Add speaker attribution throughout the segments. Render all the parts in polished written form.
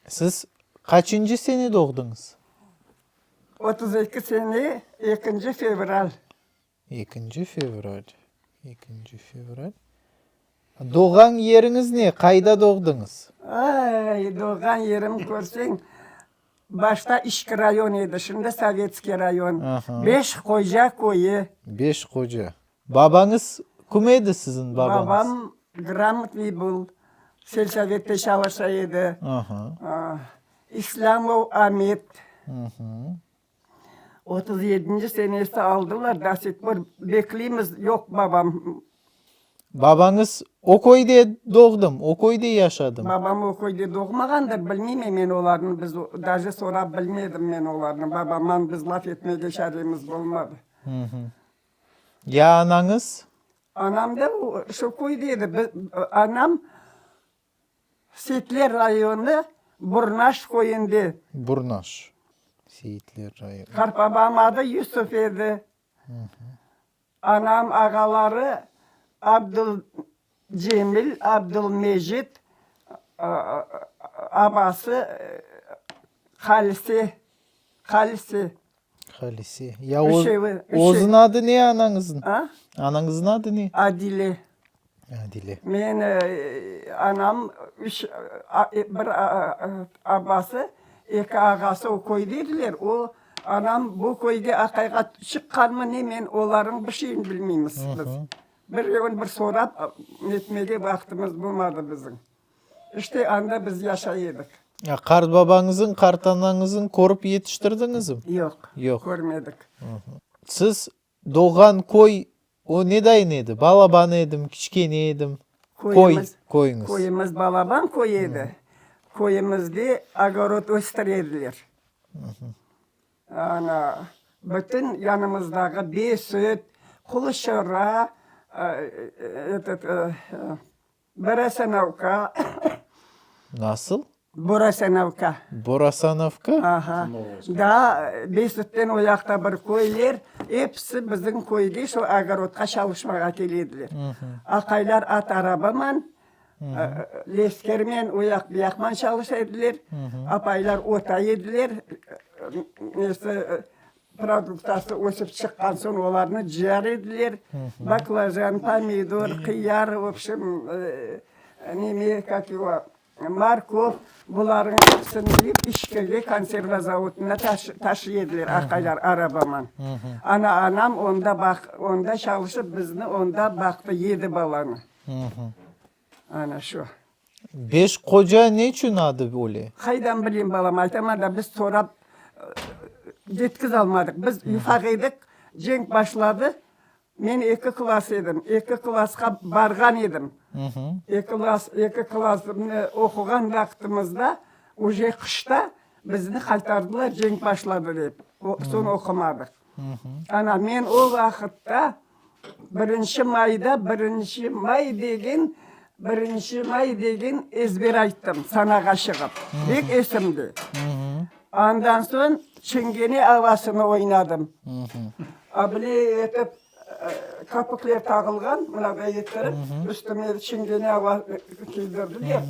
Speaker 1: Siz qaçıncı sene doğdıñız?
Speaker 2: 32 sene, ekinci fevral.
Speaker 1: Ekinci fevral, ekinci fevral. Doğğan yeriñiz ne? Qayda doğdıñız?
Speaker 2: Ay, doğğan yerim körseñ, başta İçki rayon edi, şimdi Sovetskiy rayon. Beş Qoca köyü.
Speaker 1: Beş Qoca. Babañız kim edi siziñ babañız?
Speaker 2: Babam gramotnıy bıl, selsovette çalışa edi. İslâmov Amet. 37-nci senesi aldılar, do sih por bekleymiz, yoq babam.
Speaker 1: Babañız o köyde doğdım, o köyde yaşadım.
Speaker 2: Babam o köyde doğmağandır, bilmeymen men olarnı, biz daje sorap bilmedim men olarnı, babamman biz laf etmege çaremiz bolmadı.
Speaker 1: Ya anañız?
Speaker 2: Anam da şu köyde edi, biz, anam Seyitler rayonı, Burnaş köyünde.
Speaker 1: Burnaş, Seyitler rayonı.
Speaker 2: Qartbabam adı Yusuf edi. Anam ağaları Abdulcemil, Abdulmecit, abası Halise, Halise.
Speaker 1: Halise. Ya özüniñ adı ne anañıznıñ?
Speaker 2: A?
Speaker 1: Anañıznıñ adı ne?
Speaker 2: Adile.
Speaker 1: Adile.
Speaker 2: Men anam üç, bir abası, eki ağası o köyde ediler. O, anam bu köyge aqayğa çıqqanmı ne, men olarnıñ bir şeyini bilmeymiz biz. Bir bir sorap netmege vaqtımız bolmadı bizim. İşte, anda biz yaşay edik.
Speaker 1: Ya qartbabañızıñ, qartanañızıñ körip yetiştirdiñizmi?
Speaker 2: Yoq.
Speaker 1: Yoq.
Speaker 2: Körmedik.
Speaker 1: Siz doğğan köy, o nedayın edi? Balaban edim, kiçkene edim? Köy,
Speaker 2: Köyümiz,
Speaker 1: köyüñiz.
Speaker 2: Köyümiz balaban köy edi. Köyümizde ogorod östüre ediler. Ana, bütün yanımızdağı Besüt, Quluşora, etot, Borasanovka.
Speaker 1: Nasıl?
Speaker 2: Borasanovka.
Speaker 1: Borasanovka?
Speaker 2: Aha. Daa Besütten o yaqta bir köyler, episi bizim köyge şu ogorodqa çalışmağa kele ediler. Aqaylar at arabaman, leskermen o yaq bu yaqman çalışa ediler, apaylar otay ediler, nesi, Produktası ösip çıqqan soñ olarnı cıyar ediler. Baklajan, pomidor, qıyar, v obşem, neme, kak ego, morkov, bularnıñ episini cıyıp İşkirge konserva zavodına taşıy ediler aqaylar arabaman. Ana, anam onda baq, onda çalışıp bizni onda baqtı, yedi balanı. Ana şu.
Speaker 1: Beş qoca neçün adı öyle?
Speaker 2: Qaydan bileyim, balam, aytaman da, biz sorap yetkizalmadıq. Biz ufaq edik, cenk başladı, men eki klass edim, eki klassqa barğan edim. Eki klass, eki klassnı oquğan vaqtımızda, uje qışta bizni qaytardılar, cenk başladı dep, soñ oqumadıq. Ana, men o vaqıtta Birinci mayda birinci may degen, birinci may degen ezber ayttım sanağa çıqıp. Bek esimde. Andan soñ çingene avasını oynadım. A bile etip kapikler tağılğan, mınaday ettirip, üstüme çingene ava kiydirdiler.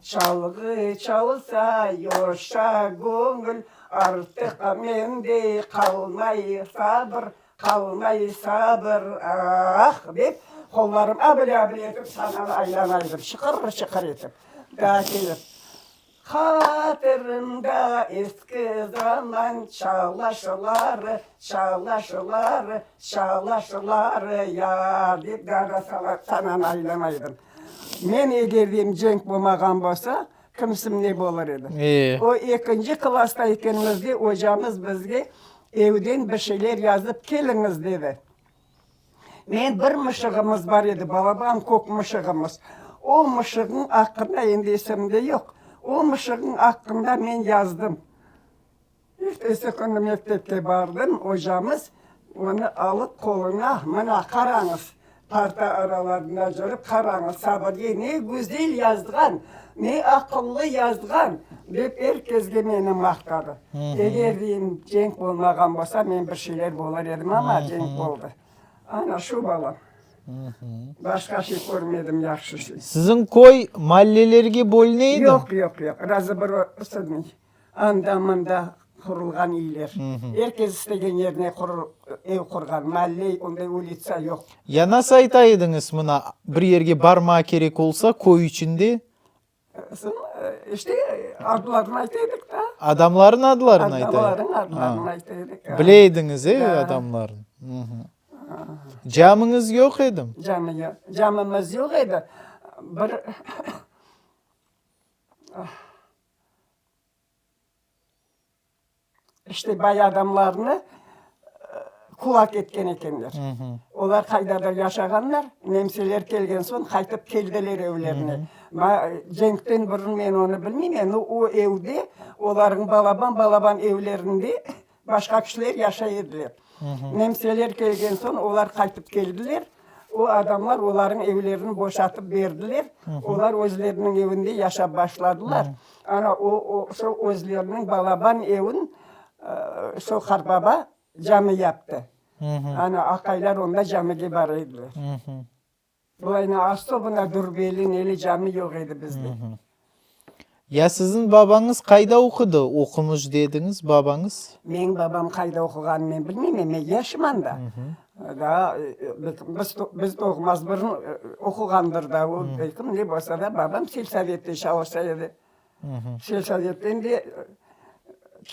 Speaker 2: Çalğı çalsa yoşa göñül, Artıq mende qalmay sabır, qalmay sabır, ah! dep, qollarım abile-abile etip sananı aylanaydım, şıqır-şıqır etip. Daa kelip, Hatırımda eski zaman çalaşları, çalaşları, çalaşları, yar, dep daa da sananı aylanaydım. Men eger deyim cenk bolmağan bolsa, kimsim ne bolır edi. O ekinci klasta ekenimizde ocamız bizge evden bir şeyler yazıp keliñiz dedi. Men bir mışığımız bar edi, balaban kök mışığımız. O mışığıñ aqqında endi esimde yoq. O mışığıñ aqqında men yazdım. Ertesi künü mektepke bardım, ocamız onı alıp qoluna, mına, qarañız, parta aralarında cürip, qarañız, Sabırye ne güzel yazğan, ne aqıllı yazğan, dep er kezge meni maqtadı. Eger, deyim, cenk olmağan bolsa, men bir şeyler bolar edim, amma cenk boldı. Ana şu, balam. Başqa şey körmedim yahşı şey.
Speaker 1: Siziñ köy mallelerge bölüne edi?
Speaker 2: Yoq, yoq, yoq. Razıbrosıdnıy. Anda, mında qurulğan iyler. Er kes istegen yerine ev qurğan. Malle, onday ulitsa yoq.
Speaker 1: Ya nasıl ayta ediñiz mına bir yerge barma kerek olsa köy içinde?
Speaker 2: İşte, adlarını ayta edik da.
Speaker 1: Adamların adlarını ayta
Speaker 2: Adamların adlarını ayta edik.
Speaker 1: Bile ediñiz, e, adamların. Camıñız yoq edi?
Speaker 2: Cami yoq. Camımız yoq edi. Bir İşte bay adamlarnı kulak etken ekenler. Olar qaydadır yaşağanlar, nemseler kelgen soñ qaytıp keldiler evlerine. Cenkten burun men onı bilmeymen, o evde, olarnıñ balaban-balaban evlerinde başqa kişiler yaşay ediler. Nemseler kelgen soñ olar qaytıp keldiler, o adamlar olarnıñ evlerini boşatıp berdiler, olar özleriniñ evinde yaşap başladılar. Ana, o, o, şo özleriniñ balaban evin şo qartbaba cami yaptı. Ana, aqaylar onda camige bara ediler. Bulayna asobına dürbeli, neli cami yoq edi bizde.
Speaker 1: Ya siziñ babañız qayda oqudı? Oqumış dediñiz, babañız?
Speaker 2: Meñ babam qayda oquğanını men bilmeymen, men yaşım anda. Daa biz, biz doğmaz burun oquğandır da o, belkim, ne bolsa da, babam selsovette çalışa edi. Selsovetten de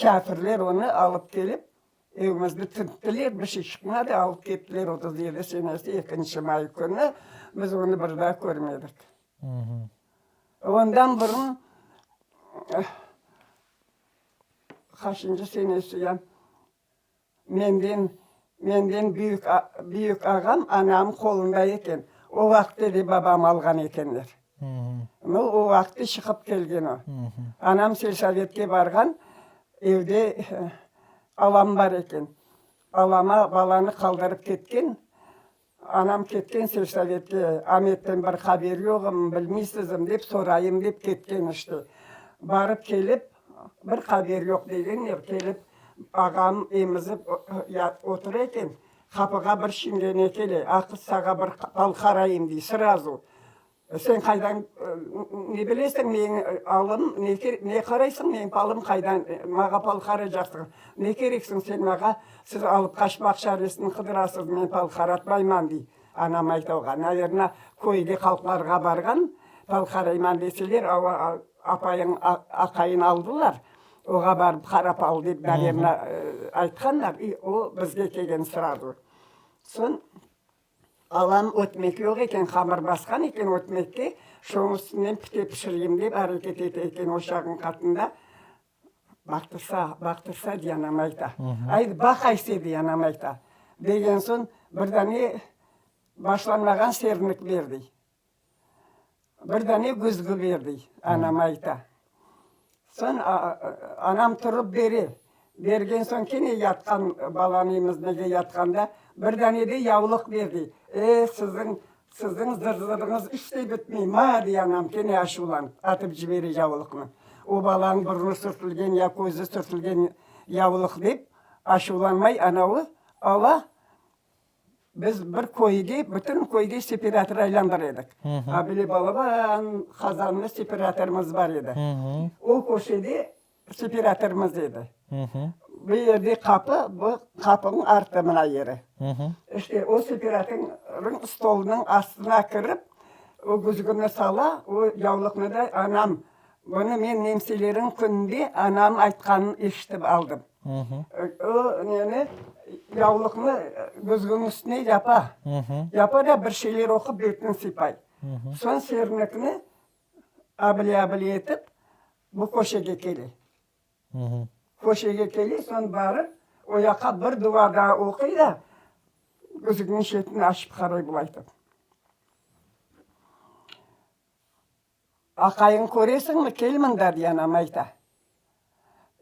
Speaker 2: kâfirler onı alıp kelip, evimizni tinttiler, bir şey çıqmadı, alıp kettiler 37 senesi ekinci may künü, biz onı bir daa körmedik. Ondan burun qaçıncı senesi ya, Menden, menden büyük, büyük ağam anam qolunda eken. O vaqıtte de babam alğan ekenler. Nu, o vaqıtte çıqıp kelgen o. Anam selsovetke barğan, evde alam bar eken. Alama balanı qaldırıp ketken. Anam ketken selsovetke, Ametten bir haber yoğım, bilmeysizim dep sorayım dep ketken işte. Barıp kelip, bir haber yoq degenler, kelip ağam emizip otura eken, qapığa bir şiñgene kele, a qız sağa bir pal qarayım dey, srazu. Sen qaydan ne bilesiñ meñ alım, ne qaraysıñ meñ palım qaydan, mağa pal qaraycaqsıñ, ne kereksiñ sen mağa, siz alıp qaçmaq çaresini qıdırasız, men pal qaratmayman, dey. Anam ayta oğa, naverno, köyge halqlarğa barğan, pal qarayman deseler, apayıñ, aqayın aldılar, oğa barıp qarap al dep, naverno, aytqanlar, i o bizge kelgen srazu. Soñ. Alam ötmek yoq eken, hamır basqan eken ötmekke, şoñ üstünden pite pişireyim dep areket ete eken oşağıñ qatında. Baqtırsa, baqtırsa, dey anam ayta. Ayt, baq ayse, dey anam ayta. Degen soñ, bir dane başlanmağan sernik ber, dey. Bir dane güzgü ber, dey, anam ayta. Soñ anam turıp bere. Bergen soñ kene yatqan balanı emizmege yatqanda, bir dane de yavluq ber, dey. E, siziñ, siziñ zır-zırıñız iç de bitmey, ma, dey anam kene aşuvlanıp, atıp cibere yavluqnı. O balanıñ burnu sürtülgen ya közü sürtülgen yavluq dep, aşuvlanmay anavı ala. Biz bir köyge, bütün köyge separator aylandır edik. A bile balaban qazanlı separatorımız bar edi. O köşede separatorımız edi. Bu yerde qapı, bu qapınıñ artı mına yeri. İşte o separatornıñ stolunıñ astına kirip, o güzgüni sala, o yavluqnı da anam, bunı men nemseleriñ kününde anam aytqanın eşitip aldım. O neni, yavluqnı güzgüniñ üstüne yapa. Yapa da bir şeyler oqup betini sıypay. Soñ sernikni abile-abile etip bu köşege kele. Köşege kele, soñ barıp o yaqqa bir duva daa oquy da, güzgüniñ şetini açıp qaray bulaytıp. Aqayıñ köresiñmi, kel mında, dey anam ayta.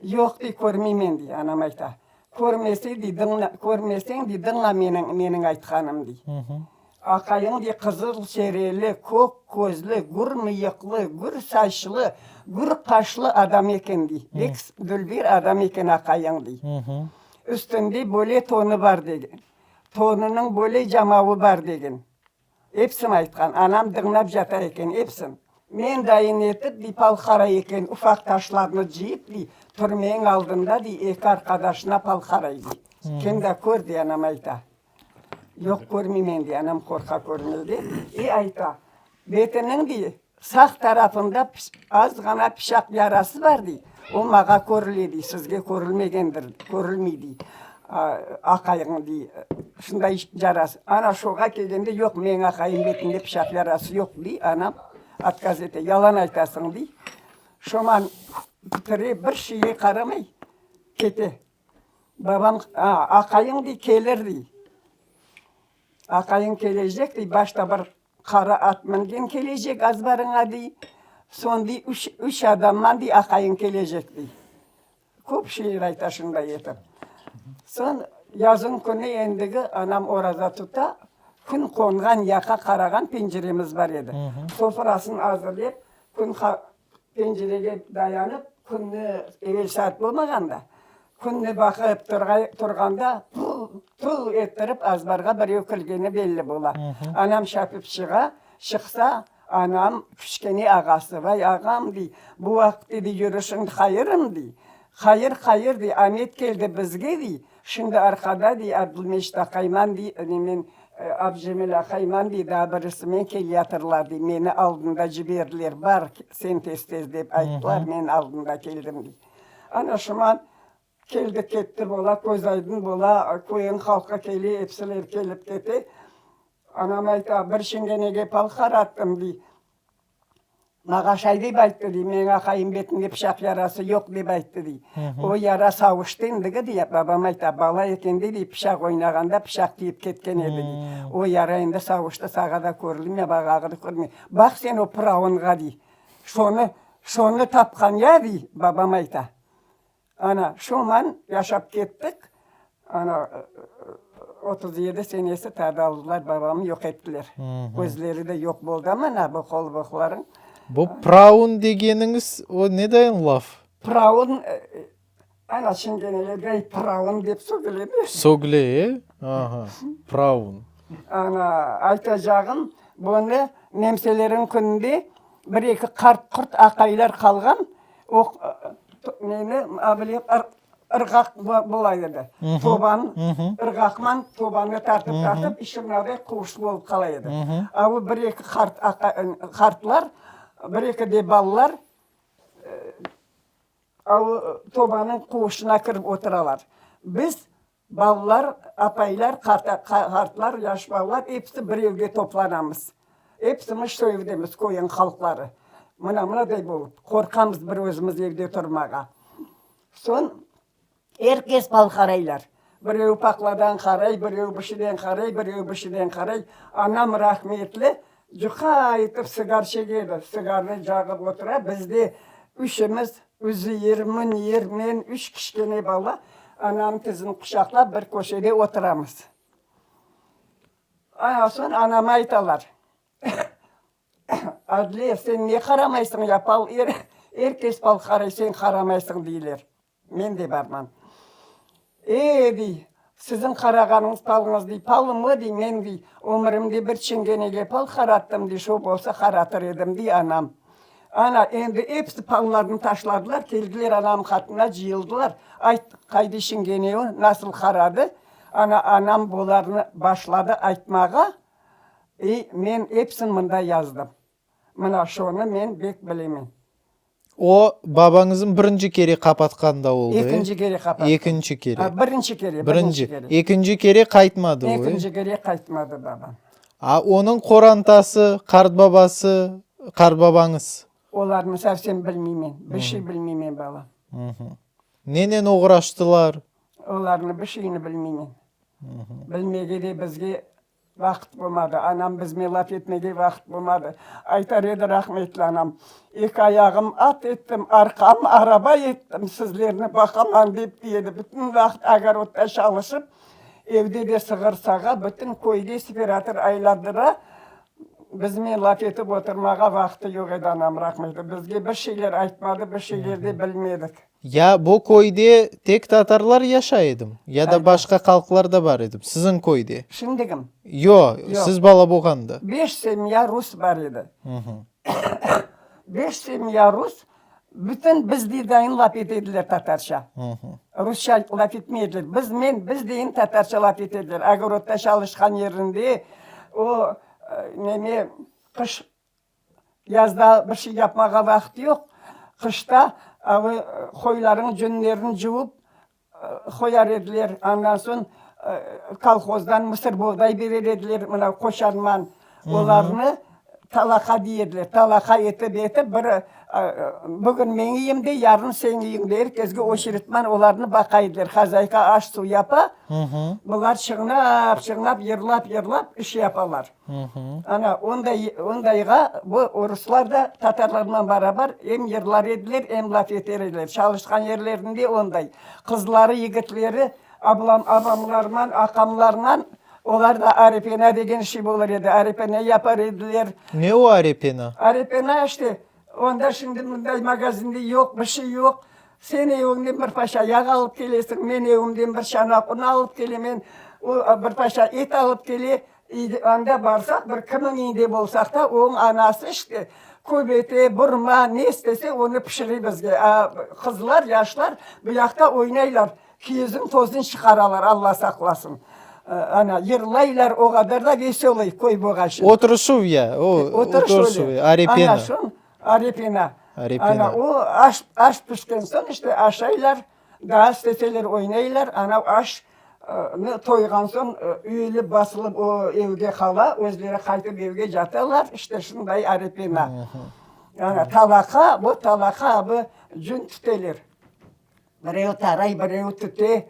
Speaker 2: Yoq, dey, körmeymen, dey anam ayta. Körmese, dey, dıñla, körmeseñ, dey, dıñla meniñ, meniñ aytqanım, dey. Aqayıñ, dey, qızıl çereli, kök közlü, gür mıyıqlı, gür saçlı, gür qaşlı adam eken, dey. Bek dülber adam eken aqayıñ, dey. Üstünde böyle tonı bar, degen. Tonunıñ böyle camavı bar, degen. Epsin aytqan. Anam dıñlap jata eken, epsin. Men dayın etip, dey, pal qaray eken, ufaq taşlarnı cıyıp, dey, türmeniñ aldında, dey, eki arqadaşına pal qaray, dey. Kim de kör, dey, anam ayta. Yoq, körmeymen, dey, anam qorqa körmege. E, ayta, betiniñ, dey, sağ tarafında az ğana pışaq yarası bar, dey, o mağa körüle, dey, sizge körülmegendir, körülmey, dey, aqayıñ, dey, şunday yarası. Ana şoğa kelgende, yoq, meñ aqayım betinde pışaq yarası yoq, dey, anam otkaz ete, yalan aytasıñ, dey. Şoman bitire, bir şeye qaramay kete. Babam, aqayıñ, dey, kelir, dey. Aqayıñ kelecek, dey, başta bir qara at mingen kelecek azbarıña, dey. Soñ, dey, üç, üç adamman, dey, aqayıñ kelecek, dey. Köp şeyler ayta şunday etip. Soñ yazıñ künü endigi anam oraza tuta, kün qonğan yaqa qarağan penceremiz bar edi. Sofrasını azırlep, kün Pencerege dayanıp, künni, evel saat bolmağanda, künni baqıp turğanda, pu-tu ettirip azbarğa birev kirgeni belli bola. Anam şapıp çığa, çıqsa, anam kiçkene ağası, Vay, ağam, dey, bu vaqıt, dedi, yürüşiñ hayırım, dey, hayır, hayır, dey, Amet keldi bizge, dey, Şimdi arqada, dey, Abdulmecit aqayman, dey, nemen, Abcemil aqayman, dey, daa birisi men keleyatırlar, dey, meni aldında ciberdiler, bar, sen tez-tez, dep ayttılar, men aldında keldim, dey. Ana şuman keldi-ketti bola, köz aydın bola, köyün halqı kele, epsiler kelip kete. Anam ayta, bir şingenege pal qarattım, dey. Mağa şay dep ayttı, dey, meñ aqayım betinde pışaq yarası yoq, dep ayttı, dey. O yara savuştı endigi, dey, babam ayta, bala ekende, dey, pışaq oynağanda pışaq tiyip ketken edi, dey. O yara endi savuştı, sağa da körülmey, bağağa da körülmey. Baq sen o pıravınğa, dey, şonı, şonı tapqan ya, dey, babam ayta. Ana, şoman yaşap kettik. Ana, 37 senesi tadı aldılar, babamı yoq ettiler. Özleri de yoq boldı, amma ana bu qol-boqlarıñ.
Speaker 1: Bu praun degeniñiz, o ne dayın laf?
Speaker 2: Praun, ana çingeneler praun dep sögüle de.
Speaker 1: Sögüle, e? Aha, praun.
Speaker 2: Ana, aytacağım, bunı nemseleriñ kününde bir-eki qart-qurt aqaylar qalğan, O neni a bile ırğaq bola edi. Tobanı ırğaqman tobanı tartıp tartıp içi mınaday quvuş bolıp qala edi. A o bir-eki qart qartlar, bir-eki de balalar a o tobanıñ quvuşına kirip oturalar. Biz Balalar, apaylar, qartlar, yaş balalar episi bir evge toplanamız. Epsimiz şu evdemiz, köyüñ halqları. Mına, mınaday bolıp, qorqamız bir özümiz evde turmağa. Soñ er kes bal qaraylar. Birevi paqladan qaray, birevi bir şeyden qaray, birevi bir şeyden qaray. Anam rahmetli cuqa etip sigar çegedi. Sigarnı cağıp otura, biz de üçemiz Üzeyir, Münir, men, üç kiçkene bala, anamnıñ tizini quçaqlap bir köşede oturamız. Ondan soñ anama aytalar, Adliye, sen ne qaramaysıñ ya, pal, er kes pal qaray, sen qaramaysıñ, deyler. Men de barman. E, dey, siziñ qarağanıñız palıñız, dey, palımı, dey, men, dey, ömürimde bir çingenege pal qarattım, dey, şo bolsa qaratır edim, dey anam. Ana, endi episi pallarını taşladılar, keldiler anamnıñ qatına, cıyıldılar. Ayt, qayda çingene o, nasıl qaradı? Ana, anam bularnı başladı aytmağa, i men episini mında yazdım. Mına şonı men bek bilemen.
Speaker 1: O, babañıznı birinci kere qapatqanda oldı, e?
Speaker 2: Ekinci kere qapattı.
Speaker 1: Ekinci kere.
Speaker 2: A, birinci kere, birinci kere.
Speaker 1: Ekinci kere qaytmadı o, e?
Speaker 2: Ekinci kere qaytmadı babam.
Speaker 1: A onıñ qorantası, qartbabası, qartbabañız?
Speaker 2: Olarnı совсем bilmeymen, bir şey bilmeymen, balam.
Speaker 1: Nenen oğraştılar?
Speaker 2: Olarnı bir şeyini bilmeymen. Bilmege de bizge Vaqıt bolmadı, anam bizme laf etmege vaqıt bolmadı. Aytar edi rahmetli anam, Eki ayağım at ettim, arqam araba ettim, sizlerni baqaman dep dey edi. Bütün vaqıt ogorodda çalışıp, evde de sığır sağa, bütün köyde seperatır aylandıra. Biznen laf etip oturmağa vaqtı yoq edi anam rahmetli. Bizge bir şeyler aytmadı, bir şeyler de bilmedik.
Speaker 1: Ya bu köyde tek tatarlar yaşay edim, ya da başqa halqlar da bar edim, siziñ köyde?
Speaker 2: Şimdigim?
Speaker 1: Yo, siz bala bolğanda.
Speaker 2: Beş semya rus bar edi. Beş semya rus, bütün biz deyin laf ete ediler tatarca. Rusça laf etmey ediler. Biz, men, biz deyin tatarca laf ete ediler. Ogorodda çalışqan yerinde o, neme, qış Yazda bir şey yapmağa vaqıt yoq. Qışta avı qoylarnıñ cünlerini cuvıp qoyar ediler. Andan soñ kolhozdan mısırboğday berer ediler, mına qoçanman. Olarnı talaqa dey ediler. Talaqa etip etip bir bugün meñ üyümde, yarın señ üyüñde er kesge oçeretman olarnı baqa ediler. Hozâyka aş-suv yapa, bular çıñnap, çıñnap, yırlap, yırlap iş yapalar. Ana, onday, ondayğa bu oruslar da tatarlarman barabar em yırlar ediler, em laf eter ediler. Çalışqan yerlerinde onday. Qızları, yigitleri ablam, abamlarman, aqamlarman, olar da arepena degen şey bolır edi, arepena yapar ediler.
Speaker 1: Ne o arepena?
Speaker 2: Arepena işte, Onda şimdi mınday magazinde yoq, bir şey yoq. Sen eviñden bir paşa yağ alıp kelesiñ, men evimden bir çanaq un alıp kelemen, o bir paşa et alıp kele. Anda barsaq, bir kimniñ üyünde bolsaq da, onıñ anası işte köbete, burma, ne istese, onı pişire bizge. A qızlar, yaşlar bu yaqta oynaylar, kiyizniñ tozun çıqaralar, Alla saqlasın. Ana, yırlaylar, o qadar da veselıy köy boğaçın.
Speaker 1: Oturışuv ya, o, oturışuv, arepena.
Speaker 2: Ana, şun, arepena. Arepena. Ana, o aş, aş pişken soñ, işte, aşaylar, daa isteseler oynaylar, ana, aş toyğan soñ, üyülip, basılıp o evge qala, özleri qaytıp evge catalar, işte, şunday arepena. Ana, talaqa, bu talaqa, bu cün tüteler. Birevi taray, birevi tüte,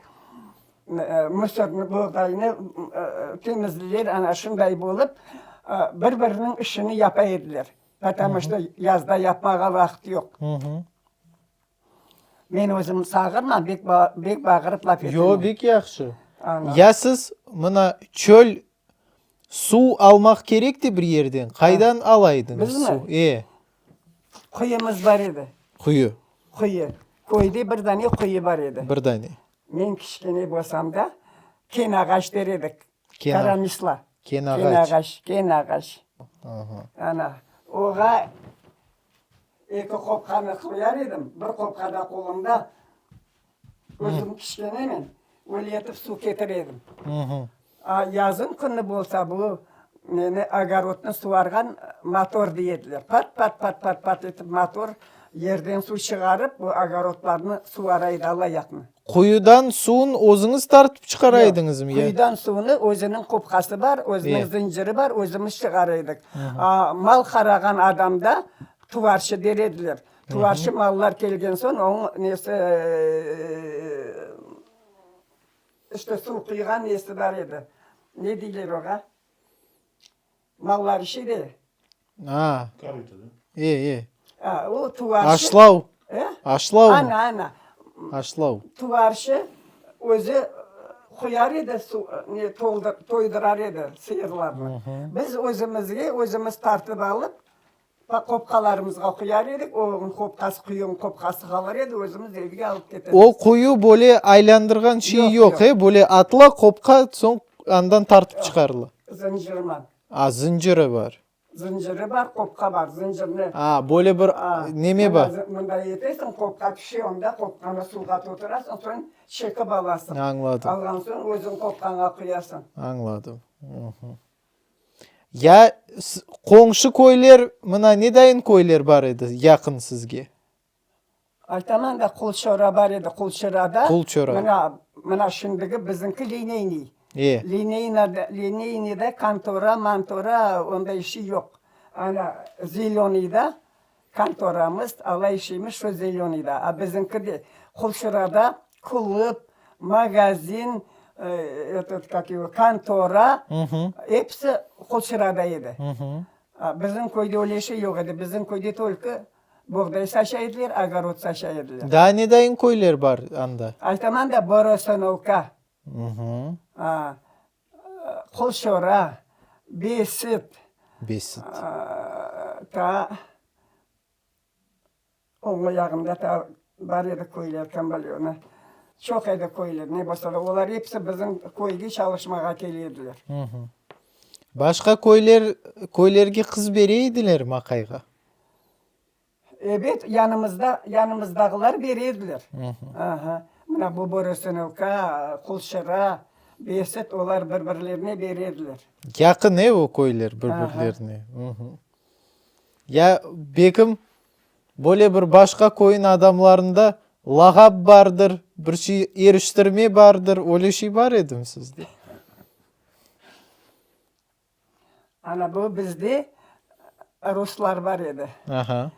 Speaker 2: mısırnı, buğdaynı temizleyler, ana şunday bolıp, bir-biriniñ işini yapa ediler. Potomu çto yazda yapmağa vaqıt yoq. Men özüm sağırman, bek bek bağırıp laf etemen.
Speaker 1: Yo, bek yahşı. Ya siz mına çöl suv almaq kerek de bir yerden, qaydan ala ediñiz suv?
Speaker 2: Bizmi?
Speaker 1: E.
Speaker 2: Quyumız bar edi.
Speaker 1: Quyu.
Speaker 2: Quyu. Köyde bir dane quyu bar edi.
Speaker 1: Bir dane.
Speaker 2: Men kiçkene bolsam da, ken ağaç der edik.
Speaker 1: Ken
Speaker 2: Karamisla.
Speaker 1: Ken ağaç.
Speaker 2: Ken ağaç, ken ağaç. Ana, oğa eki qopqanı qoyar edim, bir qopqa da qolumda. Özüm kiçkenemen, öyle etip suv ketire edim. A yazın künü bolsa bu neni, ogorodnı suvarğan motor dey ediler. Pat-pat-pat-pat-pat etip motor yerden suv çıqarıp, bu ogorodlarnı suvara edi, ala yaqnı.
Speaker 1: Quyudan suvun özüñiz tartıp çıqara ediñizmi ya?
Speaker 2: Yoq, quyudan suvunı özüniñ qopqası bar, özüniñ zıncırı bar, özümiz çıqara edik. A mal qarağan adamda tuvarçı der ediler. Tuvarçı mallar kelgen soñ, onıñ nesi, işte, suv quyğan nesi bar edi. Ne deyler oğa? Mallar işe de.
Speaker 1: A.
Speaker 3: Korıto, da?
Speaker 1: E, e.
Speaker 2: A, o tuvarçı.
Speaker 1: Aşlav.
Speaker 2: E?
Speaker 1: Aşlav mı?
Speaker 2: Ana, ana.
Speaker 1: Aşlav.
Speaker 2: Tuvarçı özü quyar edi suv, ne, toldır, toydırar edi sıyırlarnı. Biz özümizge özümiz tartıp alıp, Qopqalarımızğa quyar edik, onıñ qopqası, quyunıñ qopqası qalır edi, özümiz evge alıp keter
Speaker 1: O quyu böyle aylandırğan şey yoq, e, böyle atıla qopqa, soñ andan tartıp çıqarıla.
Speaker 2: Zıncırman.
Speaker 1: A, zıncırı bar.
Speaker 2: Zıncırı bar, qopqa bar, zıncırnı.
Speaker 1: A, böyle bir neme bar.
Speaker 2: Mınday etesiñ, qopqa tüşe, onda qopqanı suvğa toldurasıñ, soñ çekip alasıñ.
Speaker 1: Añladım.
Speaker 2: Alğan soñ özüñ qopqaña quyasıñ.
Speaker 1: Añladım. Ya qoñşı köyler, mına ne dayın köyler bar edi yaqın sizge?
Speaker 2: Aytaman da, Qulçora bar edi, Qulçorada.
Speaker 1: Qulçora.
Speaker 2: Mına, mına şimdigi biziñki Lineyniy.
Speaker 1: E.
Speaker 2: Lineyna, Lineyniyda kontora, mantora, onday işi yoq. Ana, Zelönıyda kontoramız, ala işimiz şu Zelönıyda. A biziñki de Qulçorada klub, magazin, etot, kak ego, kontora, episi Qulçorada edi. Bizim köyde öyle şey yoq edi. Bizim köyde tolko boğday saça ediler, ogorod saça ediler.
Speaker 1: Daa ne dayın köyler bar anda?
Speaker 2: Aytaman da, Borosanovka, Qulçora, Besit.
Speaker 1: Besit.
Speaker 2: Ta oñ yağında ta bar edi köyler, Kambalyonı. Çoq edi köyler, ne bolsa da, olar episi bizim köyge çalışmağa kele ediler.
Speaker 1: Başqa köyler, köylerge qız bere edilermi aqayğa?
Speaker 2: Ebet, yanımızda, yanımızdağılar bere ediler. Aha. Mına bu Borösenovka, Qulşıra, Besit, olar bir-birlerine bere ediler.
Speaker 1: Yaqın, e, o köyler bir-birlerine. Ya, bekim, böyle bir başqa köyün adamlarında lağap bardır, bir şey eriştirme bardır, öyle şey bar edimi sizde?
Speaker 2: Ana bu bizde ruslar bar edi.
Speaker 1: Aha.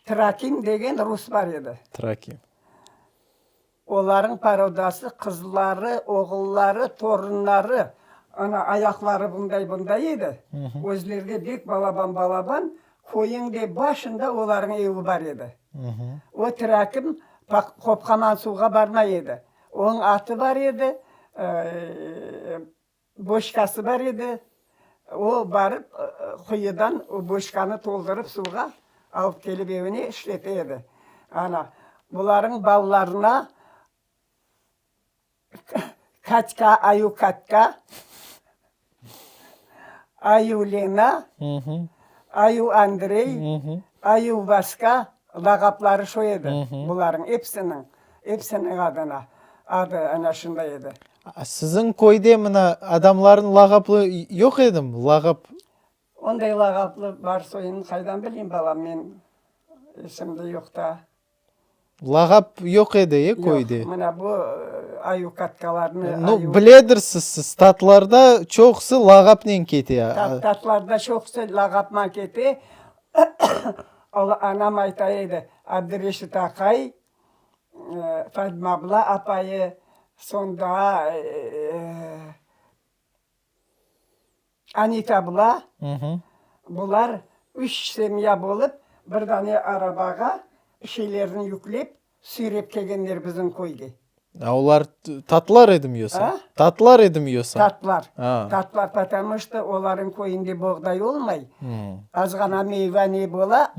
Speaker 2: Trakim degen rus bar edi.
Speaker 1: Trakim.
Speaker 2: Olarıñ parodası, qızları, oğulları, torunları, ana ayaqları bunday-bunday edi. Özleri de bek balaban-balaban, köyüñ de başında olarıñ evi bar edi. O Trakim Qopqaman suvğa barmay edi. Onıñ atı bar edi, Boçkası bar edi. O, barıp, quyudan o boçkanı toldurıp suvğa alıp kelip evine işlete edi. Ana, bularıñ balalarına Katka, Ayu Katka, Ayu Lena, Ayu Andrey, Ayu Vaska lağapları şu edi bularıñ episiniñ, episiniñ adına, adı ana şunday edi.
Speaker 1: Siziñ köyde mına adamlarnıñ lağaplı yoq edimi, lağap?
Speaker 2: Onday lağaplı bar soyunı qaydan bileyim, balam, men esimde yoq da.
Speaker 1: Lağap yoq edi, e, köyde?
Speaker 2: Yoq, mına bu ayu katkalarnı,
Speaker 1: Nu, ayu. Biledirsiz siz, tatlarda çoqusı lağapnen kete.
Speaker 2: Tatlarda çoqusı lağapman kete. Anam ayta edi, Abdureşit aqay, Fadma abla apayı, soñ daa Anita abla, bular üç semya bolıp, bir dane arabağa şeylerini yüklep, süyrep kelgenler bizim köyge.
Speaker 1: A olar tatlar edimi yosa?
Speaker 2: A?
Speaker 1: Tatlar edimi yosa?
Speaker 2: Tatlar. Tatlar, потому что olarıñ köyünde boğday olmay, az ğana meyva ne bola,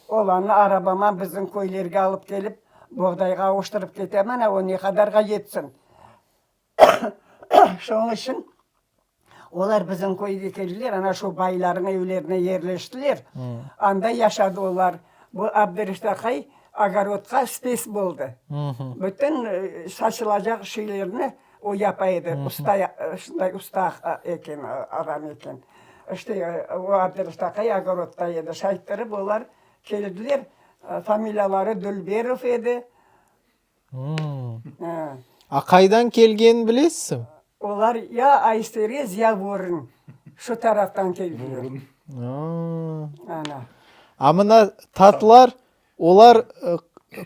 Speaker 2: olarnı arabaman bizim köylerge alıp kelip, boğdayğa avuştırıp kete, mana o ne qadarğa yetsin. Şoñ içün olar bizim köyge keldiler, ana şu baylarnıñ evlerine yerleştiler. Anda yaşadı olar. Bu Abdureşit aqay ogorodqa spes boldı. Bütün saçılacaq şeylerni o yapa edi. Usta, şunday usta eken, adam eken. İşte, o Abdureşit aqay ogorodda edi. Şayttırıp olar keldiler. Familiyaları Dülberov edi.
Speaker 1: A qaydan kelgenini bilesizmi?
Speaker 2: Olar ya Ayserez, ya Vorın, şu taraftan keldiler. Ana.
Speaker 1: A mına tatlar, olar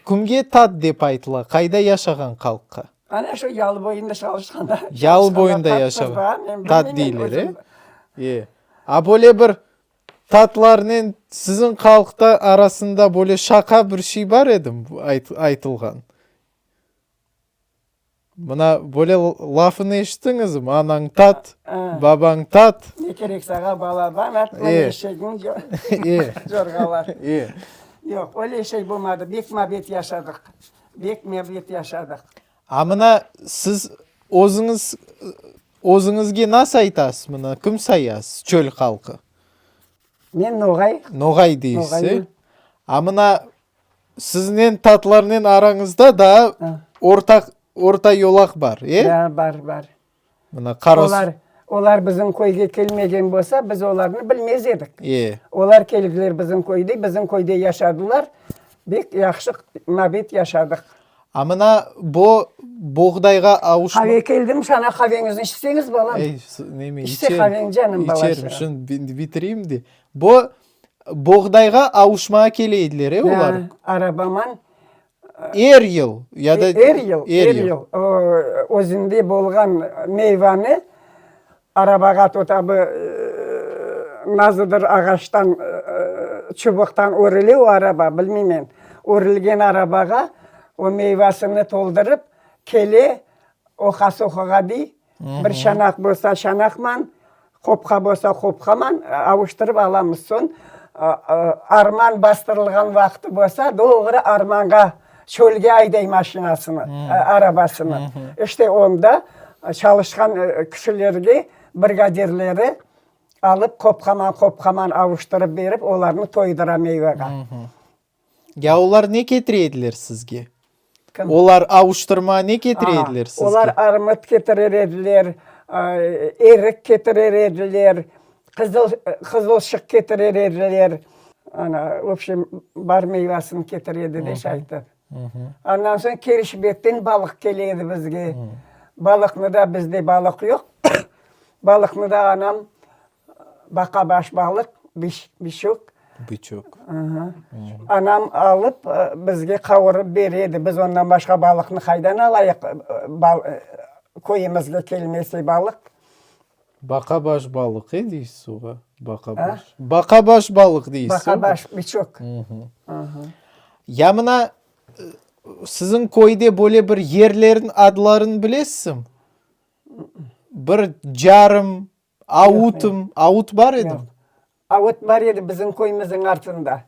Speaker 1: kimge tat dep aytıla, qayda yaşağan halqqa?
Speaker 2: Ana şu yalı boyunda çalışqanda.
Speaker 1: Yalı boyunda yaşağan tat deyler, e? E. A böyle bir Tatlarnen siziñ halqta arasında böyle şaqa bir şey bar edimi aytılğan? Mına böyle lafını eşittiñizmi, anañ tat, babañ tat?
Speaker 2: Ne kerek sağa balaban at, mına eşegiñ yorğalar. Yoq, öyle şey bolmadı, bek mabet yaşadıq, bek mabet yaşadıq.
Speaker 1: A mına siz özüñiz, özüñizge nasıl aytasız mına, kim sayasız çöl halqı?
Speaker 2: Men noğay.
Speaker 1: Noğay deysiz, e? A mına siznen tatlarnen arañızda daa ortaq, orta yolaq bar, e?
Speaker 2: Da, bar, bar.
Speaker 1: Mına Qaras.
Speaker 2: Olar, olar bizim köyge kelmegen bolsa, biz olarnı bilmez edik.
Speaker 1: E.
Speaker 2: Olar keldiler bizim köyde, bizim köyde yaşadılar, bek yahşı mabet yaşadıq.
Speaker 1: A mına bo boğdayğa avuşma.
Speaker 2: Qave keldim, şana qaveñizni içseñiz, balam.
Speaker 1: Ey, neme,
Speaker 2: İçse qaveñ, canım, balaçığım.
Speaker 1: İçerim, şunı bitireyim de. Bo boğdayğa avuşmağa kele ediler, e, olar?
Speaker 2: Da, arabaman
Speaker 1: Er yıl ya da.
Speaker 2: Er yıl, er yıl. Özünde bolğan meyvanı arabağa totabı nazıdır ağaçtan, çubuqtan örüle o araba, bilmeymen. Örülgen arabağa o meyvasını toldurıp kele, oqa-soqağa dey, bir şanaq bolsa şanaqman. Qopqa bolsa, qopqaman avuştırıp alamız. Soñ arman bastırılğan vaqtı bolsa, doğru armanğa, çölge ayday maşinasını, arabasını. İşte onda çalışqan kişilerge brigadirleri alıp qopqaman, qopqaman avuştırıp berip, olarnı toydura meyvağa.
Speaker 1: Ya olar ne ketire ediler sizge?
Speaker 2: Kim?
Speaker 1: Olar avuştırma ne ketire ediler sizge?
Speaker 2: Olar armut ketirer ediler, erik ketirer ediler, qızıl, qızılşıq ketirer ediler. Ana, v obşem, bar meyvasını ketire edi de şaytip. Ondan soñ Kerişbetten balıq kele edi bizge. Balıqnı da, bizde balıq yoq, balıqnı da anam Baqa baş balıq, biçok.
Speaker 1: Biçok.
Speaker 2: Anam alıp, bizge qavurıp bere edi. Biz ondan başqa balıqnı qaydan alayıq, köyümizge kelmese balıq.
Speaker 1: Baqa baş balıq, e, deysiz oğa? Baqa baş. Baqa baş balıq deysiz.
Speaker 2: Baqa baş, biçok.
Speaker 1: Ya mına, siziñ köyde böyle bir yerlerniñ adlarını bilesizmi? Bir carım, avutım, avut bar edimi?
Speaker 2: Yoq. Avut bar edi bizim köyümizniñ artında.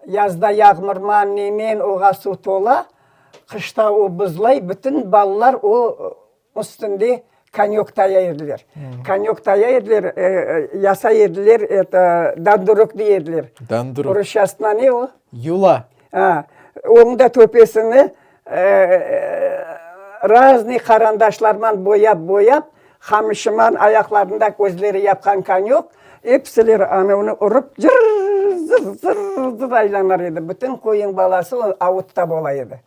Speaker 2: Yazda yağmurman, nemen oğa suv tola, qışta o buzlay, bütün balalar o üstünde konyok taya ediler. Konyok taya ediler, yasay ediler, eto, danduruk dey ediler.
Speaker 1: Danduruk.
Speaker 2: Rusçasına ne o?
Speaker 1: Yula.
Speaker 2: A, onıñ da töpesini Raznıy qarandaşlarman boyap-boyap, qamışıman ayaqlarında közleri yapqan konyok, episileri anavını urıp, cır-zır, zır-zır aylanar edi. Bütün köyüñ balası o avutta bola edi.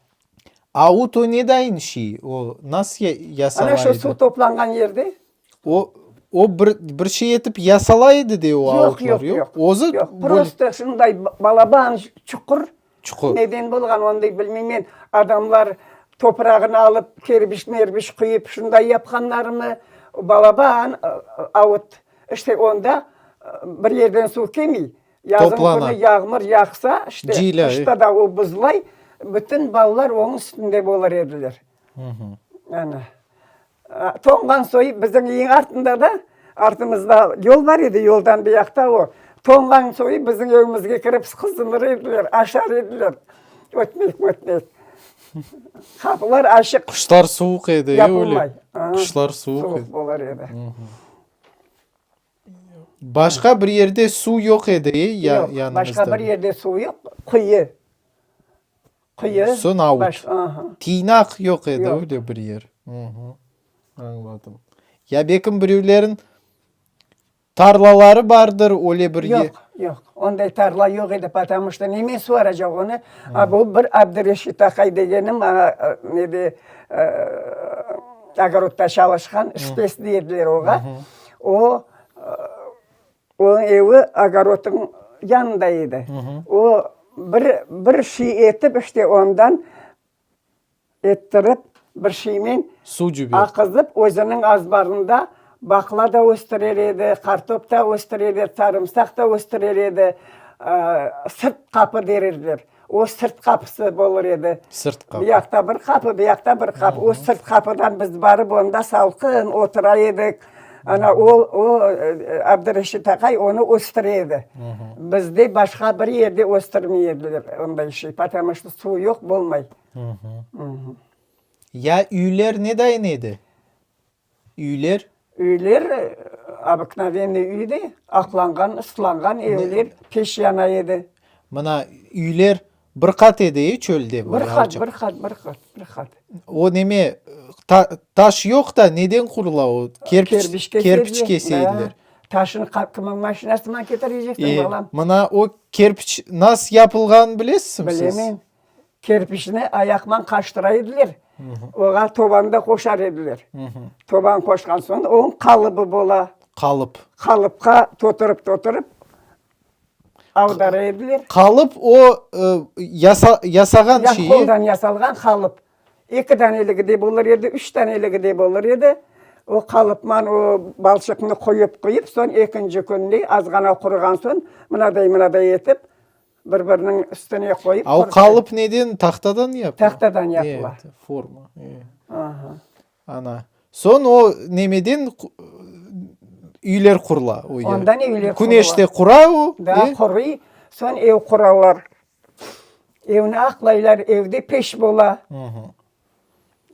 Speaker 1: Avut o ne dayın şiy? O nasıl yasala
Speaker 2: Ana şu
Speaker 1: edi?
Speaker 2: suv toplanğan yerde.
Speaker 1: O, o bir, bir şey etip yasala edi de o
Speaker 2: Yoq,
Speaker 1: avutlar,
Speaker 2: yoq,
Speaker 1: yoq?
Speaker 2: yoq.
Speaker 1: Özü
Speaker 2: Yoq,
Speaker 1: böyle
Speaker 2: prosto şunday balaban çuqur.
Speaker 1: Çuqur.
Speaker 2: Neden bolğan, onday bilmeymen. Adamlar toprağını alıp, kerbiş-merbiş quyıp, şunday yapqanlarmı? Balaban avut. İşte onda bir yerden suv kelmey. Yazın
Speaker 1: Toplana.
Speaker 2: künü yağmur yağsa, işte,
Speaker 1: Cıyla,
Speaker 2: qışta da o buzlay, bütün balalar onıñ üstünde bolır ediler. Ana. Toñğan soyu bizim eñ artında da, artımızda yol bar edi, yoldan bu yaqta o. Toñğan soyu bizim evimizge kirip qızınır ediler, aşar ediler. Ötmek, mötmek. Qapılar açıq.
Speaker 1: Qışlar suvuq edi, e, öyle?
Speaker 2: Yapılmay.
Speaker 1: Qışlar suvuq
Speaker 2: Suvuq
Speaker 1: edi.
Speaker 2: bolar edi.
Speaker 1: Başqa bir yerde suv yoq edi, e, ya,
Speaker 2: Yoq,
Speaker 1: yanıñızda?
Speaker 2: başqa bir yerde suv yoq, quyu. Quyu.
Speaker 1: Soñ avut.
Speaker 2: Baş, aha.
Speaker 1: Tıynaq yoq edi,
Speaker 2: Yoq.
Speaker 1: öyle bir yer. Añladım. Ya belkim birevlerin tarlaları bardır, öyle bir yer.
Speaker 2: Yoq, yoq. Onday tarla yoq edi, потому что neme suvaracaq onı? A bu bir Abdureşit aqay degenim, maña nede, ogorodda çalışqan, şpes dey ediler oğa. O, Onıñ evi ogorodtıñ yanında edi. O, bir, bir şiy etip, işte, ondan ettirip, bir şiymen aqızıp, özüniñ azbarında baqla da östürer edi, qartop da östürer edi, sarımsaq da östürer edi. Sırt qapı der ediler. O sırt qapısı bolır edi.
Speaker 1: Sırt qapı.
Speaker 2: Bu yaqta bir qapı, bu yaqta bir qapı. O sırt qapıdan biz barıp onda salqın otura edik. Ana o, o Abdureşit aqay onı östüre edi. Bizde başqa bir yerde östürmey ediler onday şey, потому что suv yoq, bolmay.
Speaker 1: Ya üyler ne dayın edi? Üyler?
Speaker 2: Üyler, obıknovenniy üy de, aqlanğan, ıslanğan evler, peş yana edi.
Speaker 1: Mına, üyler bir qat edi, e, çölde?
Speaker 2: Bir qat, bir qat, bir qat, bir qat.
Speaker 1: O neme, taş yoq da, neden qurula o?
Speaker 2: Kerpiç kese
Speaker 1: Kerpiç kese ediler.
Speaker 2: Taşını kimniñ maşinasından ketireceksin, balam?
Speaker 1: Mına, o kerpiç nasıl yapılğanını bilesizmi siz?
Speaker 2: Bilemen. Kerpiçni ayaqman qaştıra ediler, oğa tobanı da qoşar ediler. Toban qoşqan soñ onıñ qalıbı bola.
Speaker 1: Qalıp.
Speaker 2: Qalıpqa toturıp, toturıp avdara ediler.
Speaker 1: Qalıp o yasa, yasağan şeyi.
Speaker 2: Qoldan yasalğan qalıp. Eki daneligi de bolır edi, üç daneligi de bolır edi. O qalıpman o balçıqnı quyıp, quyıp, soñ ekinci künde azğana quruğan soñ mınaday, mınaday etip Bir-biriniñ üstüne qoyıp.
Speaker 1: A o qalıp neden, tahtadan yapıla?
Speaker 2: Tahtadan yapıla.
Speaker 1: E, forma. E.
Speaker 2: Aha.
Speaker 1: Ana. Soñ o nemeden? üyler qurula o yer.
Speaker 2: Ondan evler qurula.
Speaker 1: Küneşte qura o.
Speaker 2: Da, quruy, soñ ev quralar. Evni aqlaylar, evde peş bola.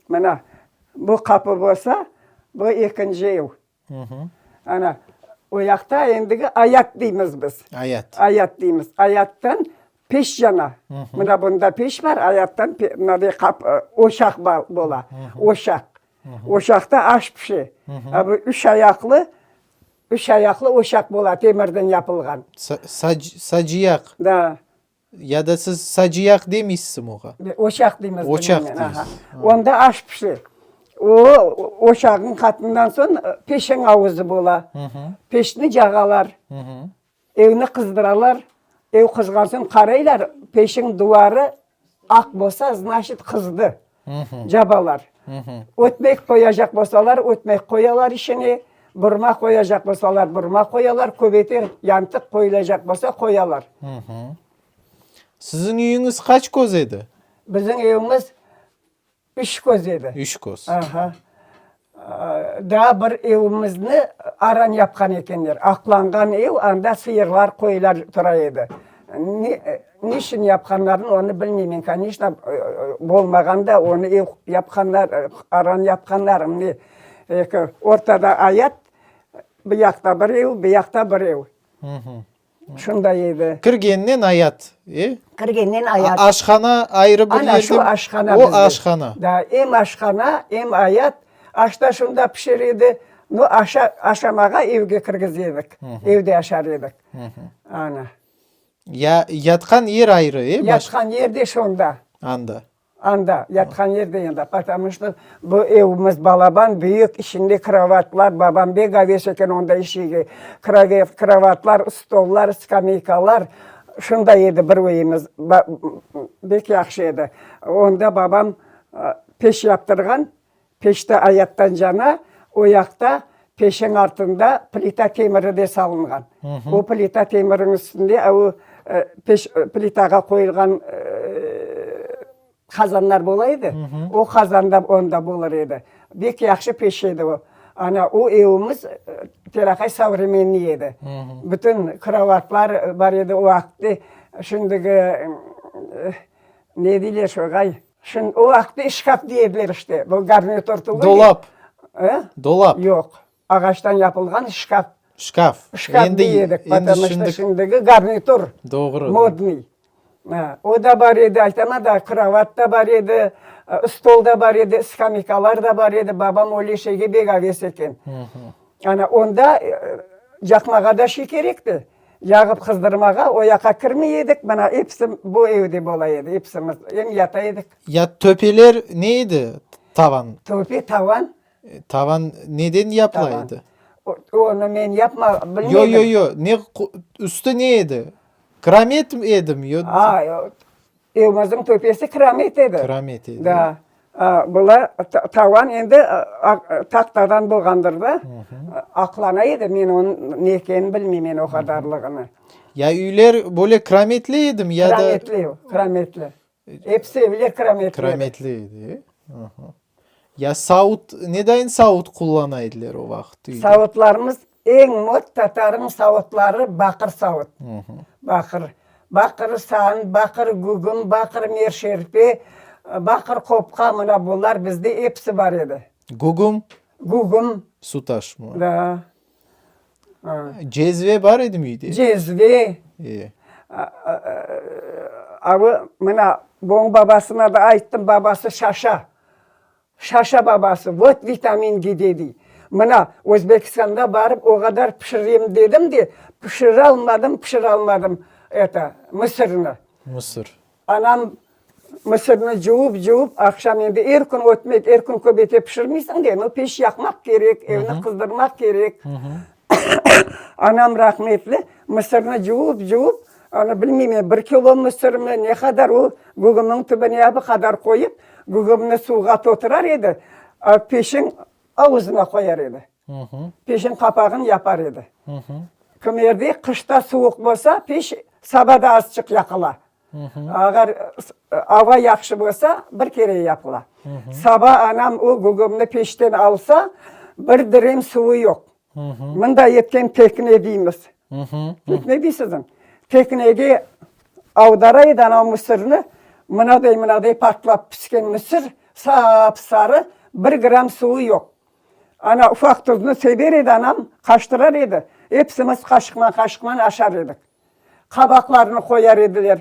Speaker 2: Mına, bu qapı bolsa, bu ekinci ev. Ana, o yaqta endigi ayat deymiz biz.
Speaker 1: Ayat.
Speaker 2: Ayat deymiz. Ayattan peş yana. Mına bunda peş bar, ayattan mınaday qapı, oşaq bola. Oşaq. Oşaqta aş pişe. A bu üç ayaqlı, üç ayaqlı oşaq bola, temirden yapılğan.
Speaker 1: Sacıyaq.
Speaker 2: Da.
Speaker 1: Ya da siz sacıyaq demeysizmi oğa?
Speaker 2: Oşaq deymiz.
Speaker 1: Oçaq deysiz.
Speaker 2: Onda aş pişe. O, oşağıñ qatından soñ peşiñ avuzı bola. Peşni cağalar. Evni qızdıralar. Ev qızğan soñ qaraylar, peşiñ duvarı aq bolsa, znaçit, qızdı. Cabalar. Ötmek qoyacaq bolsalar, ötmek qoyalar içine. Burma qoyacaq bolsalar, burma qoyalar. Köbete, yantıq qoyulacaq bolsa, qoyalar.
Speaker 1: Siziñ üyüñiz qaç köz edi?
Speaker 2: Bizim evimiz üç köz edi.
Speaker 1: Üç köz.
Speaker 2: Aha. Daa bir evimizni aran yapqan ekenler. Aqlanğan ev, anda sıyırlar, qoylar tura edi. Ne, ne içün yapqanlarını onı bilmeymen, koneçno, bolmağan da, onı ev yapqanlar, aran yapqanlar, ne, eki, ortada ayat, bu yaqta bir ev, bu yaqta bir ev. Şunday edi.
Speaker 1: Kirgennen ayat, e?
Speaker 2: Kirgennen ayat.
Speaker 1: Aşhana ayrı bir yerde.
Speaker 2: Ana şu aşhana
Speaker 1: O aşhana.
Speaker 2: Da, em aşhana, em ayat. Aş da şunda pişer edi. No, aşa, aşamağa evge kirgiz edik. Evde aşar edik. Ana.
Speaker 1: Ya yatqan yer ayrı, e?
Speaker 2: Yatqan yer de şonda.
Speaker 1: Anda.
Speaker 2: Anda, yatqan yer de anda. Потому что bu evimiz balaban, büyük, içinde krovatlar, babam bek aves eken onday işege. Krovatlar, stollar, skameykalar, şunday edi bir üyimiz, bek yahşı edi. Onda babam peş yaptırğan, Peşte ayattan cana, o yaqta peşiñ artında plita temiri de salınğan. O plita temiriñ üstünde o peş plitağa qoyulğan qazanlar bola edi, o qazan da onda bolır edi. Bek yahşı peş edi o. Ana, o evimiz teraqay sovremenniy edi. Bütün krovatlar bar edi o vaqıtte. Şimdigi ne deyler şoğay? Şun, o vaqıtta şkaf dey ediler işte, bu garnitur tügül.
Speaker 1: Dolap.
Speaker 2: E?
Speaker 1: Dolap.
Speaker 2: Yoq, ağaçtan yapılğan şkaf.
Speaker 1: Şkaf.
Speaker 2: Şkaf dey edik, потому что şimdigi garnitur.
Speaker 1: Doğru.
Speaker 2: Modnıy. O da bar edi, aytama da, krovat da bar edi, stol da bar edi, skameykalar da bar edi, babam öyle şeyge bek aves eken. Ana, onda caqmağa da şey kerek de. Yağıp qızdırmağa o yaqqa kirmey edik, mına episi bu evde bola edi, episimiz, em yata edik.
Speaker 1: Ya töpeler ne edi, tavan?
Speaker 2: Töpe, tavan.
Speaker 1: Tavan neden yapıla edi?
Speaker 2: Onı men yapma, bilmedim.
Speaker 1: Yo, yo, yo, ne, üstü ne edi? Kramet edimi, yo?
Speaker 2: A, Evimizniñ töpesi kiramet edi.
Speaker 1: Kiramet edi.
Speaker 2: Da. Bular tavan endi tahtadan bolğandır da, aqlana edi, men onıñ ne ekenini bilmeymen o qadarlığını.
Speaker 1: Ya üyler böyle kirametli edimi, ya da?
Speaker 2: Kirametli, kirametli. Episi evler kirametli edi.
Speaker 1: Kirametli edi, e? Ya savut, nedayın savut qullana ediler o vaqıt üyde?
Speaker 2: Savutlarımız, eñ mot tatarıñ savutları baqır savut. Baqır. Baqır saan, baqır gügüm, baqır merşerpe, baqır qopqa, mına bular bizde episi bar edi.
Speaker 1: Gügüm?
Speaker 2: Gügüm.
Speaker 1: Sutaş mı?
Speaker 2: Da.
Speaker 1: Cezve bar edimi üyde?
Speaker 2: Cezve.
Speaker 1: E.
Speaker 2: Avı, mına, bunıñ babasına da ayttım, babası şaşa. Şaşa babası, vot vitamin gide dey. Mına, Özbekistanda barıp o qadar pişireyim dedim de, pişiralmadım, pişiralmadım, eto, mısırnı.
Speaker 1: Mısır.
Speaker 2: Anam mısırnı cuvıp, cuvıp, aqşam endi er kün ötmek, er kün köbete pişirmeysiñ de, no peş yaqmaq kerek, evni qızdırmaq kerek. Anam rahmetli mısırnı cuvıp, cuvıp, anı bilmeymen, bir kilo mısırmı, ne qadar o gügümniñ tübüne bu qadar qoyıp, gügümni suvğa totırar edi, peşin avuzına qoyar edi. Peşin qapağın yapar edi. Kimerde qışta suvuq bolsa, peş saba da azçıq yaqıla. Ağar ava yahşı bolsa, bir kere yapıla. Saba anam o gügümni peşten alsa, bir direm suvu yoq. Mında etken tekne deymiz. Tekne deysizmi? Teknege avdara edi anav mısırnı, mınaday-mınaday patlap pişken mısır, sap-sarı, bir gramm suvu yoq. Ana, ufaq tuznı seber edi anam, qaştırar edi, epsimiz qaşıqman-qaşıqman aşar edik. Qabaqlarnı qoyar ediler.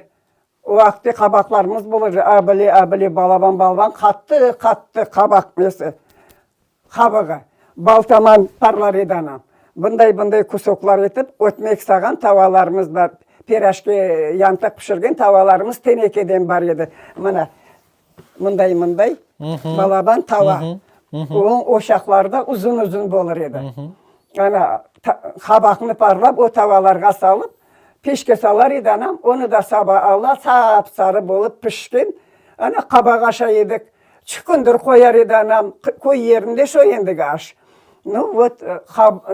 Speaker 2: O vaqıtte qabaqlarımız bolır edi, a bile, a bile, balaban-balaban, qattı-qattı qabaq nesi, qabığı. Baltaman parlar edi anam. Bunday-bunday kusoklar etip, ötmek sağan tavalarımız bar, piraşke, yantıq pişirgen tavalarımız tenekeden bar edi. Mına, mınday-mınday balaban tava. Onıñ oşaqları da uzun-uzun bolır edi. Ana, qabaqnı parlap, o tavalarğa salıp, peşke salar edi anam, onı da saba ala, sap-sarı bolıp pişken, ana, qabaq aşay edik. Çükündir qoyar edi anam, köy yerinde şo endigi aş. Nu, vot,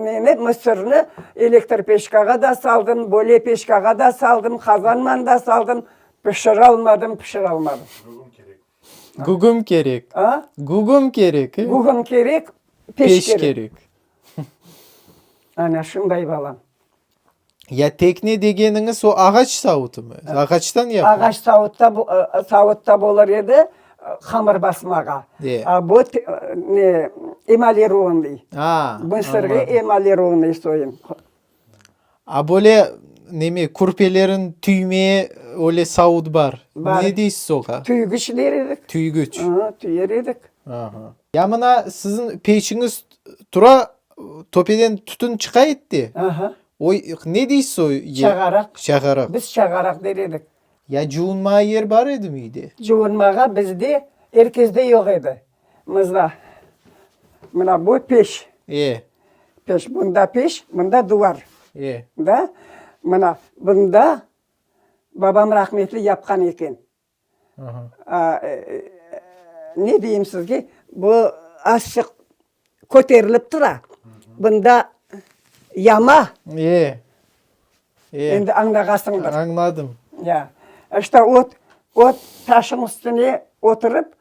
Speaker 2: neni, mısırnı elektr peşkağa da saldım, böyle peşkağa da saldım, qazanman da saldım, pişiralmadım, pişiralmadım.
Speaker 3: Gügüm kerek.
Speaker 1: Gügüm kerek.
Speaker 2: A?
Speaker 1: Gügüm kerek, e?
Speaker 2: Gügüm kerek, peş
Speaker 1: Peş
Speaker 2: kerek.
Speaker 1: kerek.
Speaker 2: Ana şunday balam.
Speaker 1: Ya tekne degeniñiz o ağaç savutımı? Ağaçtan yapıla.
Speaker 2: Ağaç savutta, savutta bolır edi hamır basmağa.
Speaker 1: E.
Speaker 2: A bu ne, emalirovanıy.
Speaker 1: A,
Speaker 2: Mısırğı
Speaker 1: añladım.
Speaker 2: emalirovanıy soyun.
Speaker 1: A böyle neme, kürpelerin tüyme öyle savut bar.
Speaker 2: Bar.
Speaker 1: Ne deysiz oğa?
Speaker 2: Tüygüç der edik.
Speaker 1: Tüygüç.
Speaker 2: Aa, tüyer edik.
Speaker 1: Aha. Ya mına siziñ peçiñiz tura, töpeden tütün çıqa edi de.
Speaker 2: Aha.
Speaker 1: O, ne deysiz o yer?
Speaker 2: Çağaraq.
Speaker 1: Çağaraq.
Speaker 2: Biz çağaraq der edik.
Speaker 1: Ya cuvunmağa yer bar edimi üyde?
Speaker 2: Cuvunmağa bizde, er kezde yoq edi. Mızda, mına bu peş.
Speaker 1: E.
Speaker 2: Peş, bunda peş, mında duvar.
Speaker 1: E.
Speaker 2: Da, mına bunda babam rahmetli yapqan eken.
Speaker 1: Aha.
Speaker 2: Ne deyim sizge, bu azçıq köterilip tura. Bunda yama.
Speaker 1: E. E.
Speaker 2: Endi añlağasıñdır.
Speaker 1: Añladım.
Speaker 2: Ya. İşte ot, ot taşıñ üstüne oturıp,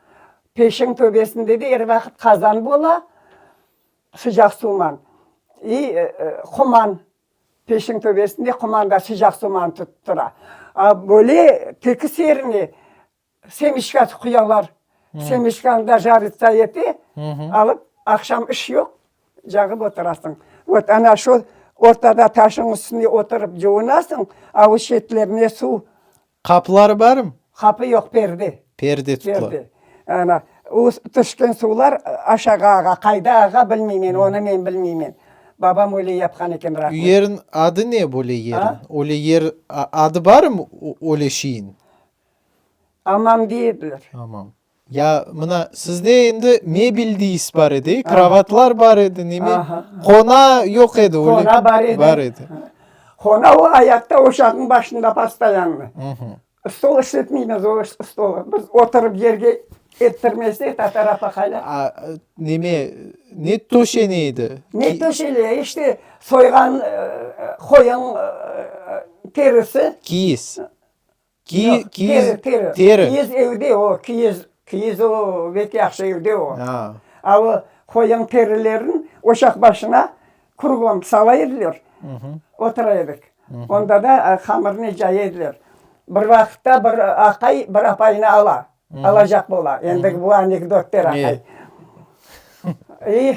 Speaker 2: peşiñ töbesinde de er vaqıt qazan bola, sıcaq suvman. İ quman, peşiñ töbesinde quman da sıcaq suvman tutıp tura. A böyle tekis yerine Semişka quyalar. Semişkanı da jarıtsa ete, alıp, aqşam iş yoq, cağıp oturasıñ. Vot, ana şu ortada taşıñ üstünde oturıp cuvunasıñ, avuç çetlerine suv.
Speaker 1: Qapıları barmı?
Speaker 2: Qapı yoq, perde.
Speaker 1: Perde tutula.
Speaker 2: Perde. Ana, o tüşken suvlar aşağı ağa, qayda ağa bilmeymen, onı men bilmeymen. Babam öyle yapqan eken, rahmet.
Speaker 1: Yerniñ adı ne böyle yerniñ? Öyle yer adı barmı öyle şeyin?
Speaker 2: Amam dey ediler.
Speaker 1: Amam. Ya, mına, sizde endi mebel deyiz bar edi, krovatlar bar edi, neme, qona yoq edi öyle?
Speaker 2: Qona bar edi.
Speaker 1: Bar edi.
Speaker 2: Qona o ayaqta oşaqnıñ başında postoyanno. Stol işletmeymiz, o stol. Biz oturıp yerge ettirmesek, tatar apaqaylar.
Speaker 1: A, neme, ne töşene edi?
Speaker 2: Ne töşele, işte, soyğan qoyun terisi.
Speaker 1: Kiyiz.
Speaker 2: Yoq,
Speaker 1: Kiyiz,
Speaker 2: teri, teri.
Speaker 1: teri.
Speaker 2: Kiyiz evde o, kiyiz, kiyiz o bek yahşı evde o.
Speaker 1: A.
Speaker 2: A o qoyun terilerin oşaq başına kruğom sala ediler, otura edik. Onda da hamırnı caya ediler. Bir vaqıtta bir aqay bir apayını ala, alacaq bola. Endi bu anekdot der aqay. İ,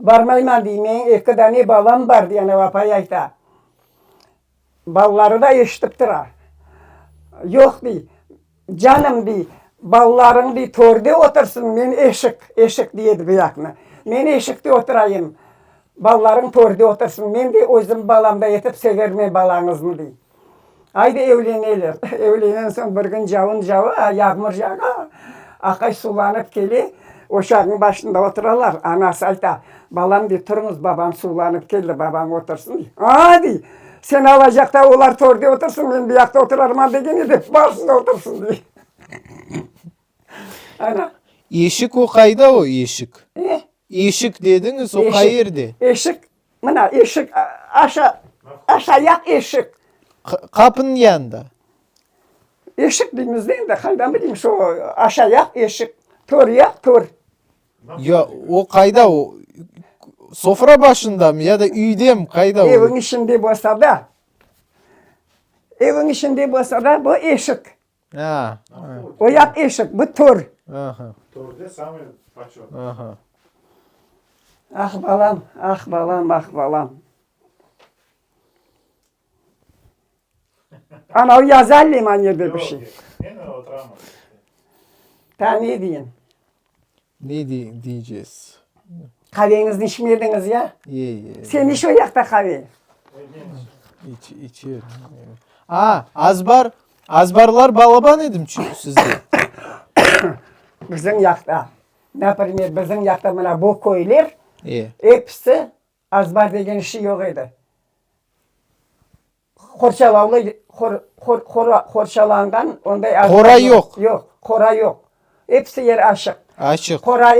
Speaker 2: barmayman dey, menim eki dane balam bar, dey, ana apay ayta. Balaları da eşitip tura. Yoq, dey, canım, dey, balalarıñ, dey, törde otursın, men eşik, eşik dey edi bu yaqnı, men eşikte oturayım, balalarıñ törde otursın, men, dey, özüm balamday etip severmen balañıznı, dey. Aydı, evleneler. Evlenen soñ bir kün cavun cava, yağmur yağa, aqay suvlanıp kele, oşağıñ başında oturalar, anası ayta, Balam, dey, turıñız, babañ suvlanıp keldi, babañ otursın, dey. A, dey, sen alacaqta olar törde otursın, men bu yaqta oturarman degen edi, barsın da otursın, dey. Ana.
Speaker 1: Eşik o qayda o, eşik?
Speaker 2: E?
Speaker 1: Eşik dediñiz, o qayerde?
Speaker 2: Eşik, mına, eşik, aşa, aşayaq eşik.
Speaker 1: Qapınıñ yanında?
Speaker 2: Eşik deymiz de endi, qaydan bileyim, şu aşayaq eşik, tör yaq, tör.
Speaker 1: Ya, o qayda o? Sofra başındamı ya da üydemi, qayda?
Speaker 2: Eviñ içinde bolsa da, eviñ içinde bolsa da, bu eşik.
Speaker 1: A.
Speaker 2: O yaq eşik, bu tör.
Speaker 1: Aha.
Speaker 3: Törde samıy poçet.
Speaker 1: Aha.
Speaker 2: Ah, balam, ah, balam, ah, balam. Anavı yazallim anerde bir şey. Taa ne deyim?
Speaker 1: Ne deycez?
Speaker 2: Qaveñizni içmediñiz ya?
Speaker 1: Ye, ye.
Speaker 2: Sen iç o yaqta qave.
Speaker 1: İç, içerim. A, azbar, azbarlar balaban edim sizde?
Speaker 2: Bizim yaqta, naprimer, bizim yaqta mına bu köyler,
Speaker 1: E.
Speaker 2: episi Azbar degen şey yoq edi. Qorçalavlı, qorçalanğan onday azbar
Speaker 1: Qora yoq.
Speaker 2: Yoq, qora yoq. Episi yer açıq.
Speaker 1: Açıq.
Speaker 2: Qora,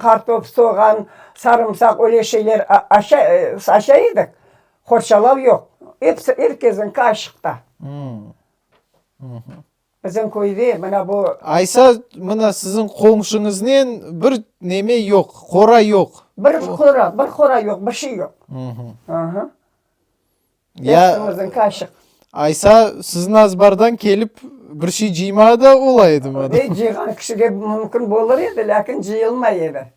Speaker 2: qartop, soğan, sarımsaq öyle şeyler aşa edik. Qorçalav yoq. Episi, er kesinki açıqta. Bizim köyde mına bu.
Speaker 1: Aysa, mına siziñ qoñşuñıznen bir neme yoq, qora yoq.
Speaker 2: Bir qora, bir qora yoq, bir şey yoq. Aha.
Speaker 1: Ya.
Speaker 2: Epimizniñki açıq.
Speaker 1: Aysa, siziñ azbardan kelip bir şey cıymağa da ola edimi adam?
Speaker 2: E, cıyğan kişige mümkün bolır edi, lâkin cıyılmay edi.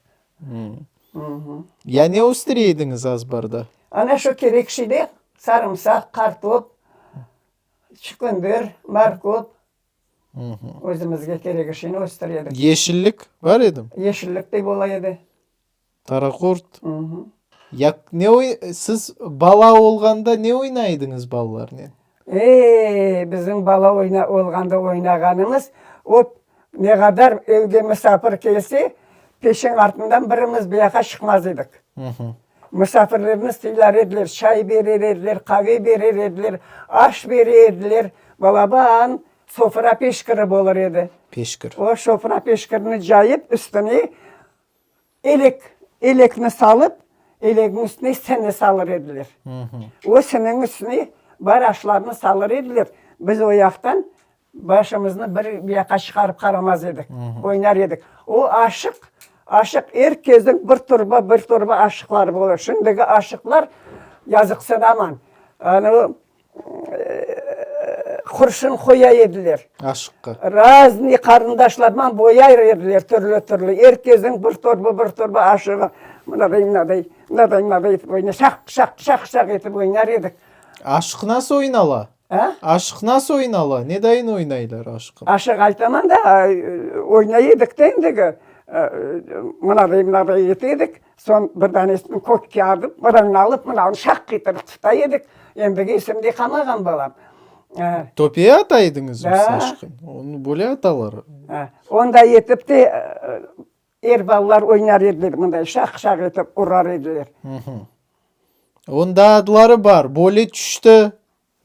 Speaker 1: Ya ne östüre ediñiz azbarda?
Speaker 2: Ana şu kerek şeyler, sarımsaq, qartop, Çükündir, markop, özümizge keregi şeyni östüre edik.
Speaker 1: Yeşillik bar edimi?
Speaker 2: Yeşillik de bola edi.
Speaker 1: Taraqurt. Ya ne oy, siz bala olğanda ne oynay ediñiz balalarnen?
Speaker 2: E-e, bizim bala oyna, olğanda oynağanımız, ot, ne qadar evge misafir kelse, peşin artından birimiz buyaqa çıqmaz edik. Musafirlerni sıylar ediler, çay berer ediler, qave berer ediler, aş bere ediler. Balaban sofra peşkiri bolır edi.
Speaker 1: Peşkir.
Speaker 2: O sofra peşkirini cayıp, üstüne elek, elekni salıp, elekniñ üstüne sini salır ediler. O siniñ üstüne bar aşlarnı salır ediler. Biz o yaqtan Başımıznı bir yaqqa çıqarıp qaramaz edik, oynar edik. O aşıq, aşıq, er kezdiñ bir torba, bir torba aşıqları olur. Şimdiki aşıqlar, yazıqsınaman, anavı qurşun qoya ediler.
Speaker 1: Aşıqqa.
Speaker 2: Raznıy qarındaşlarman boyay ediler türlü-türlü. Er kezdiñ bir torba, bir torba aşığı mınaday, mınaday, mınaday, mınaday etip oynar, şaq-şaq, şaq-şaq etip oynar edik.
Speaker 1: Aşıq nasıl oynala?
Speaker 2: A?
Speaker 1: Aşıq nasıl oynala? Ne dayın oynaylar aşıqı?
Speaker 2: Aşıq aytaman da, oynay edik de endigi. Mınaday, mınaday ete edik. Soñ bir danesini kökke atıp, birini alıp, mınavını şaq etirip tuta edik. Endigi esimde qalmağan balam.
Speaker 1: Töpeye ata ediñizmi siz
Speaker 2: Da.
Speaker 1: aşıqı? Onı böyle atalar.
Speaker 2: Onday etip de er balalar oynar ediler, mınday şaq-şaq etip urar ediler.
Speaker 1: Onda adları bar, böyle tüşti,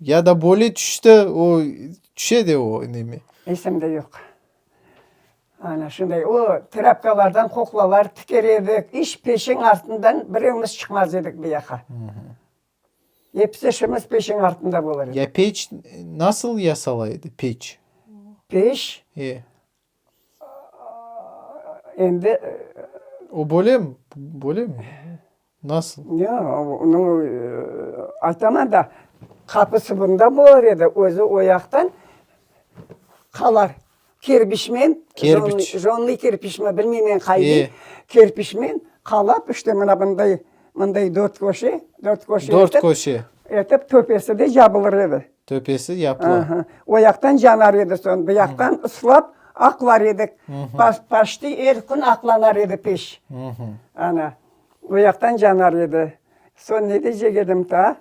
Speaker 1: ya da böyle tüşti, o, tüşe de o neme.
Speaker 2: Esimde yoq. Ana şunday, o trâpkalardan qoqlalar tiker edik, iç peşiñ artından birevimiz çıqmaz edik bu yaqqa. Episi işimiz peşiñ artında bolar edi.
Speaker 1: Ya peç nasıl yasala edi, peç?
Speaker 2: Peç?
Speaker 1: E.
Speaker 2: Endi.
Speaker 1: O böyle mi? Böyle mi? Nasıl?
Speaker 2: Yoq, onı aytaman da, qapısı bunda bolar edi, özü o yaqtan qalar kerpiçmen,
Speaker 1: Kerpiç.
Speaker 2: jonlıy kerpiçmi, bilmeymen qaydı, kerpiçmen qalap, işte mına bunday, mınday dört köşe, dört köşe
Speaker 1: Dört
Speaker 2: etip,
Speaker 1: köşe.
Speaker 2: etip töpesi de cabılır edi.
Speaker 1: Töpesi yapıla.
Speaker 2: Aha, o yaqtan canar edi soñ, bu yaqtan ıslap aqlar edik. Paşti er kün aqlanar edi peş. Ana, o yaqtan canar edi. Soñ ne deycek edim taa?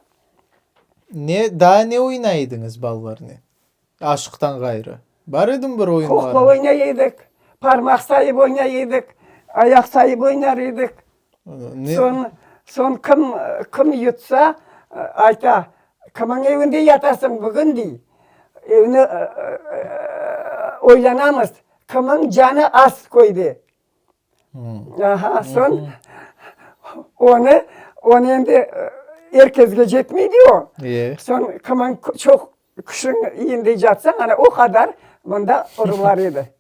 Speaker 1: Ne, daa ne oynay ediñiz balalarnen, aşıqtan ğayrı? Bar edimi bir oyunlarıñız?
Speaker 2: Qoqla oynay edik, parmaq sayıp oynay edik, ayaq sayıp oynar edik. Soñ, soñ kim, kim yutsa, ayta, Kimiñ evinde yatasıñ bugün, dey. Evni oylanamız, kimiñ canı az köyde. Aha, soñ onı, onı endi er kezge cetmey dey o. Soñ kimiñ çoq kişiñ iyinde catsañ, ana o qadar mında urular edi.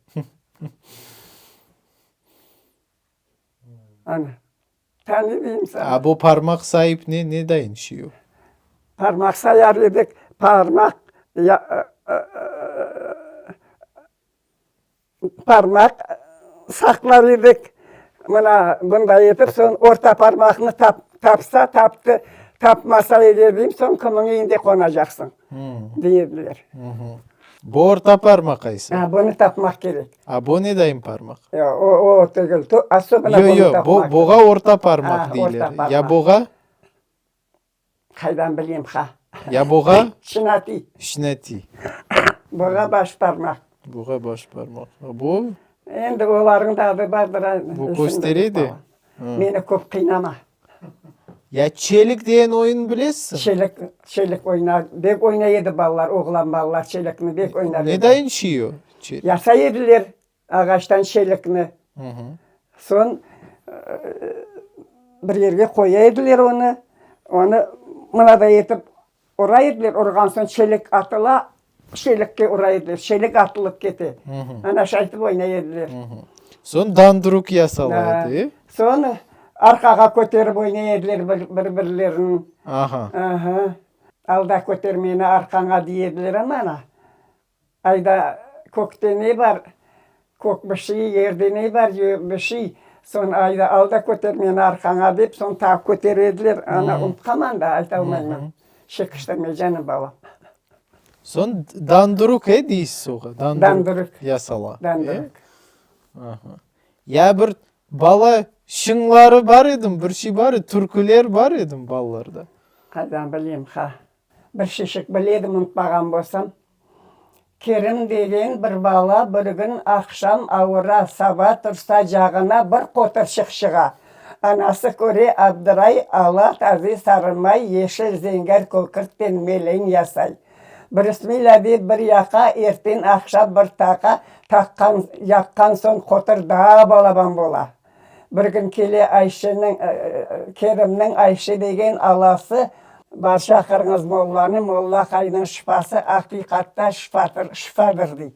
Speaker 2: Ana. Ta ne deyim sana?
Speaker 1: A bu parmaq sayıp ne, ne dayın şey o?
Speaker 2: Parmaq sayar edik, parmaq ya, parmaq saqlar edik. Mına bunday etip, soñ orta parmaqnı tap, tapsa, taptı, tapmasa eger deyim, soñ kimniñ üyünde qonacaqsıñ, dey ediler.
Speaker 1: Bu orta parmaq qaysı?
Speaker 2: A, bunı tapmaq kerek.
Speaker 1: A bu ne dayın parmaq?
Speaker 2: Yo, o, o tügül. Asobına
Speaker 1: Yo,
Speaker 2: bunı
Speaker 1: yo, bu,
Speaker 2: tapmaq kerek.
Speaker 1: buğa orta parmaq
Speaker 2: A,
Speaker 1: deyler.
Speaker 2: orta parmaq.
Speaker 1: Ya buğa?
Speaker 2: Qaydan bileyim, ha.
Speaker 1: Ya buğa?
Speaker 2: Şinatiy.
Speaker 1: Şinatiy.
Speaker 2: Buğa baş parmaq.
Speaker 1: Buğa baş parmaq. A bu?
Speaker 2: Endi olarnıñ da adı bardır.
Speaker 1: Bu köstere de.
Speaker 2: Meni köp qıynama.
Speaker 1: Ya çelik degen oyun bilesiñ?
Speaker 2: Çelik, çelik oynar, bek oynay edi balalar, oğlan balalar çelikni bek oynar edi.
Speaker 1: Ne dayın şey o, çelik?
Speaker 2: Yasay ediler ağaçtan çelikni. Soñ bir yerge qoya ediler onı, onı mınaday etip ura ediler, urğan soñ çelik atıla, çelikke ura ediler, çelik atılıp kete. Ana şaytip oynay ediler.
Speaker 1: Soñ dandruk yasala edi, e?
Speaker 2: Soñ arqağa köterip oynay ediler bir-birlerini.
Speaker 1: Aha.
Speaker 2: Aha. Alda köter meni arqaña dey ediler ama ana. Ayda kökte ne bar, kök bir şey, yerde ne bar, yer bir şey. Soñ ayda al da köter meni arqaña dep, soñ tağ kötere ediler. Ana, unutqanman da, ayta almayman. Şekiştirme, canım balam.
Speaker 1: Soñ danduruk, e, deysiz oğa? Danduruk.
Speaker 2: Danduruk.
Speaker 1: Yasala.
Speaker 2: Danduruk.
Speaker 1: Aha. Ya bir bala şıñları bar edim, bir şey bar edi, türküler bar edim balalarda?
Speaker 2: Qaydan bileyim, ha. Bir şişik bile edim, unutmağan bolsam. Kerim degen bir bala bir gün aqşam avura, saba tursa cağına bir qoturçıq çığa. Anası köre, abdıray, ala taze sarımay, yeşil zenger kökürtpen meleñ yasay. Birismillâ dep bir yaqa, erten aqşam bir taqa taqqan, yaqqan soñ qotur daa balaban bola. Bir gün kele Ayşeniñ, Kerimniñ Ayşe degen alası, Bar çaqırıñız mollanı, molla aqaynıñ şıfası aqiqatta şıfatır, şıfadır, dey.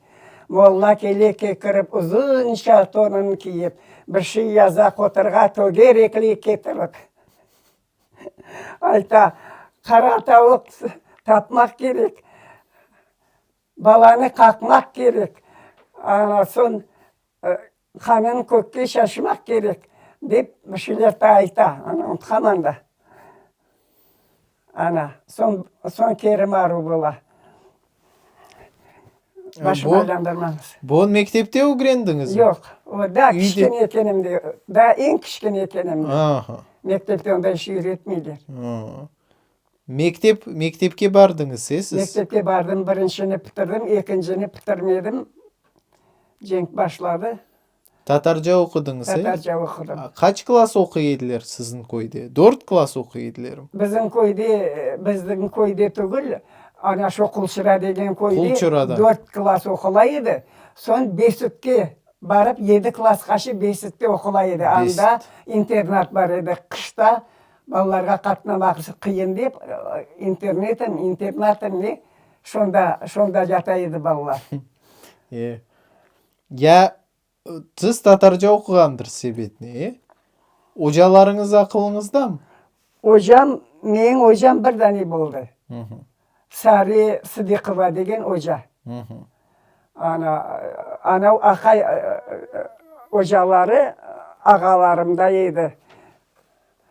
Speaker 2: Molla kele kekirip, uzunca tonun kiyip, bir şey yaza qoturğa tögerekli ketirip, ayta, Qara tavuq tapmaq kerek, balanı qaqmaq kerek, ana soñ Qanın kökke şaşmaq kerek, dep bir şeyler taa ayta. Ana, unutqanman da. Ana, soñ, soñ Kerim aru bola. Başım aylandırmañız.
Speaker 1: Bunı mektepte ögrendiñizmi?
Speaker 2: Yoq, o daa kiçkene ekenimde, daa eñ kiçkene ekenimde.
Speaker 1: Aha.
Speaker 2: Mektepte onday şey öğretmeyler.
Speaker 1: Mektep, mektepke bardıñız, e, siz?
Speaker 2: Mektepke bardım, birincini bitirdim, ekincini bitirmedim. Cenk başladı.
Speaker 1: Tatarca oqudıñız, e?
Speaker 2: Tatarca oqudım.
Speaker 1: Qaç klass oquy ediler siziñ köyde? Dört klass oquy edilermi?
Speaker 2: Bizim köyde, bizim köyde tügül, ana şu Qulçıra degen köyde
Speaker 1: Qulçırada.
Speaker 2: dört klass oqula edi. Soñ Besütke barıp yedi klassqaçı Besütte oqula edi. Anda internat bar edi. Qışta Balalarğa qatnamaq qıyın dep, internetim, internatım ne, şonda, şonda yata edi balalar.
Speaker 1: E. Ya siz tatarca oquğandır sebet ne, e? Ocalarıñız aqılıñızdamı?
Speaker 2: Ocam, meñ ocam bir dane boldı. Sare Sıdiqova degen oca. Ana, anav aqay ocaları ağalarımday edi.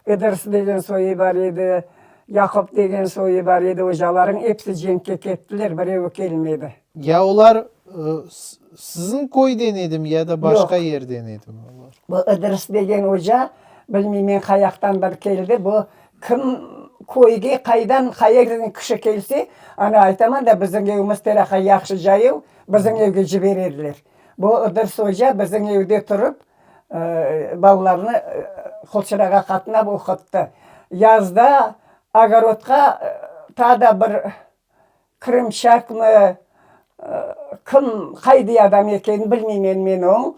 Speaker 2: İdris degen soyu bar edi, Yaqup degen soyu bar edi, ocalarıñ episi cenkke kettiler, birevi kelmedi.
Speaker 1: Ya olar siziñ köyden edimi ya da başqa yerden edimi olar?
Speaker 2: Bu İdris degen oca, bilmeymen qayaqtandır keldi, bu kim köyge qaydan, qayerden kişi kelse, ana aytaman da biziñ evimiz teraqa yahşı cayav, biziñ evge ciberediler. Bu İdris oca biziñ evde turıp, Balalarnı Qulçırağa qatnap oquttı. Yazda ogorodqa taa da bir krımçakmı, kim, qaydı adam ekenini bilmeymen men oñ.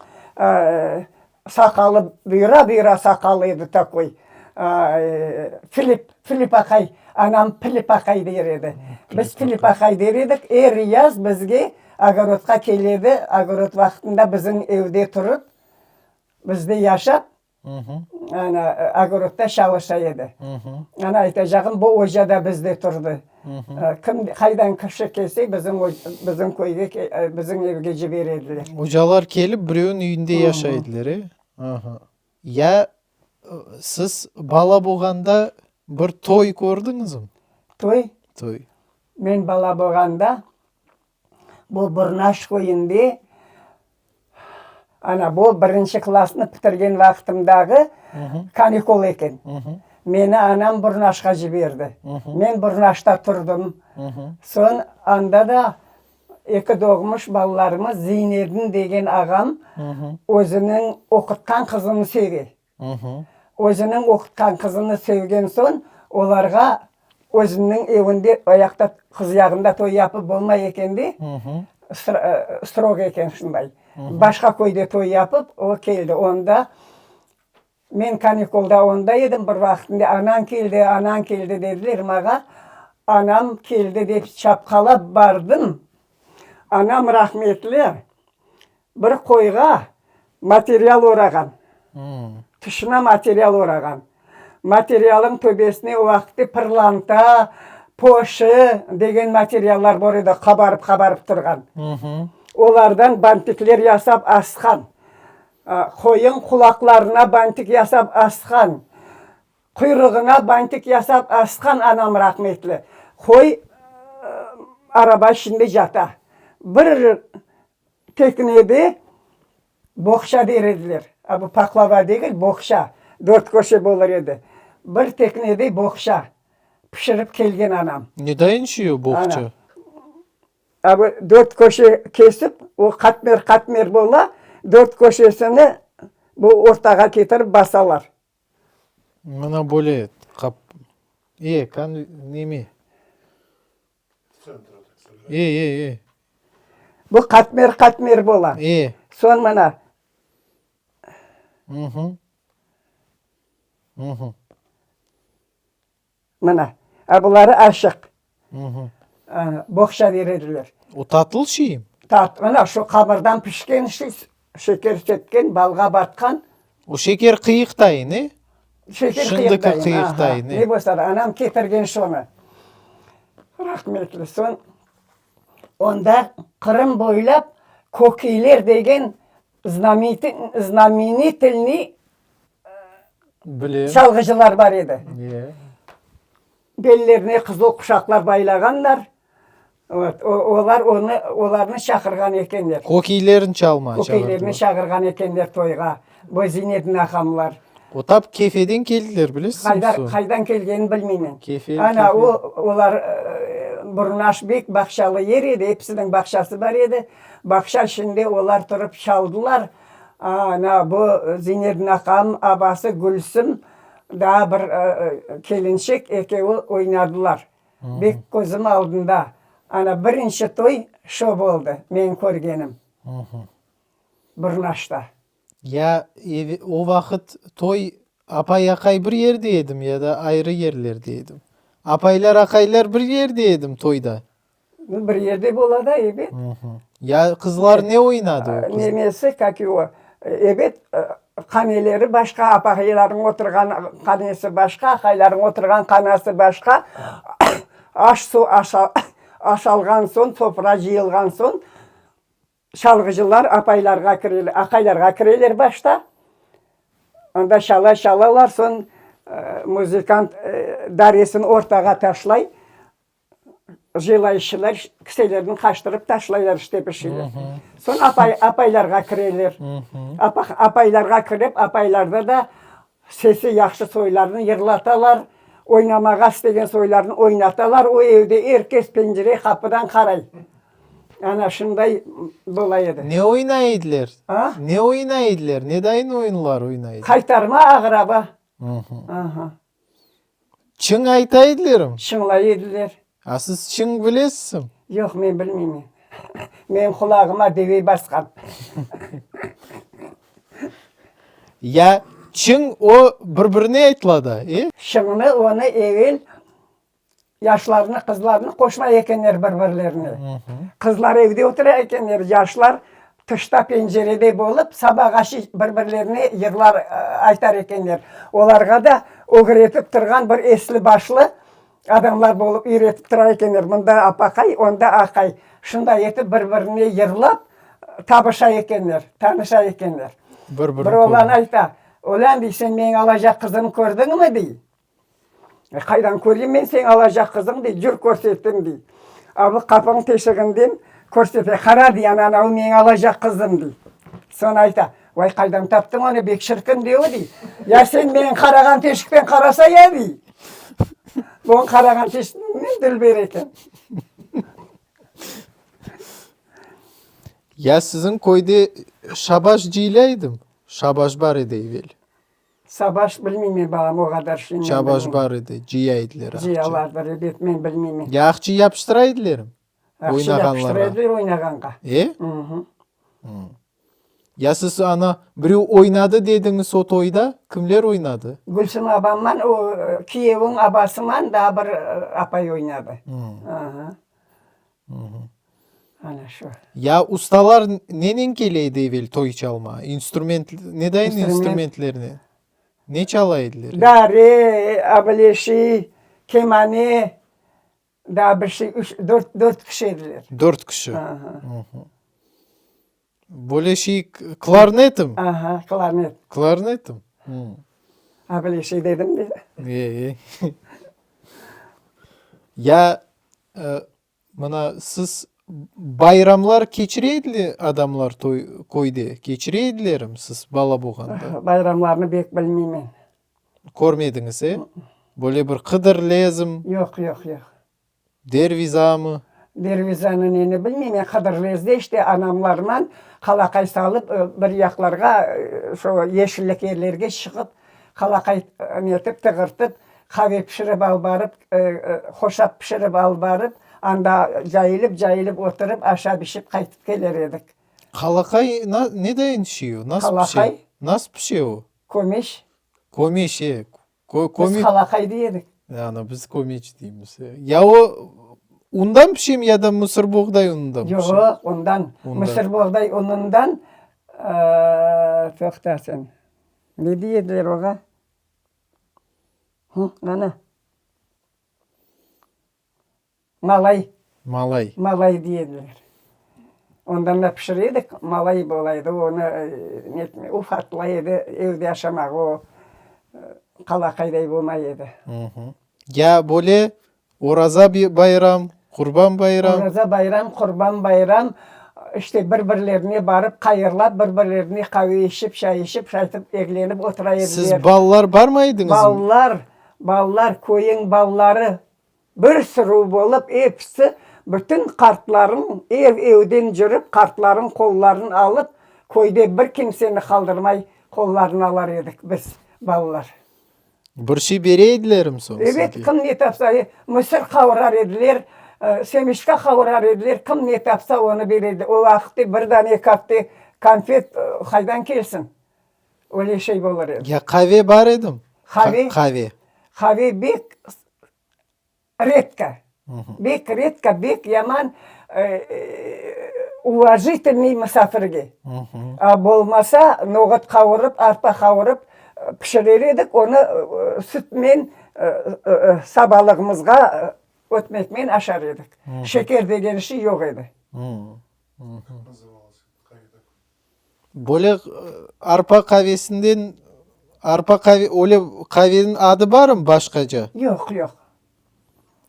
Speaker 2: Saqalı, buyra-buyra saqalı edi takoy. Filip, Filip aqay, anam Pilip aqay der edi. Biz Filip aqay der edik. Er yaz bizge Ogorodqa keledi, ogorod vaqtında bizim evde turıp, bizde yaşap. Ana, ogorodda çalışa edi. Ana, aytacağım, bu oca da bizde turdı. Kim, qaydan kişi kelse, bizim, bizim köyge, bizim evge cibere ediler.
Speaker 1: Ocalar kelip, birevniñ üyünde yaşay ediler, e? Aha. Ya siz bala bolğanda bir toy kördiñizmi?
Speaker 2: Toy?
Speaker 1: Toy.
Speaker 2: Men bala bolğanda, Bu Burnaş köyünde, ana, bu birinci klassnı bitirgen vaqtımdağı kanikul eken. Meni anam Burnaşqa ciberdi. Men Burnaşta turdım. Soñ anda da eki doğmuş balalarımız Zeynedin degen ağam özüniñ oqutqan qızını seve. Özüniñ oqutqan qızını sevgen soñ, olarğa özüniñ evinde o yaqta qız yağında toy yapıp bolmay eken de, strog eken şunday. Başqa köyde toy yapıp, o keldi. Onda men kanikulda onda edim bir vaqıtında, anañ keldi, anañ keldi dediler mağa. Anam keldi dep çapqalap bardım. Anam rahmetli. Bir qoyğa material orağan, tışına material orağan. Materialın töbesine o vaqıtte pırlanta, poşı degen materiallar bar edi, qabarıp-qabarıp turğan. Olardan bantikler yasap asqan. Qoyıñ qulaqlarına bantik yasap asqan. Quyruğına bantik yasap asqan anam rahmetli. Qoy araba içinde cata. Bir Teknede boğça der ediler. A bu paqlava degil, boğça. Dört köşe bolır edi. Bir teknede boğça pişirip kelgen anam.
Speaker 1: Ne dayın şey o boğça?
Speaker 2: A bu dört köşe kesip, o qatmer-qatmer bola, dört köşesini bu ortağa ketirip basalar.
Speaker 1: Mına böyle qap, e, kan, neme? E, e, e.
Speaker 2: Bu qatmer-qatmer bola.
Speaker 1: E.
Speaker 2: Soñ mına.
Speaker 1: Hı-hı. Hı-hı.
Speaker 2: Mına. A buları aşıq.
Speaker 1: Hı-hı.
Speaker 2: Boğça berediler.
Speaker 1: O tatlı şeymi?
Speaker 2: Tat, mına şu qamırdan pişken şey, şeker sepken, balğa batqan.
Speaker 1: O şeker qıyıqtayın, e?
Speaker 2: Şeker
Speaker 1: Şındiki
Speaker 2: qıyıqtayın,
Speaker 1: qıyıqtayın,
Speaker 2: aha.
Speaker 1: e.
Speaker 2: Ne bolsa da, anam ketirgen şonı. Rahmetli. Soñ onda Qırım boylap Kökiyler degen znamenitelniy
Speaker 1: Bilem.
Speaker 2: çalğıcılar bar edi.
Speaker 1: E.
Speaker 2: Bellerine qızıl quşaqlar baylağanlar. Vot, olar onı, olarnı çaqırğan ekenler.
Speaker 1: Kökiylerin çalmağa çağırdılar.
Speaker 2: Kökiylerni çağırğan ekenler toyğa, bu Zinedin aqamlar.
Speaker 1: O tap Kefeden keldiler, bilesizmi
Speaker 2: Qayda,
Speaker 1: soñ?
Speaker 2: qaydan kelgenini bilmeymen.
Speaker 1: Kefe,
Speaker 2: Ana,
Speaker 1: Kefe.
Speaker 2: o, olar Burnaş bek bağçalı yer edi, episiniñ bağçası bar edi. Bağça içinde olar turıp çaldılar. Ana, bu Zinedin aqam, abası Gülsüm, daa bir kelinçek ekevi oynadılar. Bek közüm aldında. Ana, birinci toy şo boldı, menim körgenim. Burnaşta.
Speaker 1: Ya o vaqıt toy apay-aqay bir yerde edimi ya da ayrı yerlerde edimi? Apaylar, aqaylar bir yerde edimi toyda?
Speaker 2: Bir yerde bola da, ebet.
Speaker 1: Ya qızlar ne oynadı o qız?
Speaker 2: Nemesi, kak ego, ebet, qaneleri başqa, apaylarnıñ oturğan qanesi başqa, aqaylarnıñ oturğan qanası başqa. Aş-suv aşalğan soñ, sofra cıyılğan soñ, çalğıcılar apaylarğa kireler, aqaylarğa kireler başta. Anda çala-çalalar, soñ muzıkant daresini ortağa taşlay. Jelayışçılar kiselerini qaçtırıp taşlaylar işte bir şeyler. Soñ apay, apaylarğa kireler. Apaylarğa kirip, apaylarda da sesi yahşı soylarnı yırlatalar, oynamağa istegen soylarnı oynatalar. O evde er kes pencere, qapıdan qaray. Ana şunday bola edi.
Speaker 1: Ne oynay ediler?
Speaker 2: A?
Speaker 1: Ne oynay ediler? Ne dayın oyunlar oynay ediler?
Speaker 2: Qaytarma ağraba. Aha.
Speaker 1: Çıñ ayta edilermi?
Speaker 2: Çıñlay ediler.
Speaker 1: A siz çıñ bilesizmi?
Speaker 2: Yoq, men bilmeymen. Menim qulağıma deve basqan.
Speaker 1: Ya çıñ o bir-birine aytıla da, e?
Speaker 2: Çıñnı onı evel yaşlarnı, qızlarnı qoşmay ekenler bir-birlerine. Qızlar evde otura ekenler, yaşlar. Tışta pencerede bolıp, sabağaşı bir-birlerine yırlar aytar ekenler. Olarğa da ögretip turğan bir esli-başlı adamlar bolıp üyretip tura ekenler. Mında apaqay, onda aqay. Şunday etip bir-birine yırlap tabışa ekenler, tanışa ekenler. Bir oğlan ayta, Olân, dey, sen meñ alacaq qızımnı kördiñmi, dey. E, qaydan köreyim men seniñ alacaq qızıñ, dey, cür körsetim, dey. A bu qapınıñ teşiginden körsete, qara, dey, ana, anavı meñ alacaq qızım, dey. Soñ ayta, Vay, qaydan taptıñ onı, bek çirkin dey o, dey. Ya sen meñ qarağan teşikten qarasa ya, dey. Onıñ qarağan teşiginden dülber eken.
Speaker 1: Ya siziñ köyde şabaş cıylaydım? Şabaş bar edi evel.
Speaker 2: Sabaş bilmeymen balam o qadar şeyni men
Speaker 1: Çabaş
Speaker 2: bilmeymen.
Speaker 1: bar edi, cıya ediler aqçı.
Speaker 2: Cıyalardır ebet men bilmeymen.
Speaker 1: Ya aqçı yapıştıra edilermi?
Speaker 2: Aqçı
Speaker 1: Oynağanlarğa.
Speaker 2: yapıştıra ediler oynağanğa.
Speaker 1: E?
Speaker 2: Hı-hı.
Speaker 1: Ya siz ana birev oynadı dediñiz o toyda, kimler oynadı?
Speaker 2: Gülsüm abamman o kiyeviñ abasıman daa bir apay oynadı. Hı-hı. Ana şu.
Speaker 1: Ya ustalar nenen kele edi evel toy çalma? İnstrument, ne dayın
Speaker 2: İnstrument.
Speaker 1: instrumentlernen? Ne çala ediler?
Speaker 2: Dare, ableşi, kemane, daa bir şey, üç, dört, dört kişi ediler.
Speaker 1: Dört kişi.
Speaker 2: Aha.
Speaker 1: Böyle şey, klarnetim?
Speaker 2: Aha, klarnet.
Speaker 1: Klarnetim?
Speaker 2: Ableşi dedim de.
Speaker 1: E, e. Ya Mına siz bayramlar keçire edile adamlar toy köyde keçire edilermi siz bala bolğanda?
Speaker 2: Bayramlarnı bek bilmeymen.
Speaker 1: Körmediñiz, e? Böyle bir Qıdır lezim?
Speaker 2: Yoq, yoq, yoq.
Speaker 1: Dervizamı?
Speaker 2: Dervizanı neni bilmeymen, Qıdır lezde işte anamlarman qalaqay salıp bir yaqlarğa şo yeşillik yerlerge çıqıp qalaqay netip tığırtıp Qave pişirip alıp barıp, hoşap pişirip alıp barıp, anda cayılıp-cayılıp oturıp, aşap-içip qaytıp keler edik.
Speaker 1: Qalaqay ne dayın şiy o? Nasıl pişe?
Speaker 2: Qalaqay.
Speaker 1: Nasıl pişe o?
Speaker 2: Kömeç.
Speaker 1: Kömeç, e.
Speaker 2: Biz qalaqay dey edik.
Speaker 1: Ana, biz kömeç deymiz. Ya o undan pişemi ya da mısırboğday unundan pişe?
Speaker 2: Yoq, undan. Mısırboğday unundan, toqta sen, ne dey ediler oğa? Hı, ana. Malay.
Speaker 1: Malay.
Speaker 2: Malay dey ediler. Ondan da pişire edik, malay bola edi, onı netme, ufatlay edi, evde aşamağa o qalaqayday bolmay edi.
Speaker 1: Ya böyle Oraza bayram, Qurban bayram.
Speaker 2: Oraza bayram, Qurban bayram, işte bir-birlerine barıp qayırlap, bir-birlerine qave içip, çay içip, şaytip eglenip otura ediler.
Speaker 1: Siz ballar barmay ediñizmi?
Speaker 2: Ballar, ballar, köyüñ balları bir sürü bolıp, episi bütün qartlarıñ ev-evden cürip, qartlarıñ qolların alıp, köyde bir kimseni qaldırmay qollarını alar edik biz, ballar.
Speaker 1: Bir şey bere edilermi soñ sizge?
Speaker 2: Ebet, kim ne tapsa, mısır qavurar ediler, semeçka qavurar ediler, kim ne tapsa, onı bere ediler. O vaqıtte bir dane kapte konfet qaydan kelsin? Öyle şey olur edi.
Speaker 1: Ya qave bar edimi?
Speaker 2: Qave?
Speaker 1: Qave.
Speaker 2: Qave bek Redko, bek redko, bek yaman uvajitelnıy musafirge. A bolmasa, noğut qavurıp, arpa qavurıp pişirer edik, onı sütmen sabalığımızğa ötmekmen aşar edik. Şeker degen şey yoq edi.
Speaker 1: Böyle arpa qavesinden, arpa qave, öyle qaveniñ adı barmı başqaca?
Speaker 2: Yoq, yoq.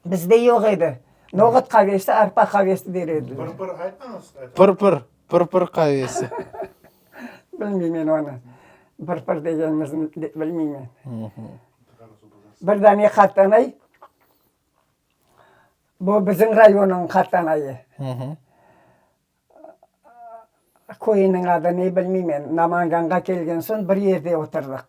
Speaker 2: Bizde yoq edi. Noğut qavesi, arpa qavesi der ediler.
Speaker 3: Pır-pır aytmañız.
Speaker 1: Pır-pır, pır-pır qavesi.
Speaker 2: Bilmeymen onı. Pır-pır degenimizni bilmeymen. Bir dane qartanay, bu bizim rayonnıñ qartanayı. Köyüniñ adı ne bilmeymen. Namanganğa kelgen soñ bir yerde oturdıq.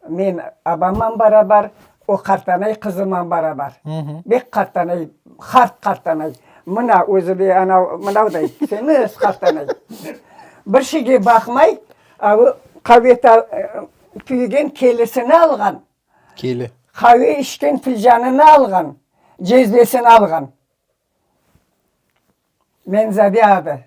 Speaker 2: Men abamman barabar, o qartanay qızıman barabar. Bek qartanay, qart qartanay. Mına özü de anav, mınavday semiz qartanay. Bir şeyge baqmay, avı qave tüygen kelisini alğan.
Speaker 1: Keli.
Speaker 2: Qave içken filcanını alğan, cezvesini alğan. Menzade adı.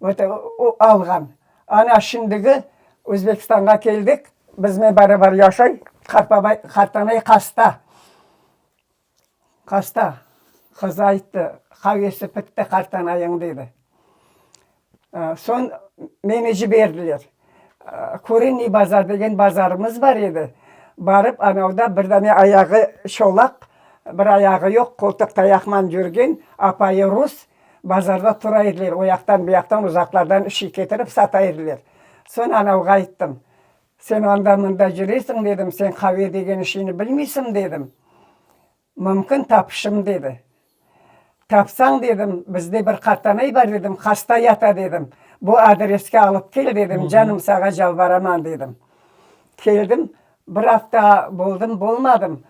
Speaker 2: Vot, o alğan. Ana şimdigi Özbekistanğa keldik, biznen barabar yaşay, qartbabay, qartanay hasta. Hasta. Qızı ayttı, qavesi pitti qartanayıñ, dedi. Soñ meni jiberdiler. Kureniy bazar degen bazarımız bar edi. Barıp, anavda bir dane ayağı çolaq, bir ayağı yoq, qoltuq tayaqman yürgen apayı rus bazarda tura ediler. O yaqtan, bu yaqtan, uzaqlardan şiy ketirip sata ediler. Soñ anavğa ayttım, Sen anda-mında yüresiñ, dedim, sen qave degen şiyni bilmeysiñ, dedim. Mümkün tapışım, dedi. Tapsañ, dedim, bizde bir qartanay bar, dedim, hasta yata, dedim. Bu adreske alıp kel, dedim, canım, sağa yalvaraman, dedim. Keldim, bir afta boldım, bolmadım,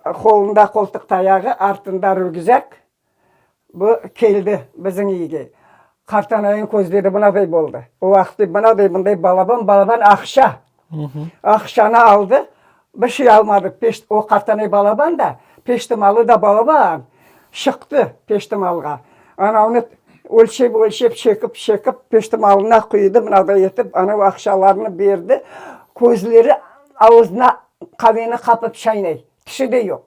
Speaker 2: qolunda qoltuq tayağı, artında rükzak, bu keldi bizim iyge. Qartanayıñ közleri mınaday boldı. O vaqıt mınaday, mınday balaban-balaban aqça. Aqçanı aldı, bir şey almadı. Peş, o qartanay balaban da, peştimalı da balaban. Çıqtı peştimalğa. Anavını ölçep, ölçep, çekip, çekip, peştimalına quydı, mınaday etip, anav aqçalarnı berdi. Közleri avuzına qaveni qapıp çaynay. Tişi de yoq.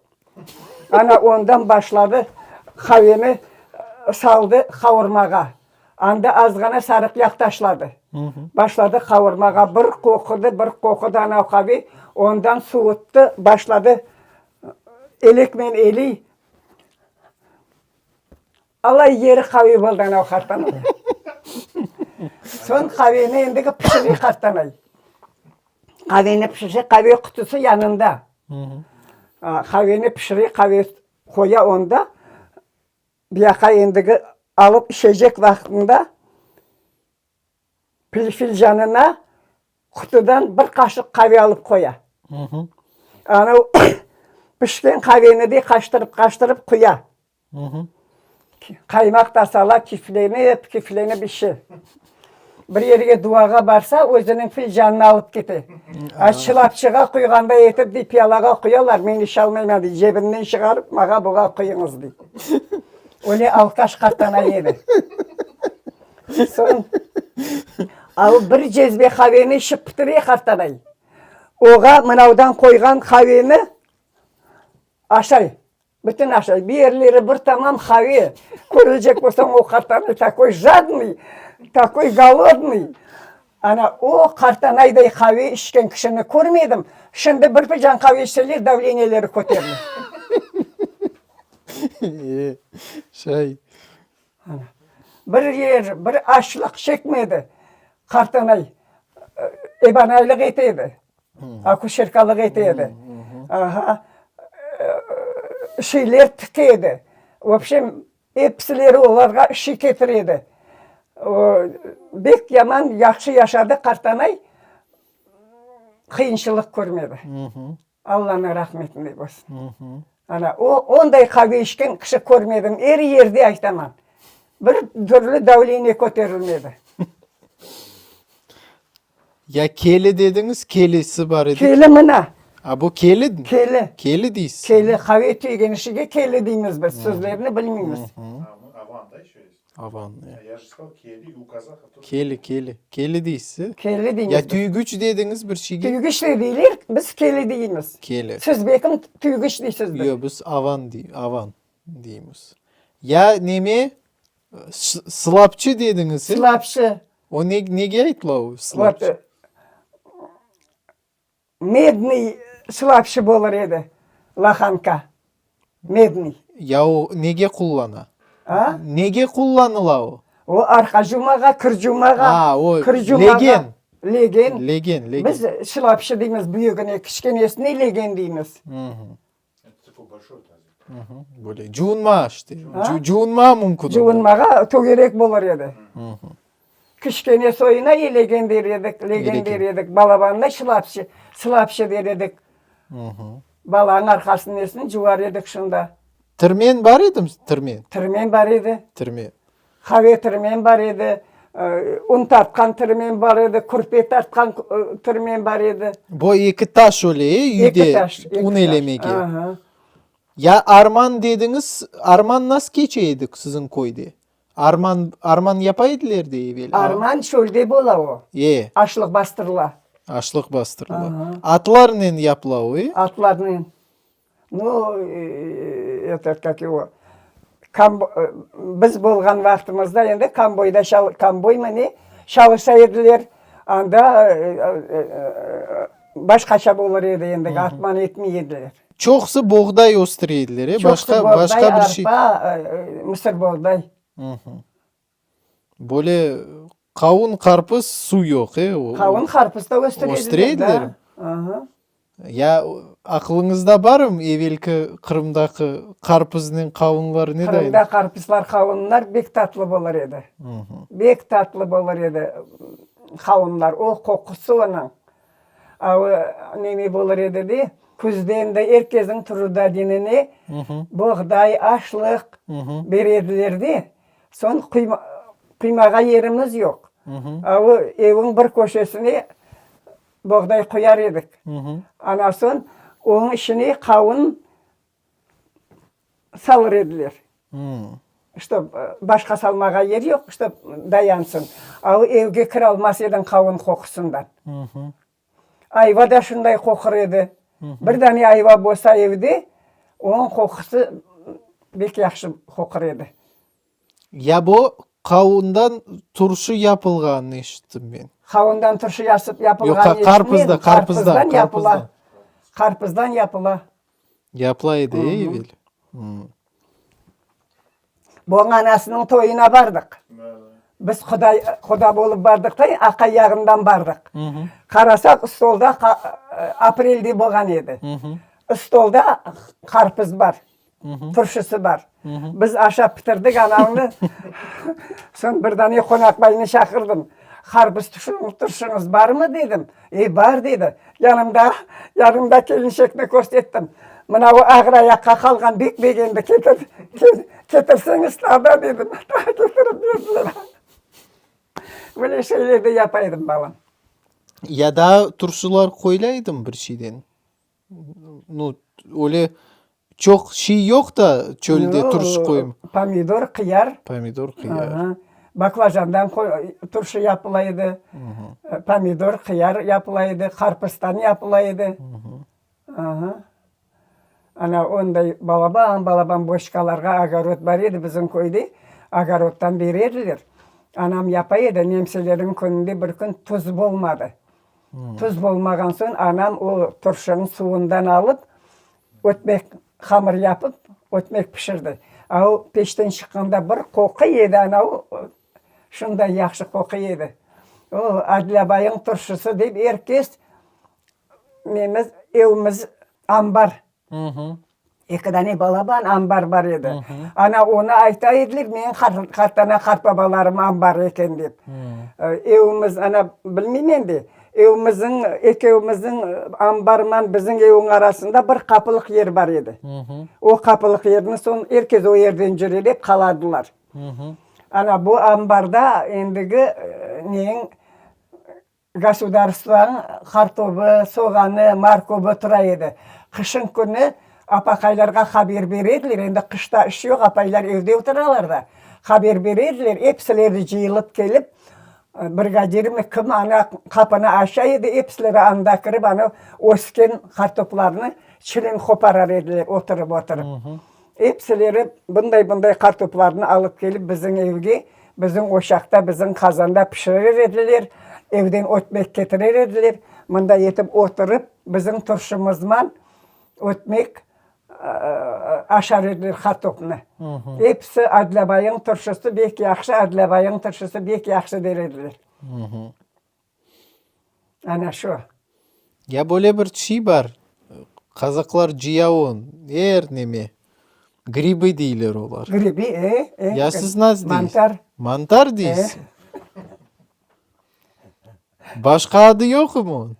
Speaker 2: Ana ondan başladı, qaveni saldı qavurmağa. Anda azğana sarıq yağ taşladı. Başladı qavurmağa. Bir qoqudı, bir qoqudı anav qave. Ondan suvuttı, başladı elekmen eliy. Alay yeri qave boldı anav qartanay. Soñ qaveni endigi pişire qartanay. Qaveni pişirse, qave qutusı yanında. Qaveni pişire, qave qoya onda. Bu yaqqa endigi alıp içecek vaqtında filcanına qutudan bir qaşıq qave alıp qoya. Anav pişken qaveni de qaştırıp, qaştırıp quya. Qaymaq da sala, kiflenip, kiflenip içe. Bir yerge duağa barsa, özüniñ filcanını alıp kete. A çılapçığa quyğanda etip, dey, piyalağa quyalar, men içalmayman, dey, cebimden çıqarıp, mağa buğa quyıñız, dey. Öyle alkaş qartana edi. Soñ, al bir cezve qaveni içip bitire qartanay. Oğa mınavdan qoyğan qaveni aşay. Bütün aşay. Bir yerleri bir tamam qave. Körecek bolsañ, o qartanay takoy jadnıy, takoy golodnıy. Ana, o qartanayday qave içken kişini körmedim. Şimdi bir filcan qave içseler, davleniyeleri köterile.
Speaker 1: E, şay.
Speaker 2: Ana, bir yer, bir açlıq çekmedi qartanay. Ebanaylıq ete edi. Akuşerkalıq ete edi. Aha, şeyler tike edi. V obşem, episileri olarğa şiy ketire edi. Bek yaman yahşı yaşadı qartanay, qıyınçılıq körmedi. Allanıñ rahmetinde bolsun. Ana, o, onday qave içken kişi körmedim, er yerde aytaman. Bir türlü davleniye köterilmedi.
Speaker 1: Ya keli dediñiz, kelisi bar edi.
Speaker 2: Keli mına.
Speaker 1: A, bu keli?
Speaker 2: Keli.
Speaker 1: Keli deysiz.
Speaker 2: Keli, qave tüygen işige keli deymiz biz, sözlerni bilmeymiz.
Speaker 3: Avan da еще есть.
Speaker 1: Avan, ya.
Speaker 3: Я же сказал keli, и у казахов тоже.
Speaker 1: Keli, keli. Keli deysiz.
Speaker 2: Keli deymiz
Speaker 1: Ya
Speaker 2: biz.
Speaker 1: tüygüç dediñiz bir şeyge?
Speaker 2: Tüygüç de deyler, biz keli deymiz.
Speaker 1: Keli.
Speaker 2: Siz belkim tüygüç deysizdir.
Speaker 1: Yoq, biz avan dey, avan deymiz. Ya neme, sılapçı dediñiz, e?
Speaker 2: Sılapçı.
Speaker 1: O ne, nege aytıla o sılapçı?
Speaker 2: Vot, mednıy sılapçı bolır edi, lahanka, mednıy.
Speaker 1: Ya o nege qullana?
Speaker 2: A?
Speaker 1: Nege qullanıla o?
Speaker 2: O arqa cumağa, kir cumağa,
Speaker 1: A, o
Speaker 2: kir cumağa.
Speaker 1: legen.
Speaker 2: Legen.
Speaker 1: Legen, legen.
Speaker 2: Biz sılapçı deymiz büyügine, kiçkenesine legen deymiz.
Speaker 1: Böyle cuvunma işte. Cuvunma mümkün.
Speaker 2: Cuvunmağa tögerek bolır edi. Kiçkene soyuna elegen der edik, legen der edik, balabanına şılapçı, sılapçı der edik. Balanıñ arqasını nesini cuvar edik şunda.
Speaker 1: Tirmen bar edimi, tirmen?
Speaker 2: Tirmen bar edi.
Speaker 1: Tirmen.
Speaker 2: Qave tirmen bar edi, un tartqan tirmen bar edi, kürpe tartqan tirmen bar edi.
Speaker 1: Bu eki taş öyle, e, üyde
Speaker 2: Eki taş, eki
Speaker 1: un
Speaker 2: taş.
Speaker 1: elemege.
Speaker 2: Aha.
Speaker 1: Ya arman dediñiz, arman nasıl keçe edi siziñ köyde? Arman, arman yapa ediler de evel?
Speaker 2: Arman çölde bola o.
Speaker 1: E.
Speaker 2: Aşlıq bastırıla.
Speaker 1: Aşlıq bastırıla. Atlarnen yapıla o, e?
Speaker 2: Atlarnen. Nu, etot, kak ego, biz bolğan vaqtımızda endi komboyda, komboy mı ne, çalışa ediler. Anda başqaça olur edi endi, atman etmey ediler.
Speaker 1: Çoqusı boğday östüre ediler, e?
Speaker 2: Çoqusı boğday, arpa, mısırboğday.
Speaker 1: Böyle qavun, qarpız, suv yoq, e?
Speaker 2: Qavun, qarpız da östüre ediler.
Speaker 1: Östüre ediler. Ya aqılıñızda barmı evelki Qırımdaki qarpıznen qavunlar ne dayın?
Speaker 2: Qırımda qarpızlar, qavunlar bek tatlı olur edi. Bek tatlı olur edi qavunlar. O qoqusı onıñ. A o neme olur edi de, küzde endi er kesniñ trudadenine boğday, aşlıq bere ediler de, soñ quymağa yerimiz yoq. A o evniñ bir köşesine Boğday qoyar edik. Ana soñ onıñ içine qavun salır ediler. Ştob başqa salmağa yer yoq, ştob dayansın. A o evge kiralmaz ediñ qavun qoqusından. Ayva da şunday qoqur edi. Bir dane ayva bolsa evde, onıñ qoqusı bek yahşı qoqur edi.
Speaker 1: Ya bu qavundan turşu yapılğanını eşittim men.
Speaker 2: Qavundan turşu yapılğanını
Speaker 1: eşitmedim. Qarpızdan,
Speaker 2: qarpızdan yapıla. Qarpızdan yapıla.
Speaker 1: Yapıla edi, e, evel.
Speaker 2: Bunıñ anasınıñ toyuna bardıq. Biz quda, quda bolıp bardıq da, aqay yağından bardıq. Qarasaq, stolda aprelde bolğan edi. Stolda qarpız bar. Turşusı bar. Biz aşap bitirdik anavnı. Soñ bir dane qonaqbaynı şaqırdım. Qarpız turşuñız barmı dedim. E, bar dedi. Yanımda, yanımda kelinçekni körsettim. Mınavı ağır ayaqqa qalğan bek begendi, ketir, ketirseñiz tada dedim. Taa ketirip berdiler. Böyle şeyler de yapa edim, balam.
Speaker 1: Ya daa turşular qoyula edimi bir şeyden? Nu, öyle çoq şey yoq da çölde turşu qoyma.
Speaker 2: Pomidor, qıyar.
Speaker 1: Pomidor, qıyar.
Speaker 2: Baklajandan turşu yapıla edi. Pomidor, qıyar yapıla edi. Qarpızdan yapıla edi. Ana, onday balaban, balaban boçkalarğa ogorod bar edi bizim köyde. Ogoroddan bere ediler. Anam yapa edi. Nemselerniñ kününde bir kün tuz bolmadı. Tuz bolmağan soñ anam o turşunıñ suvundan alıp, ötmek hamır yapıp, ötmek pişirdi. A o peçten çıqqanda bir qoqu edi ana, şunday yahşı qoqu edi. O, Adile abayıñ turşusı dep er kes nemiz, evimiz ambar. Eki dane balaban ambar bar edi. Ana, onı ayta ediler, menim qartana, qartbabalarım ambarı eken dep. Evimiz, ana, bilmeyim endi, evimizniñ, ekevimizniñ ambarman bizim evniñ arasında bir qapılıq yer bar edi. O qapılıq yerni soñ er kes o yerden cürelep qaladılar. Ana, bu ambarda endigi neñ Gosudarstvanıñ qartobı, soğanı, markobı tura edi. Qışın künü apaqaylarğa haber bere ediler, endi qışta iş yoq, apaylar evde oturalar da, haber bere ediler, episileri cıyılıp kelip, brigadirmi, kim, ana qapını aça edi, episileri anda kirip, ana ösken qartoplarnı çilin qoparar ediler, oturıp-oturıp. Episileri bunday-bunday qartoplarnı alıp kelip bizim evge, bizim oçaqta, bizim qazanda pişirir ediler, evden ötmek ketirir ediler. Mında etip oturıp, bizim turşumızman ötmek aşar ediler qartopnı. Episi Adlabayıñ turşusı bek yahşı, Adlabayıñ turşusı bek yahşı der ediler. Ana şu.
Speaker 1: Ya böyle bir şey bar, qazaqlar cıya on, er neme, gribı deyler olar.
Speaker 2: Gribi, e, e.
Speaker 1: Ya siz nasıl deysiz?
Speaker 2: Mantar.
Speaker 1: Mantar deysiz? Başqa adı yoqmı onıñ?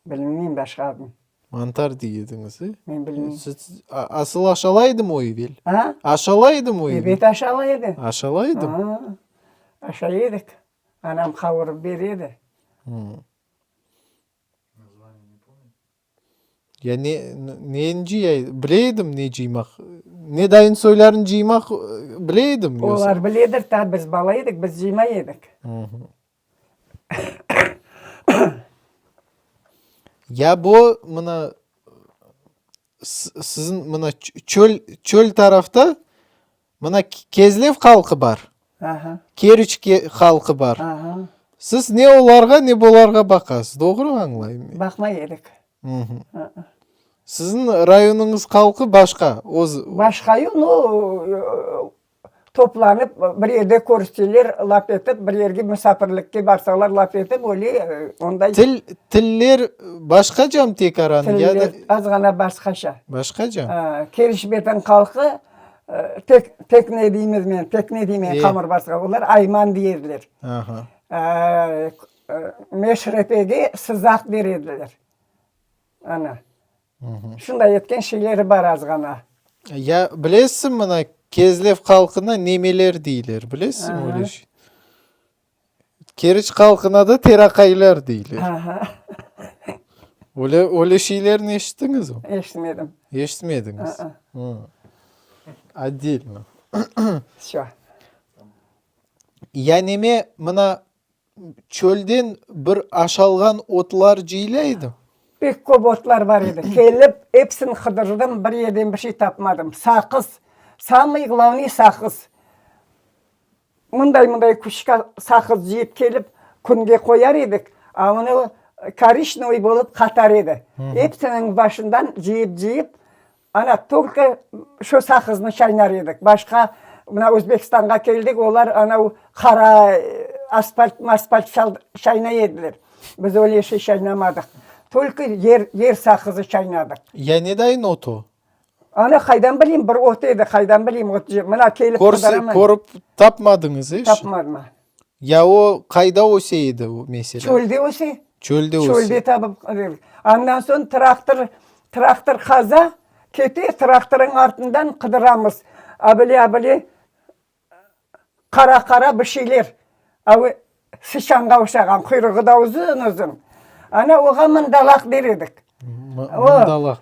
Speaker 2: Bilmeyim başqa adını.
Speaker 1: Mantar dey ediñiz, e?
Speaker 2: Men bilmeyim.
Speaker 1: Siz asıl aşalaydımı o evel?
Speaker 2: A?
Speaker 1: Aşalaydımı o evel?
Speaker 2: Ebet aşalay edi.
Speaker 1: Aşalaydım?
Speaker 2: A, aşay edik. Anam qavurıp bere edi.
Speaker 1: Ya ne, neni cıyay, bile edim ne cıymaq. Ne dayın soyların cıymaq bile edim.
Speaker 2: Yoqsa. Olar biledir, ta biz bala edik, biz cıymay edik.
Speaker 1: Ya bu mına siziñ mına çöl, çöl tarafta mına Kezlev halqı bar.
Speaker 2: Aha.
Speaker 1: Keriç halqı bar.
Speaker 2: Aha.
Speaker 1: Siz ne olarğa, ne bularğa baqasız. Doğru añlayım men?
Speaker 2: Baqmay edik.
Speaker 1: Siziñ rayonıñız halqı başqa, öz.
Speaker 2: Başqa, nu, Toplanıp, bir yerde körüşseler, laf etip, bir yerge musafirlikke barsalar, laf etip, öyle onday.
Speaker 1: Til, tiller başqacam tekaran ya da?
Speaker 2: Tiller az ğana başqaça.
Speaker 1: Başqaca?
Speaker 2: Kerişbetiñ halqı tek, tekne deymiz men, tekne deymen qamır basqa, olar ayman dey ediler.
Speaker 1: Aha.
Speaker 2: Meşrepege sızaq der ediler. Ana. Şunday etken şeyleri bar az ğana.
Speaker 1: Ya bilesiñ mına Kezlev halqına nemeler deyler, bilesiñmi öyle şey? Keriç halqına da teraqaylar deyler. Öyle, öyle şeylerni eşittiñizmi?
Speaker 2: Eşitmedim.
Speaker 1: Eşitmediñiz? Otdelno.
Speaker 2: Vsё.
Speaker 1: Ya neme mına Çölden bir aşalğan otlar cıyla edi.
Speaker 2: Pek köp otlar bar edi. Kelip, episini qıdırdım, bir yerden bir şey tapmadım. Saqız, samıy glavnıy saqız. Mınday-mınday kuşka saqız cıyıp kelip, künge qoyar edik, a onı koriçnevıy bolıp qatar edi. Episiniñ başından cıyıp-cıyıp, Ana, tolko şu saqıznı çaynar edik. Başqa, mına Özbekistanğa keldik, olar anau qara asfalt, masfalt çaynay ediler. Biz öyle şey çaynamadıq. Tolko yer, yer saqızı çaynadıq.
Speaker 1: Ya ne dayın ot o?
Speaker 2: Ana, qaydan bileyim, bir ot edi, qaydan bileyim, ot, mına kelip qıdıraman.
Speaker 1: Körip tapmadıñız, e?
Speaker 2: Tapmadım.
Speaker 1: Ya o qayda öse edi, o meselâ?
Speaker 2: Çölde öse.
Speaker 1: Çölde öse.
Speaker 2: Çölde tapıp, andan soñ traktor, traktor qaza, kete, traktorıñ artından qıdıramız. Abile-abile qara-qara bir şeyler, av sıçanğa oşağan, quyruğı da uzun-uzun. Ana, oğa mındalaq der edik.
Speaker 1: Mındalaq.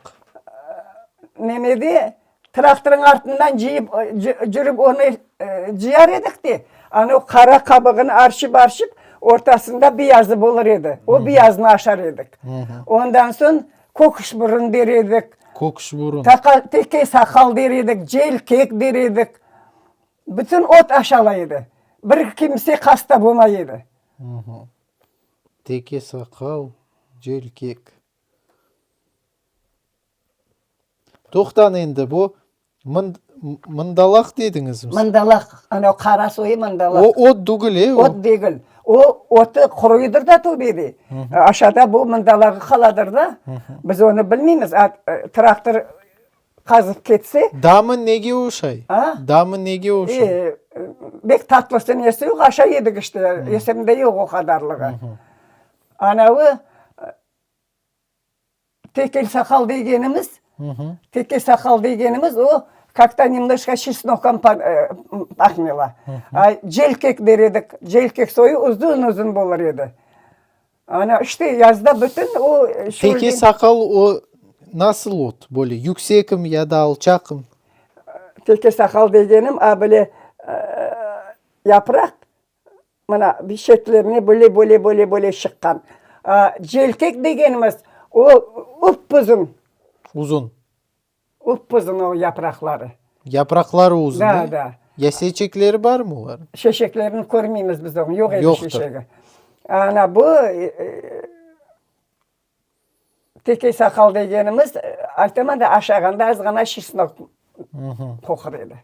Speaker 2: Nemede, Traktorıñ artından cıyıp, cürip onı cıyar edik de, anau qara qabığını arşıp-arşıp, ortasında beyazı bolır edi. O beyazını aşar edik. Ondan soñ köküşburun der edik.
Speaker 1: Köküşburun.
Speaker 2: Teke saqal der edik, celkek der edik. Bütün ot aşala edi. Bir kimse hasta bolmay edi.
Speaker 1: Teke saqal, celkek. Toqtan endi, bu mındalaq dediñizmi?
Speaker 2: Mındalaq, ana o qara soyu mındalaq.
Speaker 1: O ot degil, e?
Speaker 2: Ot degil. O otı quruydır da töbede. Aşağıda bu mındalağı qaladır da. Biz onı bilmeymiz. Traktor qazıp ketse.
Speaker 1: Damı nege oşay?
Speaker 2: A?
Speaker 1: Damı nege oşay?
Speaker 2: E, bek tatlısı nesi yoq, aşay edik işte. Esimde yoq o qadarlığı. Anavı Tekel saqal degenimiz, tekel saqal degenimiz o, kak-to nemnojko çesnokom pahmela. Celkek der edik, celkek soyu uzun-uzun bolır edi. Ana, işte, yazda bütün o
Speaker 1: Teke saqal o nasıl ot, böyle yüksekmi ya da alçaqmı?
Speaker 2: Teke saqal degenim, a böyle yapraq Mına, bir çetlerine böyle, böyle, böyle, böyle çıqqan. A, celkek degenimiz, o up-uzun.
Speaker 1: Uzun.
Speaker 2: Up-uzun o yapraqları.
Speaker 1: Yapraqları uzun,
Speaker 2: Da,
Speaker 1: e?
Speaker 2: da.
Speaker 1: Ya seçekleri barmı olarnıñ?
Speaker 2: Çeçeklerini körmeymiz biz onıñ, yoq edi
Speaker 1: Yoqtır.
Speaker 2: çeçegi. Ana, bu Teke saqal degenimiz, aytaman da, aşağanda az ğana çesnok qoqur edi.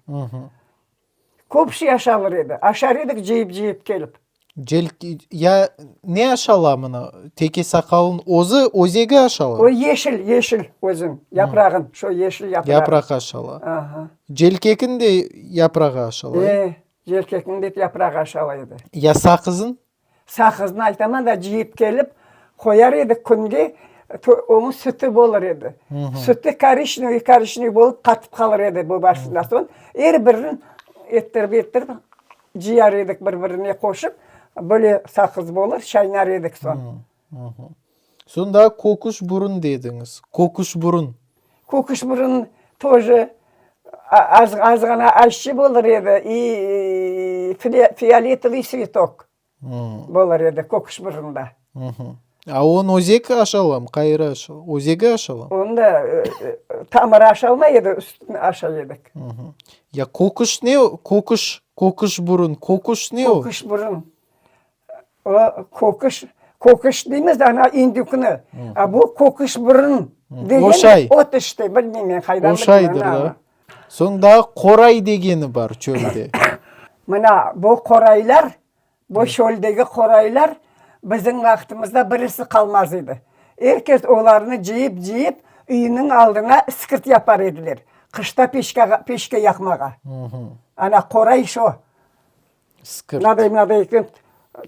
Speaker 2: Köp şey aşalır edi. Aşar edik cıyıp-cıyıp kelip.
Speaker 1: Ya ne aşala mına? Teke saqalnıñ özü, özegi aşala?
Speaker 2: O yeşil, yeşil özün, yaprağın, şo yeşil yaprağı.
Speaker 1: Yapraq aşala. Celkekiñ de yaprağı aşala?
Speaker 2: E, celkekniñ de yaprağı aşala edi.
Speaker 1: Ya saqızıñ?
Speaker 2: Saqıznı aytaman da, cıyıp kelip, qoyar edik künge, onıñ sütü bolır edi. Sütü koriçnevıy, koriçnevıy bolıp qatıp qalır edi bu başında. Soñ er birini ettirip, ettirip cıyar edik bir-birine qoşıp, böyle saqız bolır, çaynar edik soñ.
Speaker 1: Soñ daa köküş burun dediñiz. Köküş burun.
Speaker 2: Köküş burun тоже az, azğana aşçı bolır edi i fioletovıy tsvetok bolır edi köküş burunda.
Speaker 1: A onı özek aşalam, qayırı aşalam, özegi aşalam?
Speaker 2: Onı da tamırı aşalmay edi, üstüni aşay edik.
Speaker 1: Ya köküş ne, köküş, köküş burun, köküş ne o?
Speaker 2: Köküş burun. O köküş, köküş deymiz ana indükni. A bu köküş burun degen
Speaker 1: Oşay.
Speaker 2: ot işte, bilmeyim men qaydan
Speaker 1: Oşaydır da. Soñ daa qoray degeni bar çölde.
Speaker 2: Mına bu qoraylar, bu çöldegi qoraylar bizim vaqtımızda birisi qalmaz edi. Er kes olarnı cıyıp-cıyıp üyüniñ aldına iskirt yapar ediler, qışta peçkağa, peçke yaqmağa. Ana qoray şo.
Speaker 1: Iskirt.
Speaker 2: Mınaday, mınaday etken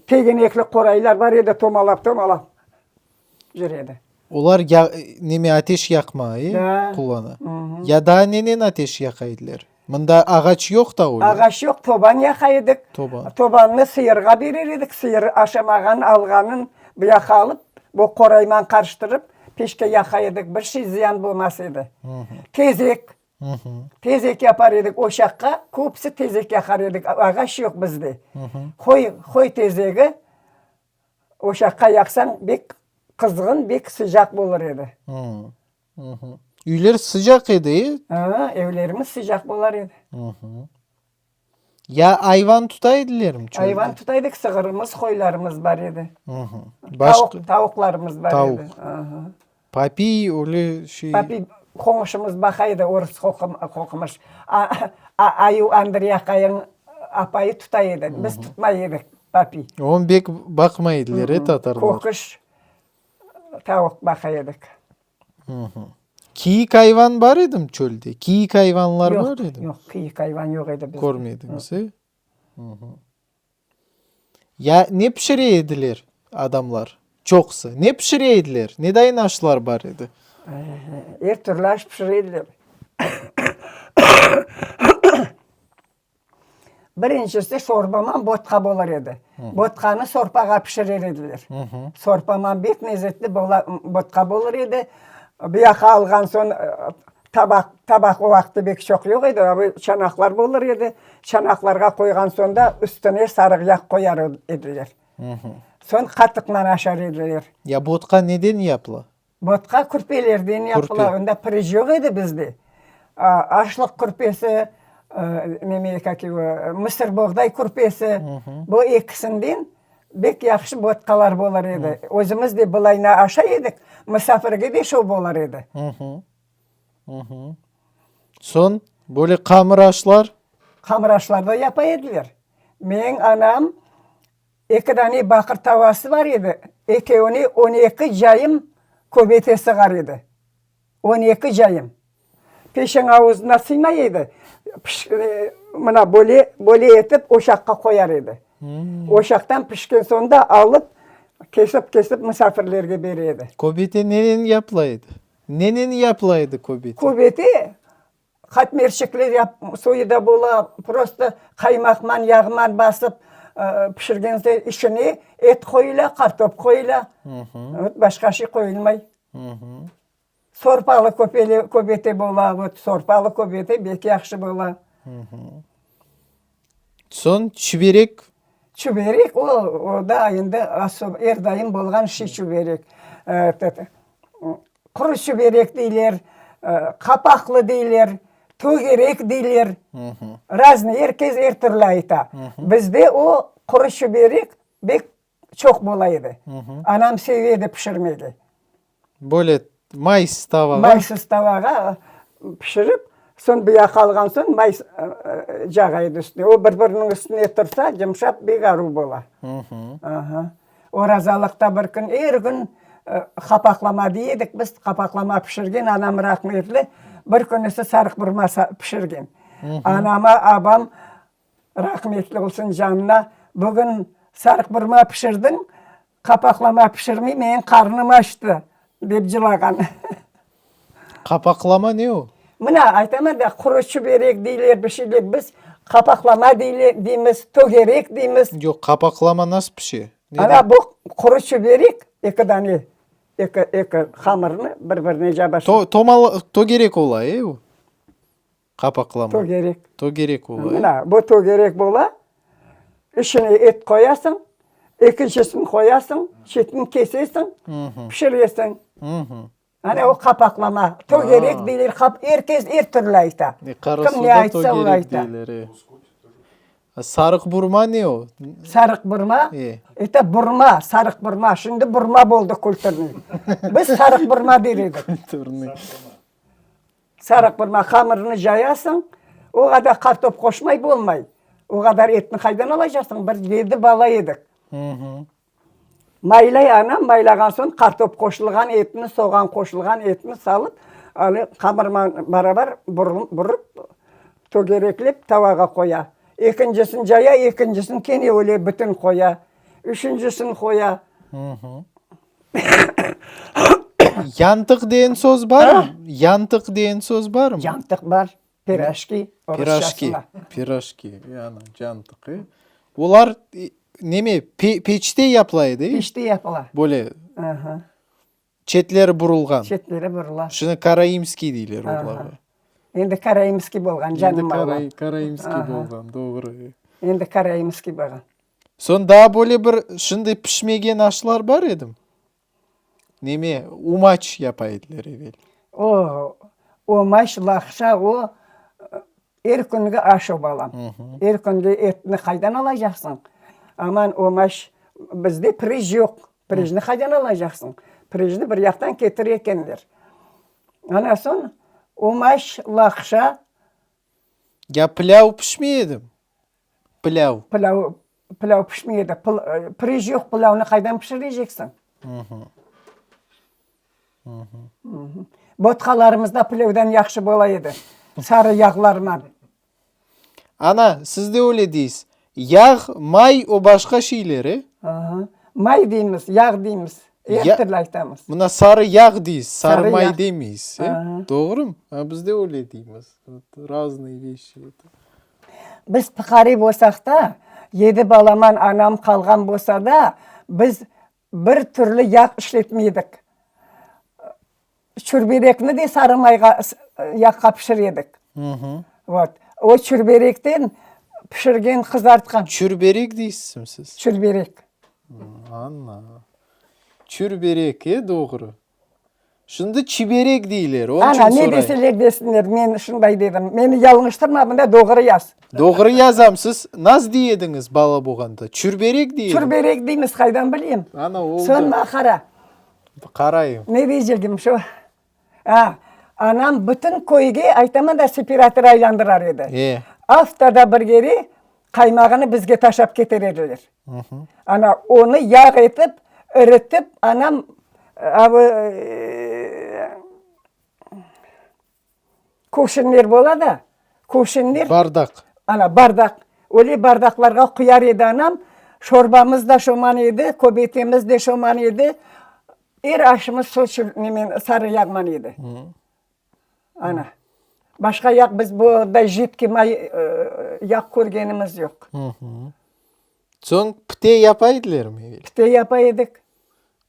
Speaker 2: tegenekli qoraylar bar edi, tomalap-tomalap yüre edi.
Speaker 1: Olar ya, neme, ateş yaqma, e,
Speaker 2: Da.
Speaker 1: qullana. Ya daa nenen ateş yaqa ediler? Mında ağaç yoq da öyle.
Speaker 2: Ağaç yoq, toban yaqa edik.
Speaker 1: Toban.
Speaker 2: Tobannı sıyırğa berer edik, sıyır aşamağan, alğanın bu yaqqa alıp, bu qorayman qarıştırıp, peşke yaqa edik, bir şey ziyan bolmaz edi. Tezek, Tezek yapar edik oşaqqa, köpüsi tezek yaqar edik, ağaç yoq bizde. Qoy, qoy tezegi oşaqqa yaqsañ, bek qızğın, bek sıcaq bolır edi.
Speaker 1: Üyler sıcaq edi, e?
Speaker 2: A, evlerimiz sıcaq bolar edi.
Speaker 1: Ya ayvan tuta edilermi çölde?
Speaker 2: Ayvan tuta edik, sığırımız, qoylarımız bar edi.
Speaker 1: Başqa?
Speaker 2: Tavuq, tavuqlarımız bar
Speaker 1: Tavuq.
Speaker 2: edi. Aha.
Speaker 1: Papiy öyle şey.
Speaker 2: Papiy qoñşumız baqa edi, orus qoqumış. Ayu Andriy aqayıñ apayı tuta edi, biz tutmay edik papiy.
Speaker 1: Onı bek baqmay ediler, e, tatarlar?
Speaker 2: Köküş tavuq baqa edik.
Speaker 1: Kiyik ayvan bar edimi çölde? Kiyik ayvanlar bar edimi?
Speaker 2: Yoq, yoq, kiyik ayvan yoq edi bizde.
Speaker 1: Körmediñiz, e? Ya ne pişire ediler adamlar çoqusı? Ne pişire ediler? Nedayın aşlar bar edi?
Speaker 2: Er türlü aş pişire ediler. Birincisi şorbaman botqa bolar edi. Botqanı sorpağa pişirer ediler. Sorpaman bek lezetli botqa bolır edi. Bu yaqqa alğan soñ tabaq, tabaq o vaqıtta bek çoq yoq edi, a çanaqlar bolır edi. Çanaqlarğa qoyğan soñ da üstüne sarıq yağ qoyar ediler. Soñ qatıqman aşar ediler.
Speaker 1: Ya botqa neden yapıla?
Speaker 2: Botqa kürpelerden yapıla, onda piriç yoq edi bizde. Aşlıq kürpesi, neme, kak ego, mısırboğday kürpesi, bu ekisinden bek yahşı botqalar bolar edi. Özümiz de bılayna aşay edik, musafirge de şo bolar edi.
Speaker 1: Soñ, böyle qamır aşlar?
Speaker 2: Qamır aşlar da yapa ediler. Meñ anam Eki dane baqır tavası bar edi, ekevine on eki cayım köbete sığar edi. On eki cayım. Peşiñ avuzına sıymay edi, mına böyle, böyle etip oşaqqa qoyar edi. Oşaqtan pişken soñ da alıp, kesip-kesip musafirlerge bere edi.
Speaker 1: Köbete nenen yapıla edi? Nenen yapıla edi köbete?
Speaker 2: Köbete Qatmerçikli yap, suyu da bola, prosto qaymaqman, yağman basıp pişirgense içine et qoyula, qartop qoyula, vot başqa şey qoyulmay. Sorpalı köpele, köbete bola, vot sorpalı köbete bek yahşı bola.
Speaker 1: Soñ çiberek?
Speaker 2: Çiberek o, o da endi er daim bolğan şey çiberek. Quru çiberek deyler, qapaqlı deyler, tögerek deyler. Raznıy, er kes er türlü ayta. Bizde o quru çiberek bek çoq bola edi. Anam seve edi pişirmege.
Speaker 1: Böyle maysız tavağa?
Speaker 2: Maysız tavağa pişirip, soñ bu yaqqa alğan soñ may cağa edi üstüne. O bir-biriniñ üstüne tursa, yımşap bek aruv bola. Orazalıqta bir kün, er kün qapaqlama dey edik biz, qapaqlama pişirgen anam rahmetli, bir künüsi sarıq burma pişirgen. Anama abam, rahmetli olsun canına, bugün sarıq burma pişirdiñ, qapaqlama pişirmey menim qarnım açtı, dep cılağan.
Speaker 1: Qapaqlama ne o?
Speaker 2: Mına, aytaman da, quru çüberek deyler, bir şeyler, biz qapaqlama deymiz, tögerek deymiz.
Speaker 1: Yoq, qapaqlama nasıl pişe?
Speaker 2: Ana, bu quru çüberek, eki dane. Eki, eki hamırnı bir-birine cabaşa.
Speaker 1: Tomal, tögerek ola, e, o? Qapaqlama.
Speaker 2: Tögerek.
Speaker 1: Tögerek ola, e?
Speaker 2: Mına, bu tögerek bola. İçine et qoyasıñ, ekincisini qoyasıñ, çetini kesesiñ, pişiresiñ. Ana o qapaqlama. Tögerek deyler, qap, er kes er türlü ayta. Kim ne aytsa, o ayta.
Speaker 1: Sarıq burma ne o?
Speaker 2: Sarıq burma? Eto burma, sarıq burma. Şimdi burma boldı kulturnıy. Biz sarıq burma der edik.
Speaker 1: Kulturnıy.
Speaker 2: Sarıq burma hamırını cayasıñ, o qadar qartop qoşmay bolmay. O qadar etni qaydan alacaqsıñ? Bir yedi bala edik. Maylay anam, maylağan soñ qartop qoşulğan etni, soğan qoşulğan etni salıp, ale hamırman barabar burıp, tögereklep tavağa qoya. Ekincisini caya, ekincisini kene öyle bütün qoya. Üçüncisini qoya.
Speaker 1: Yantıq degen söz barmı? Yantıq degen söz barmı?
Speaker 2: Yantıq bar. Pirojki,
Speaker 1: Pirojki, pirojki, yani cantıq. Olar neme, peçte yapıla edi?
Speaker 2: Peçte yapıla.
Speaker 1: Böyle çetleri burulğan.
Speaker 2: Çetleri burula.
Speaker 1: Şunı karaimskiy deyler olarğa.
Speaker 2: Endi karaimskiy bolğan, canım ağa.
Speaker 1: Endi karaimskiy bolğan, doğru.
Speaker 2: Endi karaimskiy bolğan.
Speaker 1: Soñ daa böyle bir şunday pişmegen aşlar bar edimi? Neme, umaç yapa ediler evel.
Speaker 2: O, umaç, laqşa, o, er küngi aş o, balam. Er küngi etni qaydan alacaqsıñ? Aman, umaç, bizde prij yoq. Prijni qaydan alacaqsıñ? Prijni bir yaqtan ketire ekenler. Ana soñ, umaç, laqşa.
Speaker 1: Ya pilâv pişmey edi? Pilâv.
Speaker 2: Pilâv, pilâv pişmey edi. Prij yoq, pilâvnı qaydan pişireceksiñ? Botqalarımız da pilâvdan yahşı bola edi, sarı yağlarman.
Speaker 1: Ana, siz de öyle deysiz. Yağ, may o başqa şeyler, e?
Speaker 2: May deymiz, yağ deymiz, er türlü aytamız.
Speaker 1: Mına sarı yağ deysiz, sarı may demeysiz, e? Doğrumı? Biz de öyle deymiz. Raznıy veşi.
Speaker 2: Biz pıqare bolsaq da, yedi balaman anam qalğan bolsa da, biz bir türlü yağ işletmey edik. Çürberekni de sarı mayğa, yağqa pişire edik. Vot. O çürberekten pişirgen, qızartqan.
Speaker 1: Çürberek deysizmi siz?
Speaker 2: Çürberek.
Speaker 1: Ana. Çürberek, e, doğru. Şimdi çiberek deyler, onıñ
Speaker 2: Ana,
Speaker 1: içün
Speaker 2: ne
Speaker 1: sorayım.
Speaker 2: deseler desinler, men şunday dedim. Meni yalıñıştırma, mında doğru yaz.
Speaker 1: Doğru yazam, siz naz dey ediñiz bala bolğanda? Çürberek dey ediñiz.
Speaker 2: Çürberek deymiz, qaydan bileyim.
Speaker 1: Ana, oldı.
Speaker 2: Soñ maña qara.
Speaker 1: Qarayım.
Speaker 2: Ne deycegim şu? A, anam bütün köyge, aytaman da, separator aylandırar edi.
Speaker 1: E.
Speaker 2: Aftada bir kere qaymağını bizge taşap keter ediler. Ana, onı yağ etip, iritip, anam avı kuvşinler bola da, kuvşinler.
Speaker 1: Bardaq.
Speaker 2: Ana, bardaq. Öyle bardaqlarğa quyar edi anam. Şorbamız da şoman edi, köbetemiz de şoman edi. Er aşımız şo nemen, sarı yağman edi. Ana. Başqa yağ biz bunday jidkiy may yağ körgenimiz yoq.
Speaker 1: Soñ pite yapa edilermi evel?
Speaker 2: Pite yapa edik.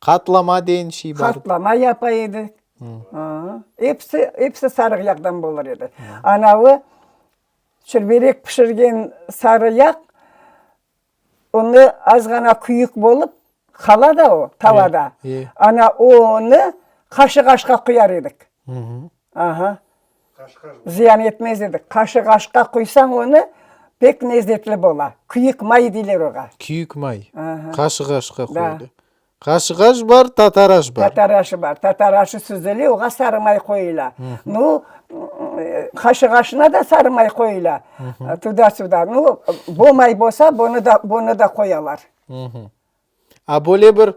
Speaker 1: Qatlama degen şey bar.
Speaker 2: Qatlama yapa edik. Episi, episi sarıq yağdan olur edi. Anavı çürberek pişirgen sarı yağ, onı azğana küyük bolıp qala da o tavada. Ana onı qaşıq aşqa quyar edik. Aha. Ziyan etmez edik. Qaşıq aşqa quysañ onı, pek lezetli bola. Küyük may deyler oğa.
Speaker 1: Küyük may. Qaşıq aşqa qoyula. Qaşıq aş bar, tatar aş bar.
Speaker 2: Tatar aşı bar. Tatar aşı süzüle, oğa sarı may qoyula. Nu, qaşıq aşına da sarı may qoyula. Tuda-suda. Nu, bo may bolsa, bunı da, bunı da qoyalar.
Speaker 1: A böyle bir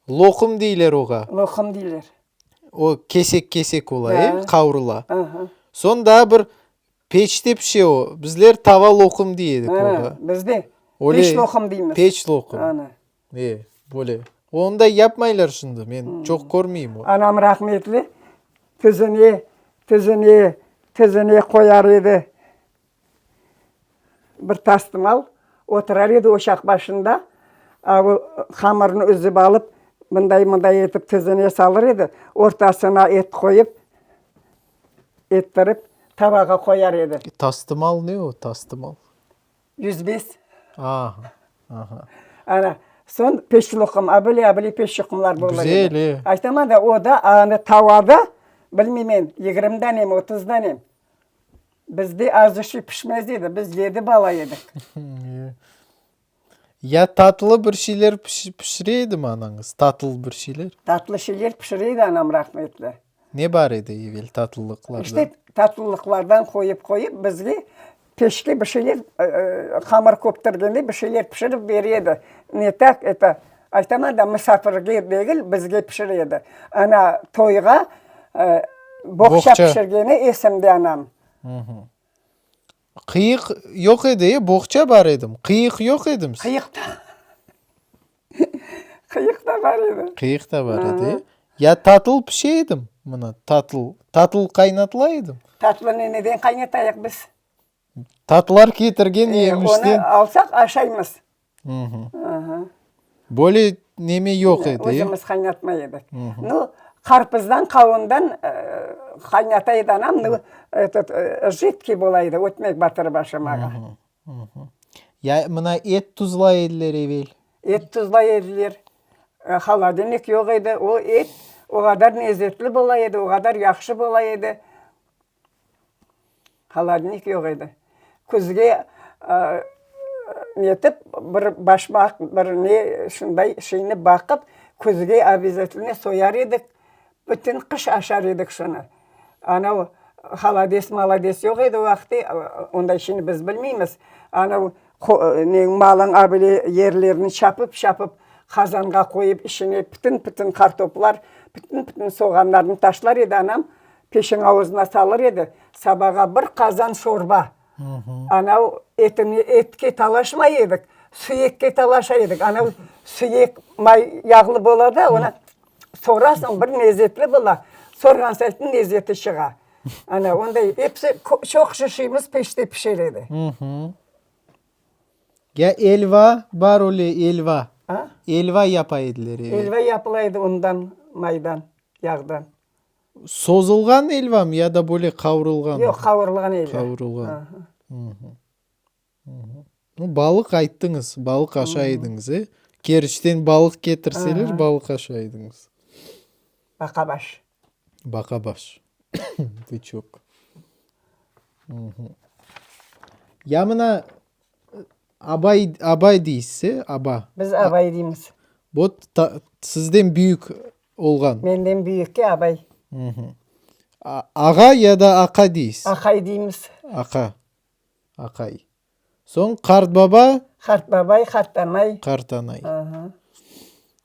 Speaker 1: loqum deyler oğa.
Speaker 2: Loqum deyler.
Speaker 1: O kesek-kesek ola, e, qavrula. Soñ daa bir peçte pişe o. Bizler tava loqum dey edik oğa.
Speaker 2: Biz de peç loqum deymiz.
Speaker 1: Peç loqum. E, böyle. Onday yapmaylar şimdi, men çoq körmeyim.
Speaker 2: Anam rahmetli tizine, tizine, tizine qoyar edi bir tastımal, oturar edi oçaq başında, a bu hamırnı üzip alıp. Mınday-mınday etip tizine salır edi, ortasına et qoyıp, ettirip tavağa qoyar edi.
Speaker 1: Tastımal ne o, tastımal?
Speaker 2: Yüzbez.
Speaker 1: Aha, aha.
Speaker 2: Ana, soñ peş loqum, abile-abile peş loqumlar bolır edi.
Speaker 1: Güzel, e.
Speaker 2: Aytaman da, o da anı tavada, bilmeymen, yigirmiden em, otuzdan em. Bizde az işi pişmez edi, biz yedi bala edik.
Speaker 1: Ya tatlı bir şeyler pişire edimi anañız, tatlı bir şeyler?
Speaker 2: Tatlı şeyler pişire edi anam rahmetli.
Speaker 1: Ne bar edi evel tatlılıqlardan?
Speaker 2: İşte, tatlılıqlardan qoyıp-qoyıp bizge peşke bir şeyler, hamır köptirgende bir şeyler pişirip bere edi. Ne tak, eto, aytaman da, misafirge degil, bizge pişire edi. Ana, toyğa boğça pişirgeni esimde anam.
Speaker 1: Qıyıq yoq edi, e, boğça bar edim. Qıyıq yoq edim?
Speaker 2: Qıyıq da, qıyıq da bar edi.
Speaker 1: Qıyıq da bar edi, e. Ya tatıl pişe edim, mına, tatıl, tatıl qaynatıla edim?
Speaker 2: Tatlını neden qaynatayıq biz?
Speaker 1: Tatlar ketirgen yemişten.
Speaker 2: Onı alsaq aşaymız.
Speaker 1: Böyle neme yoq edi, e?
Speaker 2: Özümiz qaynatmay edik. Nu, qarpızdan, qavundan qaynata edi anam, nu, etot, jidkiy bola edi, ötmek batırıp aşamağa.
Speaker 1: Ya mına et tuzlay ediler evel?
Speaker 2: Et tuzlay ediler. Holodilnik yoq edi, o et o qadar lezetli bola edi, o qadar yahşı bola edi. Holodilnik yoq edi. Küzge netip, bir başmaq, bir ne, şunday şeyni baqıp, küzge obязательno soyar edik. Bütün qış aşar edik şunı. Anav holodets-molodets yoq edi o vaqıtte, onday şeyni biz bilmeymiz. Anav malın abile yerlerini çapıp-çapıp, qazanğa qoyıp, içine bütün-bütün qartoplar, bütün-bütün soğanlarnı taşlar edi anam. Peşin avuzına salır edi. Sabağa bir qazan şorba. Anav etini, etke talaşmay edik, suyekke talaşa edik. Anav suyek may yağlı bola da, onı sorasıñ, bir lezetli bola. Sorğan sayın lezeti çığa. Ana, onday episi, çoq şişimiz peşte pişer edi.
Speaker 1: Ya elva bar öyle, elva. Elva yapa ediler evel.
Speaker 2: Elva yapıla edi undan, maydan, yağdan.
Speaker 1: Sozulğan elvamı ya da böyle qavurılğanmı?
Speaker 2: Yoq, qavurılğan elva.
Speaker 1: Qavurılğan. Nu, balıq ayttıñız, balıq aşay ediñiz, e? Keriçten balıq ketirseler, balıq aşay ediñiz.
Speaker 2: Baqabaş.
Speaker 1: Baqabaş. Bıçok. Ya mına abay, abay deysiz, e? Aba.
Speaker 2: Biz abay deymiz.
Speaker 1: Bu sizden büyük olğan.
Speaker 2: Menden büyükke abay.
Speaker 1: Ağa ya da aqa deysiz?
Speaker 2: Aqay deymiz.
Speaker 1: Aqa. Aqay. Soñ qartbaba?
Speaker 2: Qartbabay, qartanay.
Speaker 1: Qartanay.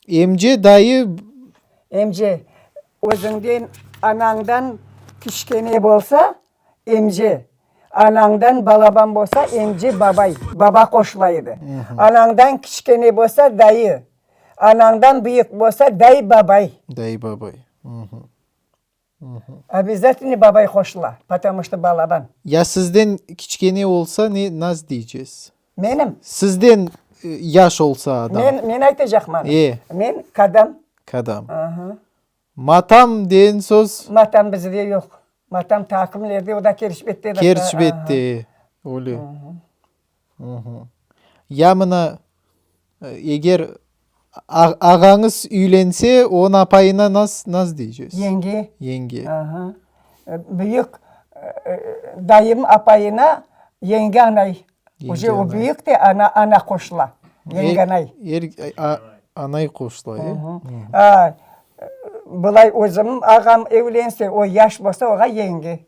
Speaker 1: Emce, dayı?
Speaker 2: Emce, özüñden, anañdan kiçkene bolsa, emce. Anañdan balaban bolsa, emce babay, baba qoşula edi. Anañdan kiçkene bolsa, dayı. Anañdan büyük bolsa, day babay.
Speaker 1: Day babay.
Speaker 2: Obязательно babay qoşula, потому что balaban.
Speaker 1: Ya sizden kiçkene olsa ne, naz deycez?
Speaker 2: Menim?
Speaker 1: Sizden yaş olsa adam.
Speaker 2: Men, men aytacaqman.
Speaker 1: E.
Speaker 2: Men kadam.
Speaker 1: Kadam. Matam degen söz?
Speaker 2: Matam bizde yoq. Matam taqımlerde, o da Kerçbette.
Speaker 1: Kerçbette, öyle. Ya mına, eger ağañız üylense, onıñ apayına nas, nas deycez?
Speaker 2: Yenge.
Speaker 1: Yenge.
Speaker 2: Aha. Büyük dayım apayına yenge anay. Uje o büyük de, ana, ana qoşula. Yenge anay.
Speaker 1: Er, anay qoşula, e?
Speaker 2: A, bılay özüm ağam evlense, o yaş bolsa, oğa yenge.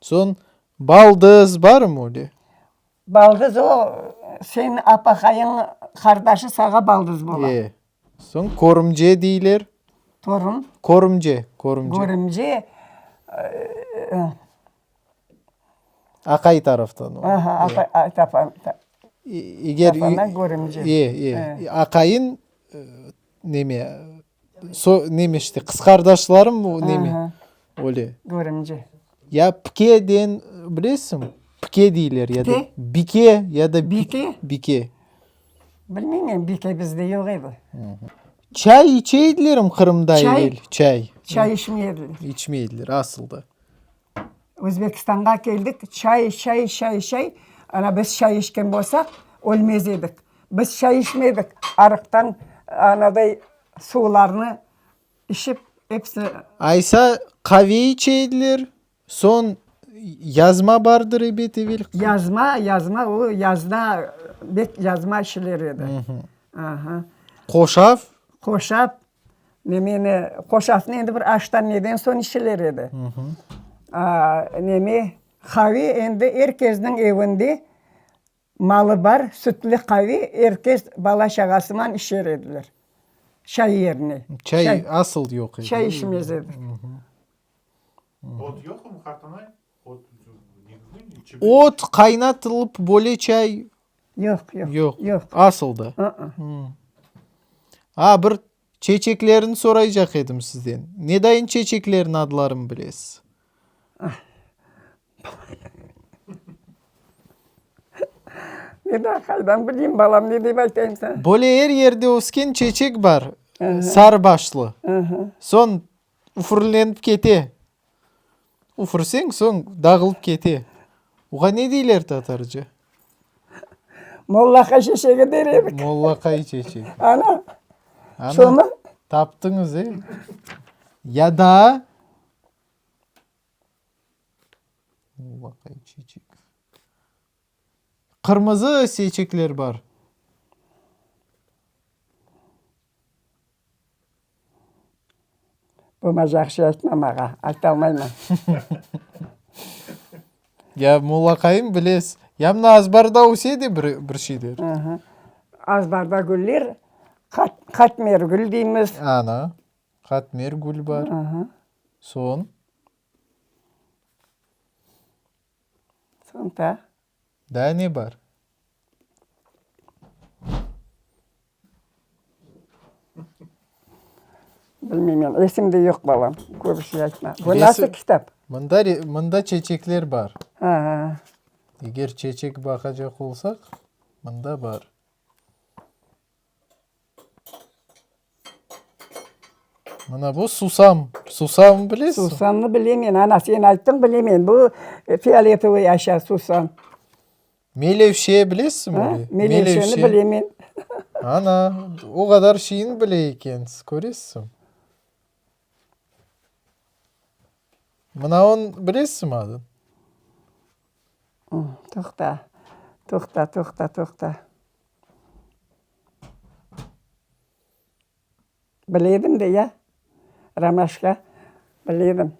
Speaker 1: Soñ, baldız barmı öyle?
Speaker 2: Baldız o, seniñ apaqayıñ qardaşı sağa baldız bola.
Speaker 1: E, soñ körümce deyler.
Speaker 2: Torun.
Speaker 1: Körümce, körümce.
Speaker 2: Körümce.
Speaker 1: Aqay taraftan o.
Speaker 2: Aha, aqay
Speaker 1: Eger
Speaker 2: tarafından körümce.
Speaker 1: E, e, aqayıñ neme, So, neme işte, qız qardaşlarım neme, öyle.
Speaker 2: Körümce.
Speaker 1: Ya pike degen bilesiñmi? Pike deyler ya da bike ya da
Speaker 2: Bike?
Speaker 1: Bike.
Speaker 2: Bilmeymen, bike bizde yoq edi.
Speaker 1: Çay içe edilermi Qırımda
Speaker 2: Çay?
Speaker 1: evel? Çay.
Speaker 2: Çay içmey ediler.
Speaker 1: İçmey ediler, asıl da.
Speaker 2: Özbekistanğa keldik, çay, çay, çay, çay. Ana, biz çay içken bolsaq, ölmez edik. Biz çay içmedik, arıqtan anaday suvlarnı içip, episi.
Speaker 1: Aysa, qave içe ediler, Soñ yazma bardır ebet evel.
Speaker 2: Yazma, yazma, o yazda bek yazma işler edi. Aha.
Speaker 1: Qoşaf?
Speaker 2: Qoşaf, nemeni, qoşafnı endi bir aştan neden soñ işler edi. A, neme, qave endi er kesniñ evinde Malı bar, sütli qave er kes bala-çağasıman içer ediler. Çay yerine.
Speaker 1: Çay asıl yoq edi.
Speaker 2: Çay içmez edik.
Speaker 3: Ot yoqmı, qartanay? Ot,
Speaker 1: Ot qaynatılıp böyle çay
Speaker 2: Yoq, yoq.
Speaker 1: Yoq.
Speaker 2: Yoq.
Speaker 1: Asıl da. A, bir çeçeklerini soraycaq edim sizden. Ne dayın çeçeklerin adlarını bilesiz?
Speaker 2: Ne daa qaydan bileyim, balam, ne dep aytayım saña?
Speaker 1: Böyle er yerde ösken çeçek bar, sarı başlı. Soñ üfürlenip kete. Üfürseñ, soñ dağılıp kete. Oğa ne deyler tatarca?
Speaker 2: Mollaqay çeçegi der edik.
Speaker 1: Mollaqay çeçegi.
Speaker 2: Ana, şomı?
Speaker 1: Taptıñız, e? Ya daa? Qırmızı seçekler bar.
Speaker 2: Buña yahşı aytma mağa, aytalmayman.
Speaker 1: Ya mulaqayım bilesiz. Ya mına azbarda öse de bir bir şeyler.
Speaker 2: Azbarda güller, qatmer gül deymiz.
Speaker 1: Ana, qatmer gül bar. Soñ?
Speaker 2: Soñ daa?
Speaker 1: Daa ne bar?
Speaker 2: Bilmeymen, esimde yoq, balam, köp şey aytma. Bu nasıl kitap?
Speaker 1: Mında, mında çeçekler bar. Eger çeçek baqacaq olsaq, mında bar. Mına bu susam. Susamnı bilesiñmi?
Speaker 2: Susamnı bilemen, ana, sen ayttıñ, bilemen. Bu fioletovıy aşa susam.
Speaker 1: Melevşe bilesiñmi?
Speaker 2: A, melevşeni bilemen.
Speaker 1: Ana, o qadar şeyni bile ekensiz, köresiñmi? Mına onı bilesiñmi adını?
Speaker 2: Toqta, toqta, toqta, toqta. Bile edim de ya, romaşka, bile edim.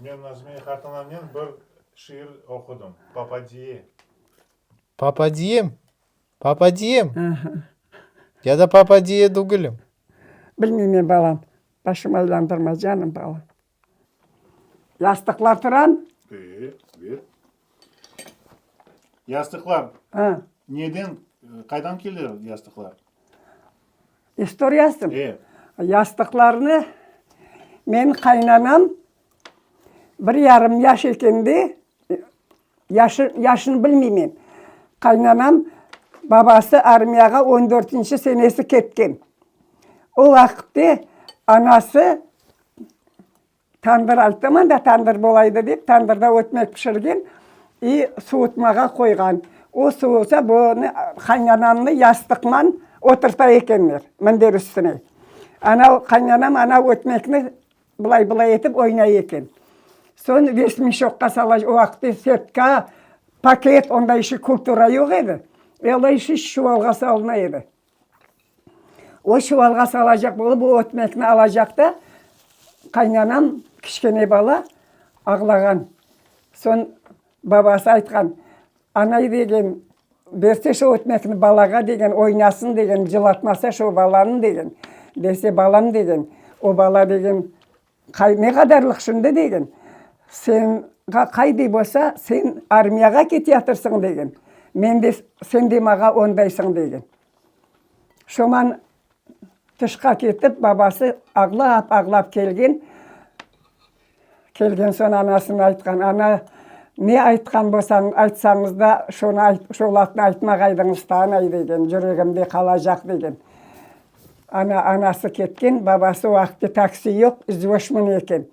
Speaker 3: Men Nazmiye qartanamnen bir şiir oqudım, Papadiye.
Speaker 1: Papadiyem, papadiyem, ya da papadiye dügilim.
Speaker 2: Bilmeymen, balam, başım aylandırma, canım balam. Yastıqlar turan?
Speaker 3: E, ver. Yastıqlar
Speaker 2: Ha.
Speaker 3: neden, qaydan kelir yastıqlar?
Speaker 2: İstoriyası?
Speaker 3: E.
Speaker 2: Yastıqlarnı menim qaynanam bir yarım yaş ekende, yaşı, yaşını bilmeymen, qaynanam babası armiyağa on dörtünci senesi ketken. O vaqıtte anası Tandır ayttım da, tandır bolaydı dep, tandırda ötmek pişirgen i suvutmağa qoyğan. O suvusa, bunı, qaynanamnı yastıqman oturta ekenler minder üstüne. Ana, qaynanam ana ötmekni bılay-bılay etip oynay eken. Soñ vesmişokqa sala, o vaqıtte setka, paket, onday işi kultura yoq edi. Olay işi çuvalğa salına edi. O çuvalğa salacaq bolıp, o ötmekni alacaq da, qaynanam, kiçkene bala, ağlağan. Soñ babası aytqan, Anay, degen, berse şu ötmekni balağa, degen, oynasın, degen, cılatmasa şu balanı, degen. Berse balam, degen, o bala, degen, Qay, ne qadarlıq şimdi degen. Sen, qayday bolsa, sen armiyağa keteyatırsıñ degen. Men de, sen de mağa ondaysıñ degen. Şoman tışqa ketip, babası ağlap-ağlap kelgen. Kelgen soñ anasına aytqan, Ana, Ne aytqan bolsañ, aytsañız da, şonı ayt, şo lafnı aytmağaydıñız da, anay, degen, yüregimde qalacaq, degen. Ana, anası ketken, babası o vaqıtte taksi yoq, izvoşmın eken.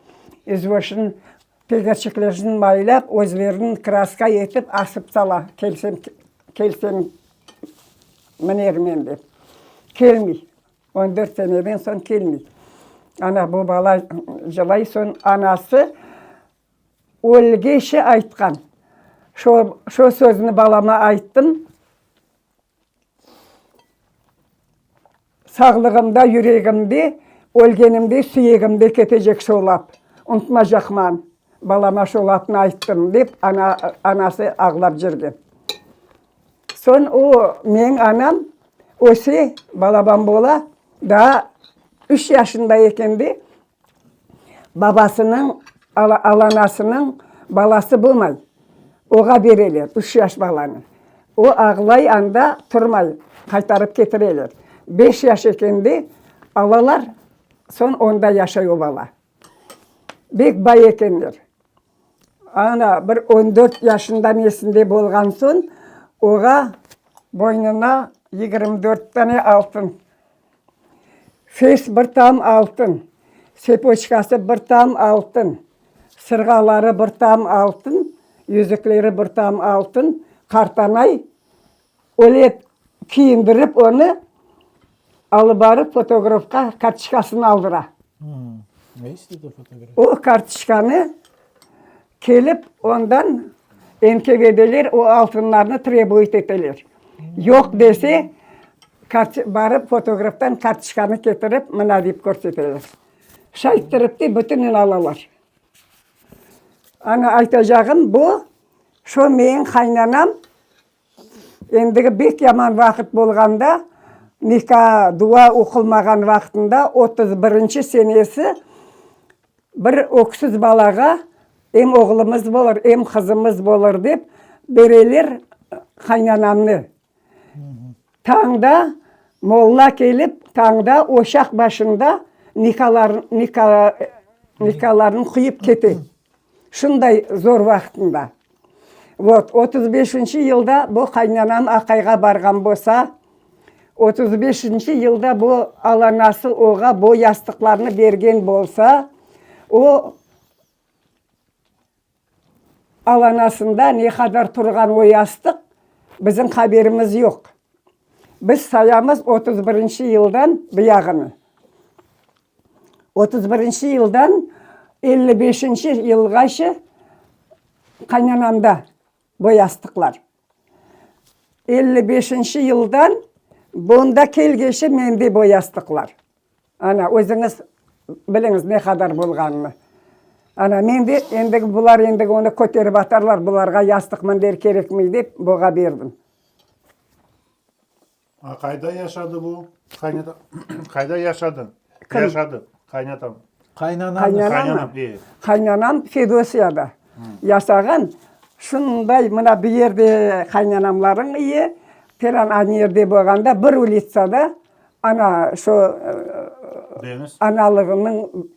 Speaker 2: İzvoşın tegerçiklerini maylap, özlerini kraska etip asıp sala, kelsem, kelsem minermen dep. Kelmey. On dört seneden soñ kelmey. Ana, bu bala cılay, soñ anası ölgeşi aytqan. Şo, şo sözni balama ayttım. Sağlığımda yüregimde, ölgenimde süyegimde ketecek şo lap. Unutmacaqman, balama şo lapnı ayttım, dep ana, anası ağlap cürgen. Soñ o, meñ anam öse, balaban bola, daa üç yaşında ekende Babasınıñ, alanasınıñ balası bolmay. Oğa bereler, üç yaş balanı. O ağlay anda, turmay, qaytarıp ketireler. Beş yaş ekende alalar, soñ onda yaşay o bala. Bek bay ekenler. Ana, bir on dört yaşında nesinde bolğan soñ, oğa boynuna 24 dane altın Fes bir tam altın, sepoçkası bir tam altın, sırğaları bir tam altın, yüzükleri bir tam altın, qartanay öyle kiyindirip onı alıp barıp fotografqa kartoçkasını aldıra. O kartoçkanı kelip ondan NKVDler o altınlarnı trebuyt eteler. Yoq dese, barıp fotograftan kartoçkanı ketirip, mına dep körseteler. Şayttırıp de bütünün alalar. Ana aytacağım bu, şo meñ qaynanam Endigi bek yaman vaqıt bolğanda, nika, dua oqulmağan vaqtında, 31-nci senesi bir öksüz balağa em oğlumız bolır, em qızımız bolır dep bereler qaynanamnı. Tañda molla kelip, tañda oşaq başında nikalar, nika, nikalarını quyıp kete. Şunday zor vaqtında. Vot, 35-inci yılda bu qaynanam aqayğa barğan bolsa, 35-inci yılda bu alanası oğa bu yastıqlarnı bergen bolsa, o alanasında ne qadar turğan o yastıq, bizim haberimiz yoq. Biz sayamız 31-inci yıldan bu yağını. 31-inci yıldan 55-inci yılğace qaynanamda bu yastıqlar. 55-inci yıldan bunda kelgeçe mende bu yastıqlar. Ana, özüñiz biliñiz ne qadar bolğanını. Ana, mende endigi bular endigi onı köterip atarlar, bularğa yastıq minder kerekmey dep, buğa berdim.
Speaker 3: A qayda yaşadı bu qaynata? Qayda yaşadı?
Speaker 2: Kim?
Speaker 3: Yaşadı qaynatam.
Speaker 1: Qaynanamız.
Speaker 2: Qaynanam
Speaker 3: Qaynanam, e.
Speaker 2: Qaynanam Fedosiyada yaşağan. Şunday mına bu yerde qaynanamlarıñ üyi, Teran aynı yerde bolğanda bir ulitsada ana şo
Speaker 3: Deñiz.
Speaker 2: analığınıñ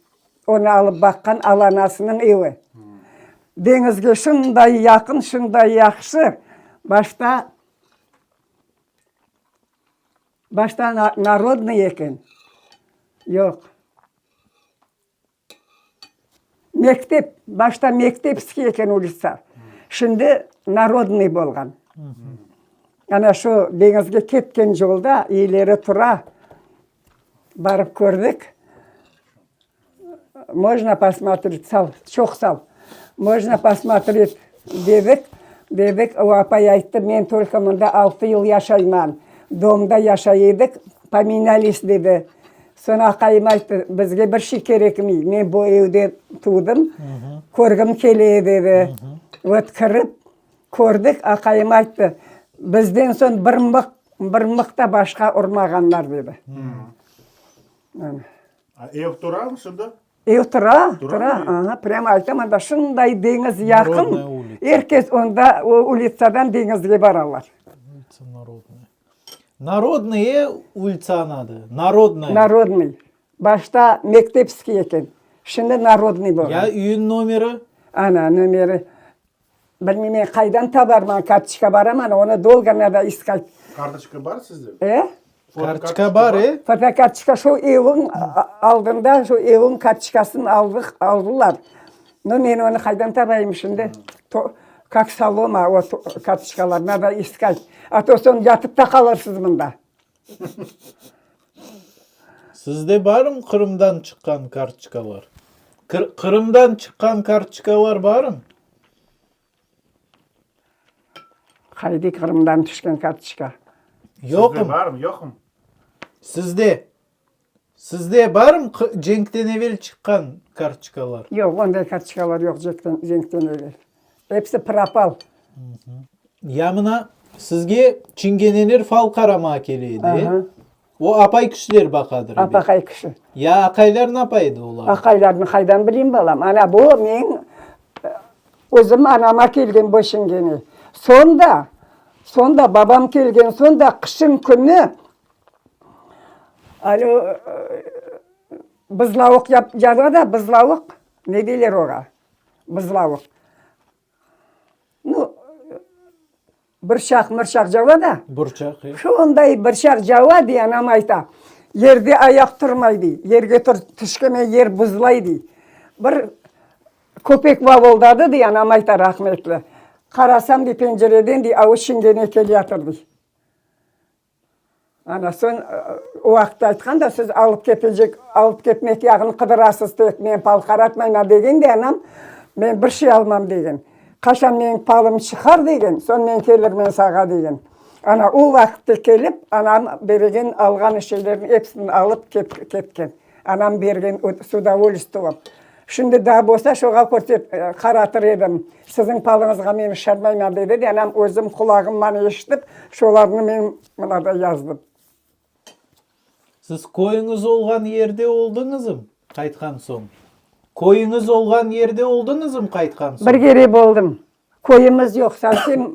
Speaker 2: onı alıp baqqan alanasınıñ evi. Deñizge şunday yaqın, şunday yahşı. Başta Başta narodnıy eken. Yoq. Mektep, başta mektepskiy eken ulitsa. Şimdi narodnıy bolğan. Ana şu deñizge ketken yolda ileri tura. Barıp kördik. Mojno posmotret, sal, çoq sal. Mojno posmotret, dedik, dedik, o apay ayttı, men tolko mında altı yıl yaşayman, domda yaşay edik, pomenyalis, dedi. Soñ aqayım ayttı, bizge bir şey kerekmey, men bu evde tuvdım, körgim kele, dedi. Vot, kirip, kördik, aqayım ayttı, bizden soñ bir mıq, bir mıq da başqa urmağanlar, dedi.
Speaker 3: Ev turamı şimdi?
Speaker 2: Ev tura, tura, aha, prâmo aytam, anda şunday deñiz yaqın, er kes onda o ulitsadan deñizge baralar.
Speaker 1: Ulitsa Narodnaya. Narodnıye ulitsanıñ adı, Narodnaya.
Speaker 2: Narodnıy. Başta Mektepskiy eken, şimdi Narodnıy bolğan.
Speaker 1: Ya üyün nomeri?
Speaker 2: Ana, nomeri. Bilmeymen, qaydan tabarman, kartoçka baraman, onı dolgo nado iskat.
Speaker 3: Kartoçka bar sizde?
Speaker 2: E?
Speaker 1: Kartoçka bar, e?
Speaker 2: Fotokartoçka şu evin aldında, şu evin kartoçkasını aldıq, aldılar. No, men onı qaydan tabayım şimdi? Kak soloma o kartoçkalar, nado iskat. A to soñ yatıp ta qalırsız mında.
Speaker 1: Sizde barmı Qırımdan çıqqan kartoçkalar? Qırımdan çıqqan kartoçkalar barmı?
Speaker 2: Qayda Qırımdan tüşken kartoçka?
Speaker 1: Yoqım.
Speaker 3: Sizde barmı, yoqmı?
Speaker 1: Sizde. Sizde barmı cenkten evel çıqqan kartoçkalar?
Speaker 2: Yoq, onday kartoçkalar yoq cenkten evel. Episi propal.
Speaker 1: Ya mına sizge çingeneler fal qaramağa kele edi, e? O apay kişiler baqadır ebet.
Speaker 2: Apaqay kişi.
Speaker 1: Ya aqaylar napa edi olar?
Speaker 2: Aqaylarnı qaydan bileyim, balam. Ana bu meñ özüm anama kelgen bu çingene. Soñ da, soñ da babam kelgen soñ da qışın künü alo bızlavuq yapa da, bızlavuq, ne deyler oğa? Bızlavuq. Nu, bırçaq, mırçaq cava da.
Speaker 1: Burçaq, e.
Speaker 2: Şonday bırçaq cava dey, anam ayta. Yerde ayaq turmay dey. Yerge tüşkene yer buzlay dey. Bir köpek vavıldadı dey, anam ayta rahmetli. Qarasam dey pencereden dey, a o çingene keleyatır dey. Ana, soñ o vaqıtta aytqan da, siz alıp ketecek, alıp ketmek yağını qıdırasız tek, men pal qaratmayman degen de anam, men bir şey almam degen. Qaşan menim palım çıqar degen, soñ men kelirmen sağa degen. Ana, o vaqıtta kelip, anam beregen, alğan şeylerin episini alıp ketken. Anam bergen s udovolstvom. Şimdi daa bolsa şoğa körset, qaratır edim. Siziñ palıñızğa men işanmayman, dedi de anam, özüm qulağımman eşitip, şolarnı men mına da yazdım.
Speaker 1: Siz köyüñiz olğan yerde oldıñızm qaytqan soñ? Köyüñiz olğan yerde oldıñızm qaytqan soñ?
Speaker 2: Bir kere boldım. Köyümiz yoq, sovsem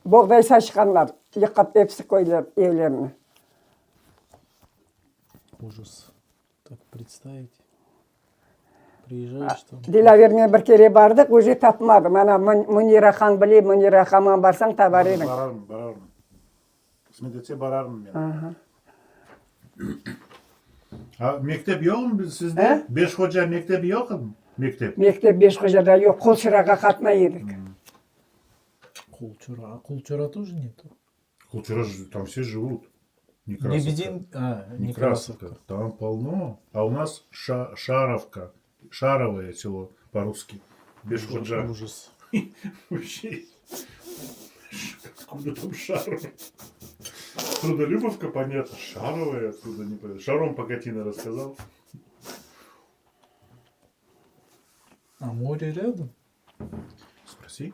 Speaker 2: boğday saçqanlar, yıqıp episi köyler, evlerni.
Speaker 1: Ujus. Tak predstavit. Priezjayeş tam.
Speaker 2: Dilâver, men bir kere bardıq, uje tapmadım. Ana, Münira han bile, Münira hanman barsañ tabar ediñ.
Speaker 3: Bararım, bararım. Qısmet etse bararım men.
Speaker 2: Aha.
Speaker 3: A, mektep yoqmı sizde? Beşhoca mektebi yoqmı? Mektep.
Speaker 2: Mektep Beşhocada yoq, Qulçırağa qatnay edik.
Speaker 1: Qulçıra, a Qulçıra тоже netu?
Speaker 3: Qulçıra tam vse живут. Nekrasovka.
Speaker 1: Lebedin, a,
Speaker 3: Nekrasovka. Там полно. А у нас Ша, Шаровка. Шаровое село по-русски. Бешходжа.
Speaker 1: Ужас.
Speaker 3: Вообще. Откуда там Шаровое? Трудолюбовка, понятно. Шаровое откуда не понятно. Шаром Погатина рассказал.
Speaker 1: А море рядом?
Speaker 3: Спроси.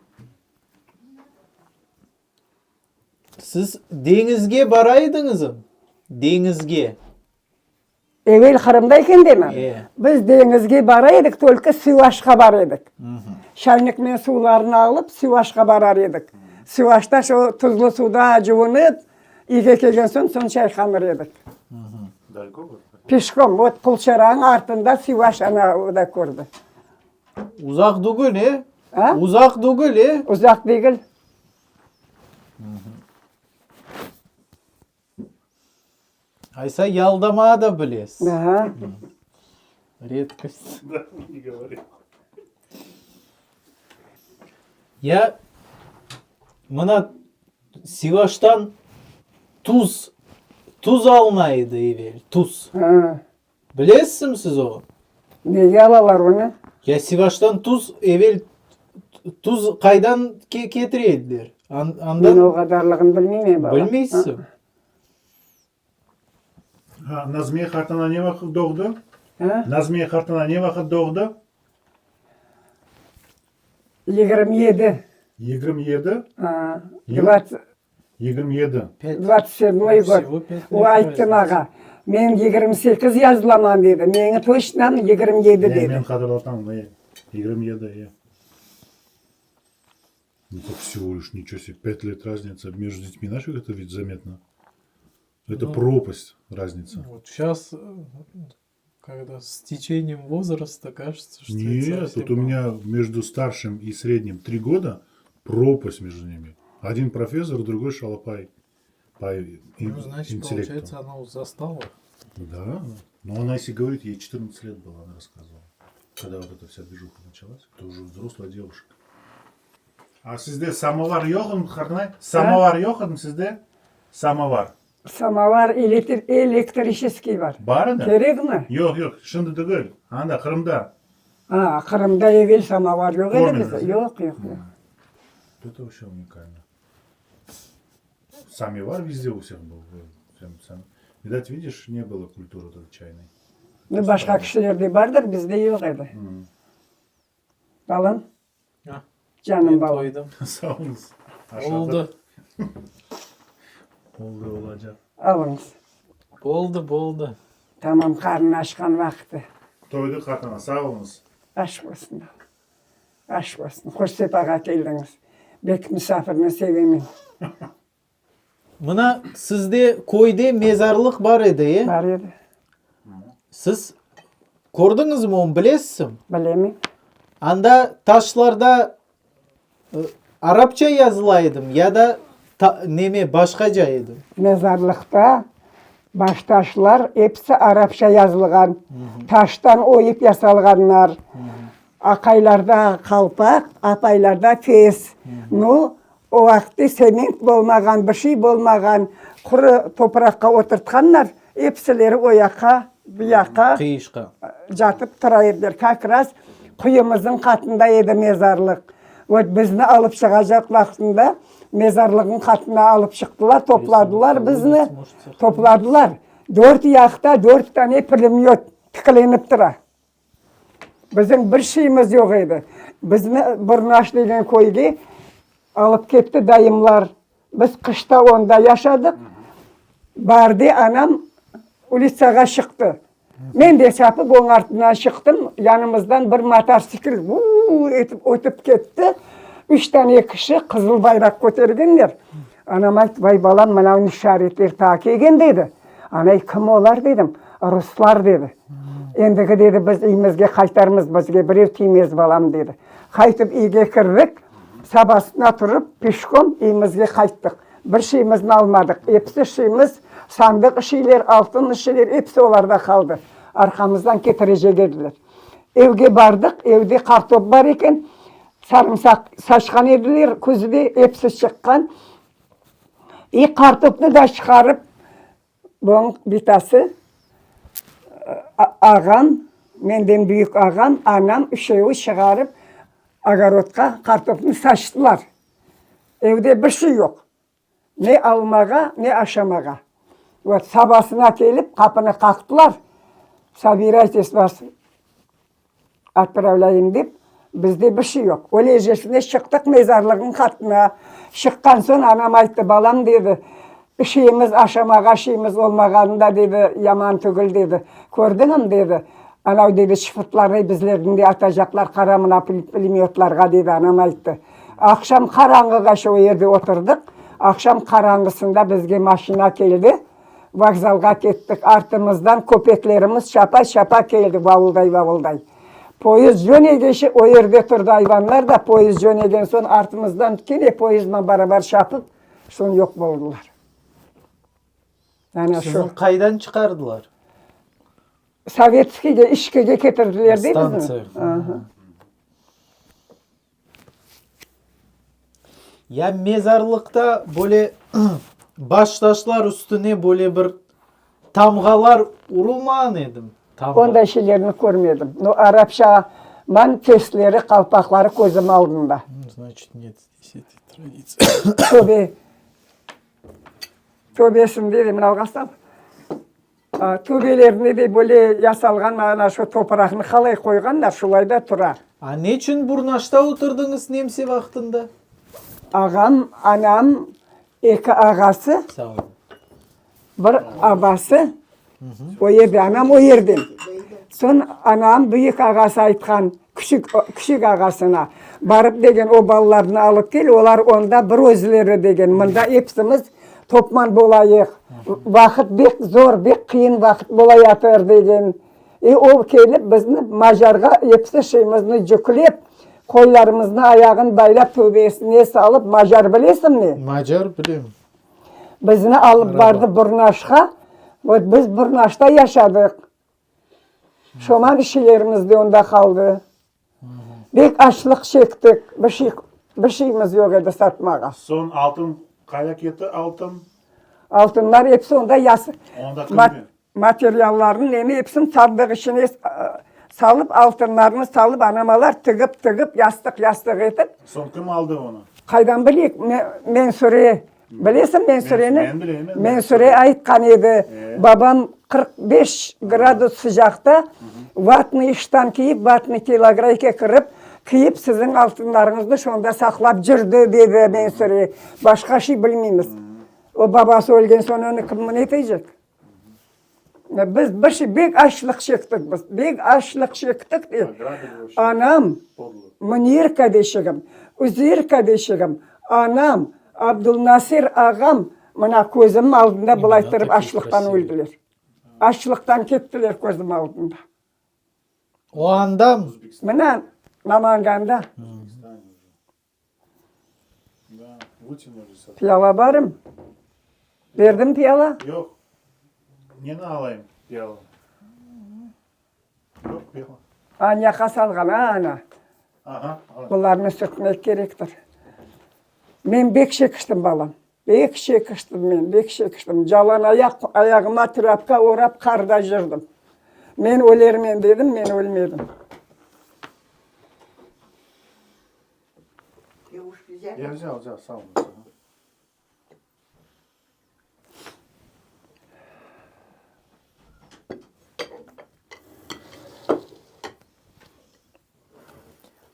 Speaker 1: Siz deñizge bara ediñizmi? Deñizge.
Speaker 2: Evel Qırımda ekendemi?
Speaker 1: E.
Speaker 2: Biz deñizge bara edik, tolko Sivaşqa bara edik. Şayniknen suvlarını alıp, Sivaşqa barar edik. Sivaşta şo tuzlu suvda cuvunıp, uyge kelgen soñ, soñ çayqanır edik. Peşkom, vot Qulçaranıñ artında Sivaş ana o da kördi.
Speaker 1: Uzaq degil, e?
Speaker 2: A?
Speaker 1: Uzaq degil, e?
Speaker 2: Uzaq degil.
Speaker 1: Aysa yaldamağa da bilesiz.
Speaker 2: Aha.
Speaker 1: Redkost.
Speaker 3: Da, ne govori.
Speaker 1: Ya mına Sivaştan tuz, tuz alına edi evel, tuz.
Speaker 2: Ha.
Speaker 1: Bilesizmi siz o?
Speaker 2: Nege alalar onı?
Speaker 1: Ya Sivaştan tuz evel tuz qaydan ketire ediler? Andan.
Speaker 2: Men o qadarlığını bilmeymen, bala.
Speaker 1: Bilmeysizmi?
Speaker 3: Ha, Nazmiye qartana ne vaqıt doğdı?
Speaker 2: Ha?
Speaker 3: Nazmiye qartana ne vaqıt doğdı?
Speaker 2: 27.
Speaker 3: 27?
Speaker 2: Ha. Dvats.
Speaker 3: 27.
Speaker 2: Dvadtsat sedmoy god. O ayttı mağa, Men 28 yazılaman, dedi. Meni toçnan 27 dedi.
Speaker 3: Men hatırlatam, e, 27, e. Ну, как всего лишь, ничего себе, пять лет разница между детьми, знаешь, как это ведь заметно? Это пропасть, разница.
Speaker 1: Вот щас.
Speaker 4: Когда с течением возраста кажется, что это
Speaker 3: Нет,
Speaker 4: совсем
Speaker 3: тут у
Speaker 4: мало.
Speaker 3: меня между старшим и средним три года пропасть между ними. Один профессор, другой шалопай по ин-
Speaker 4: Ну, значит,
Speaker 3: интеллекту.
Speaker 4: получается, она вот застала.
Speaker 3: Да. Но она, если говорит, ей 14 лет было, она рассказывала. Когда вот эта вся движуха началась, это уже взрослая девушка. A sizde samovar yoqmı, qartanay? Samovar yoqmı sizde? Samovar.
Speaker 2: Samovar elektr, elektriçeskiy bar.
Speaker 3: Bar edi?
Speaker 2: Kerekmi?
Speaker 3: Yoq, yoq, şimdi degil. Anda, Qırımda.
Speaker 2: A, Qırımda evel samovar yoq edi
Speaker 3: Körmediñiz,
Speaker 2: bizde.
Speaker 3: e?
Speaker 2: Yoq, yoq, yoq.
Speaker 3: Это вообще уникально. Самовар везде у всех был. Всем сам. Видать, видишь, не было культуры вот этой чайной.
Speaker 2: Ну, başqa kişilerde bardır, bizde yoq edi. Balam,
Speaker 4: Ah,
Speaker 2: canım
Speaker 4: Men
Speaker 2: balam.
Speaker 4: toydım.
Speaker 3: Sağ oluñız. Aşağıda
Speaker 4: Oldı.
Speaker 3: Oldı olacaq.
Speaker 2: Alıñız.
Speaker 4: Boldı, boldı.
Speaker 2: Tamam, qarın açqan vaqtı.
Speaker 3: Toydıq, qartana, sağ oluñız.
Speaker 2: Aş olsun, balam. Aş olsun. Hoş sepağa keldiñiz. Bek misafirni sevemen.
Speaker 1: Mına sizde köyde mezarlıq bar edi, e?
Speaker 2: Bar edi.
Speaker 1: Siz kördiñizmi onı, bilesizmi?
Speaker 2: Bilemen.
Speaker 1: Anda taşlarda arapça yazıla edim ya da neme, başqaca edim?
Speaker 2: Mezarlıqta baştaşlar episi arapça yazılğan, taştan oyıp yasalğanlar. Aqaylarda qalpaq, apaylarda fes. Nu, o vaqıtte sement bolmağan, bir şey bolmağan, qurı topraqqa oturtqanlar, episileri o yaqqa, bu yaqqa.
Speaker 1: Qıyışqa.
Speaker 2: Catıp tura ediler. Kak raz quyumıznıñ qatında edi mezarlıq. Vot, bizni alıp çıqacaq vaqtında mezarlıqnıñ qatına alıp çıqtılar, topladılar bizni, topladılar. Dört yaqta dört tane pulemyot tiklenip tura. Bizim bir şeyimiz yoq edi. Bizni Burnaş degen köyge alıp ketti dayımlar. Biz qışta onda yaşadıq. Baarde anam ulitsağa çıqtı. Men de çapıp onıñ artından çıqtım. Yanımızdan bir motorsikl vuu etip ötip ketti. Üç tane kişi qızıl bayraq kötergenler. Anam ayttı, Vay balam, mınavın işaretler taa kelgen, dedi. Anay, kim olar, dedim. Ruslar, dedi. Endigi, dedi, biz üyümizge qaytarmız, bizge birev tiymez, balam, dedi. Qaytıp üyge kirdik. Sabasına turıp, peşkom üyümizge qayttıq. Bir şeyimizni almadıq. Episi şeyimiz, sandıq şeyler, altın şeyler, episi olarda qaldı. Arqamızdan ketirecek ediler. Evge bardıq, evde qartop bar eken, sarımsaq saçqan ediler küzde, episi çıqqan. İ qartopnı da çıqarıp, Bunıñ bitası, ağam, menden büyük ağam, anam üçevi çıqarıp ogorodqa qartopnı saçtılar. Evde bir şey yoq, ne almağa, ne aşamağa. Vot, sabasına kelip qapını qaqtılar, sobiraytes vas Otpravlayım dep, bizde bir şey yoq. Ölecesine çıqtıq mezarlığıñ qatına. Çıqqan soñ anam ayttı, balam, dedi, şeyimiz, aşamağa şeyimiz olmağanı da, dedi, yaman tügül, dedi. Kördiñmi, dedi, anav, dedi, çıfıtlarnı bizlerni de atacaqlar, qara mına pulemyotlarğa, dedi, anam ayttı. Aqşam qaranğığaça o yerde oturdıq. Aqşam qaranğısında bizge maşina keldi. Vokzalğa kettik, artımızdan köpeklerimiz çapa-çapa keldi, vavulday-vavulday. Poyezd cönegece o yerde turdı ayvanlar da, poyezd cönegen soñ artımızdan kene poyezdman barabar çapıp, soñ yoq boldılar. Ana şu.
Speaker 1: Sizni qaydan çıqardılar?
Speaker 2: Sovetskiyge işkege ketirdiler dey bizni.
Speaker 1: Stantsiya.
Speaker 2: Aha.
Speaker 1: Ya mezarlıqta böyle baştaşlar üstüne böyle bir tamğalar urulmağan edimi? Tamğa.
Speaker 2: Onday şeylerni körmedim. No, arapça man fesleri, qalpaqları közüm aldında.
Speaker 4: Znaçit, net zdes eti traditsiya.
Speaker 2: Töbe, töbesinde de, mına alğasam, Töbelerine de böyle yasalğan ana şu topraqnı qalay qoyğanlar, şulay da tura.
Speaker 1: A neçün Burnaşta oturdıñız nemse vaqtında?
Speaker 2: Ağam, anam, eki ağası,
Speaker 1: Sağ olun.
Speaker 2: bir abası o yerde, anam o yerden. Soñ anam büyük ağası aytqan küçük, küçük ağasına, barıp degen o balalarnı alıp kel, olar onda bir özleri degen, mında epsimiz Topman bolayıq, vaqıt bek zor, bek qıyın vaqıt bolayatır, degen. E, o kelip bizni Macarğa episi şeyimizni cüklep, qoylarımıznı ayağın baylap töbesine salıp, Macar bilesiñ ne?
Speaker 1: Macar bilem.
Speaker 2: Bizni alıp bardı Burnaşqa. Vot biz Burnaşta yaşadıq. Şoman işçilerimiz de onda qaldı. Bek açlıq çektik, bir şey, bir şeyimiz yoq edi satmağa.
Speaker 3: Soñ altın qayda ketti, altın?
Speaker 2: Altınlar episi onda yas,
Speaker 3: Onda kimde?
Speaker 2: materiallarnıñ nemi episini sandıq içine salıp, altınlarnı salıp, anamalar tigip, tigip, yastıq, yastıq etip.
Speaker 3: Soñ kim aldı onı?
Speaker 2: Qaydan bileyik, Mensure. Bilesiñ Mensureni?
Speaker 3: Men bileyim.
Speaker 2: Mensure aytqan edi, babam 45 gradus sıcaqta vatnıy ştan kiyip, vatnıy telograyka kirip, kiyip siziñ altınlarıñıznı şonda saqlap cürdi, dedi Mensure. Başqa şey bilmeymiz. O babası ölgen soñ onı kim netecek? Biz bir şey, bek açlıq çektik biz, bek açlıq çektik de, anam, Münir kadeşigim, Üzeyir kadeşigim, anam, Abdulnasir ağam, mına közümniñ aldında bılay turıp açlıqtan öldiler. Açlıqtan kettiler közüm aldında.
Speaker 1: O anda mı?
Speaker 2: Mına, Namanganda. Piyala barım? Berdim piyala?
Speaker 3: Yoq. Neni alayım piyala? Yoq piyala.
Speaker 2: Anyaqa salğan, a, ana.
Speaker 3: Aha.
Speaker 2: Bularnı sürtmek kerektir. Men bek çekiştim, balam. Bek çekiştim men, bek çekiştim. Calan ayaq, ayağıma trâpka orap qarda cürdim. Men ölermen dedim, men ölmedim.
Speaker 3: Ya vzâl, vzâl, sağ oluñız.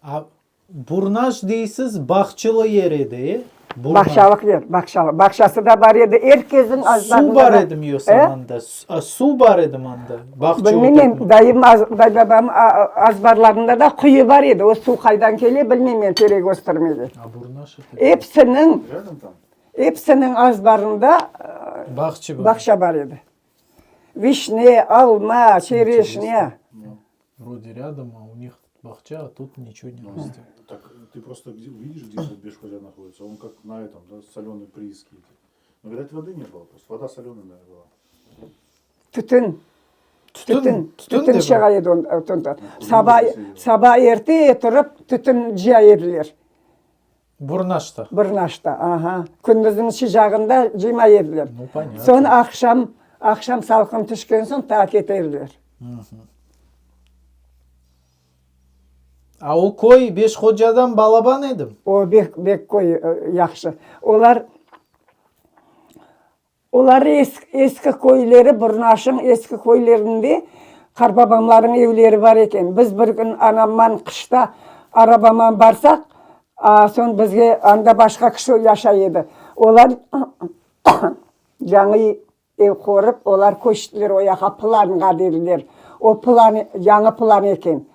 Speaker 1: A, Burnaş deysiz, bağçalı yer edi, e? Burnaş.
Speaker 2: Bağçalıq yer, bağçalıq. Bağçası da bar edi, er kesniñ azbarında
Speaker 1: Suv bar
Speaker 2: da.
Speaker 1: edimi yoqsa
Speaker 2: E?
Speaker 1: anda? Suv bar edimi anda? Bağça
Speaker 2: Bilmeymen,
Speaker 1: otırtma.
Speaker 2: dayım, daybabam azbarlarında da quyu bar edi. O suv qaydan kele, bilmeymen, terek östürmege.
Speaker 4: A Burnaş eti?
Speaker 2: Episiniñ,
Speaker 3: Râdom tam.
Speaker 2: episiniñ azbarında
Speaker 1: Bağça bar.
Speaker 2: bağça bar edi. Vişne, alma, çereşne.
Speaker 4: Vrode râdom, a u nih bağça, a tut niçego ne rastёt.
Speaker 3: Так ты просто где увидишь, где этот Бешходжа находится, он как на этом, да, соленые прииски эти. Но, видать, воды не было просто. Вода соленая, наверное, была.
Speaker 2: Tütün.
Speaker 1: Tütün,
Speaker 2: Tütün,
Speaker 1: tütün
Speaker 2: çığa edi onda. Saba, saba erte turıp tütün cıya ediler.
Speaker 1: Burnaşta.
Speaker 2: Burnaşta, aha. Kündüzniñ sıcağında cıymay ediler.
Speaker 4: Nu, ponâtno.
Speaker 2: Soñ aqşam, aqşam salqın tüşken soñ taa kete ediler.
Speaker 1: A o köy Beşhocadan balaban edimi?
Speaker 2: O bek, bek köy yahşı. Olar, olar eski köyleri, Burnaşıñ eski köylerinde qartbabamlarıñ evleri bar eken. Biz bir kün anamman qışta arabaman barsaq, a soñ bizge anda başqa kişi yaşay edi. Olar yañı Ev qurıp, olar köçtiler o yaqa, Pılanğa dediler. O Pılan, yañı Pılan eken.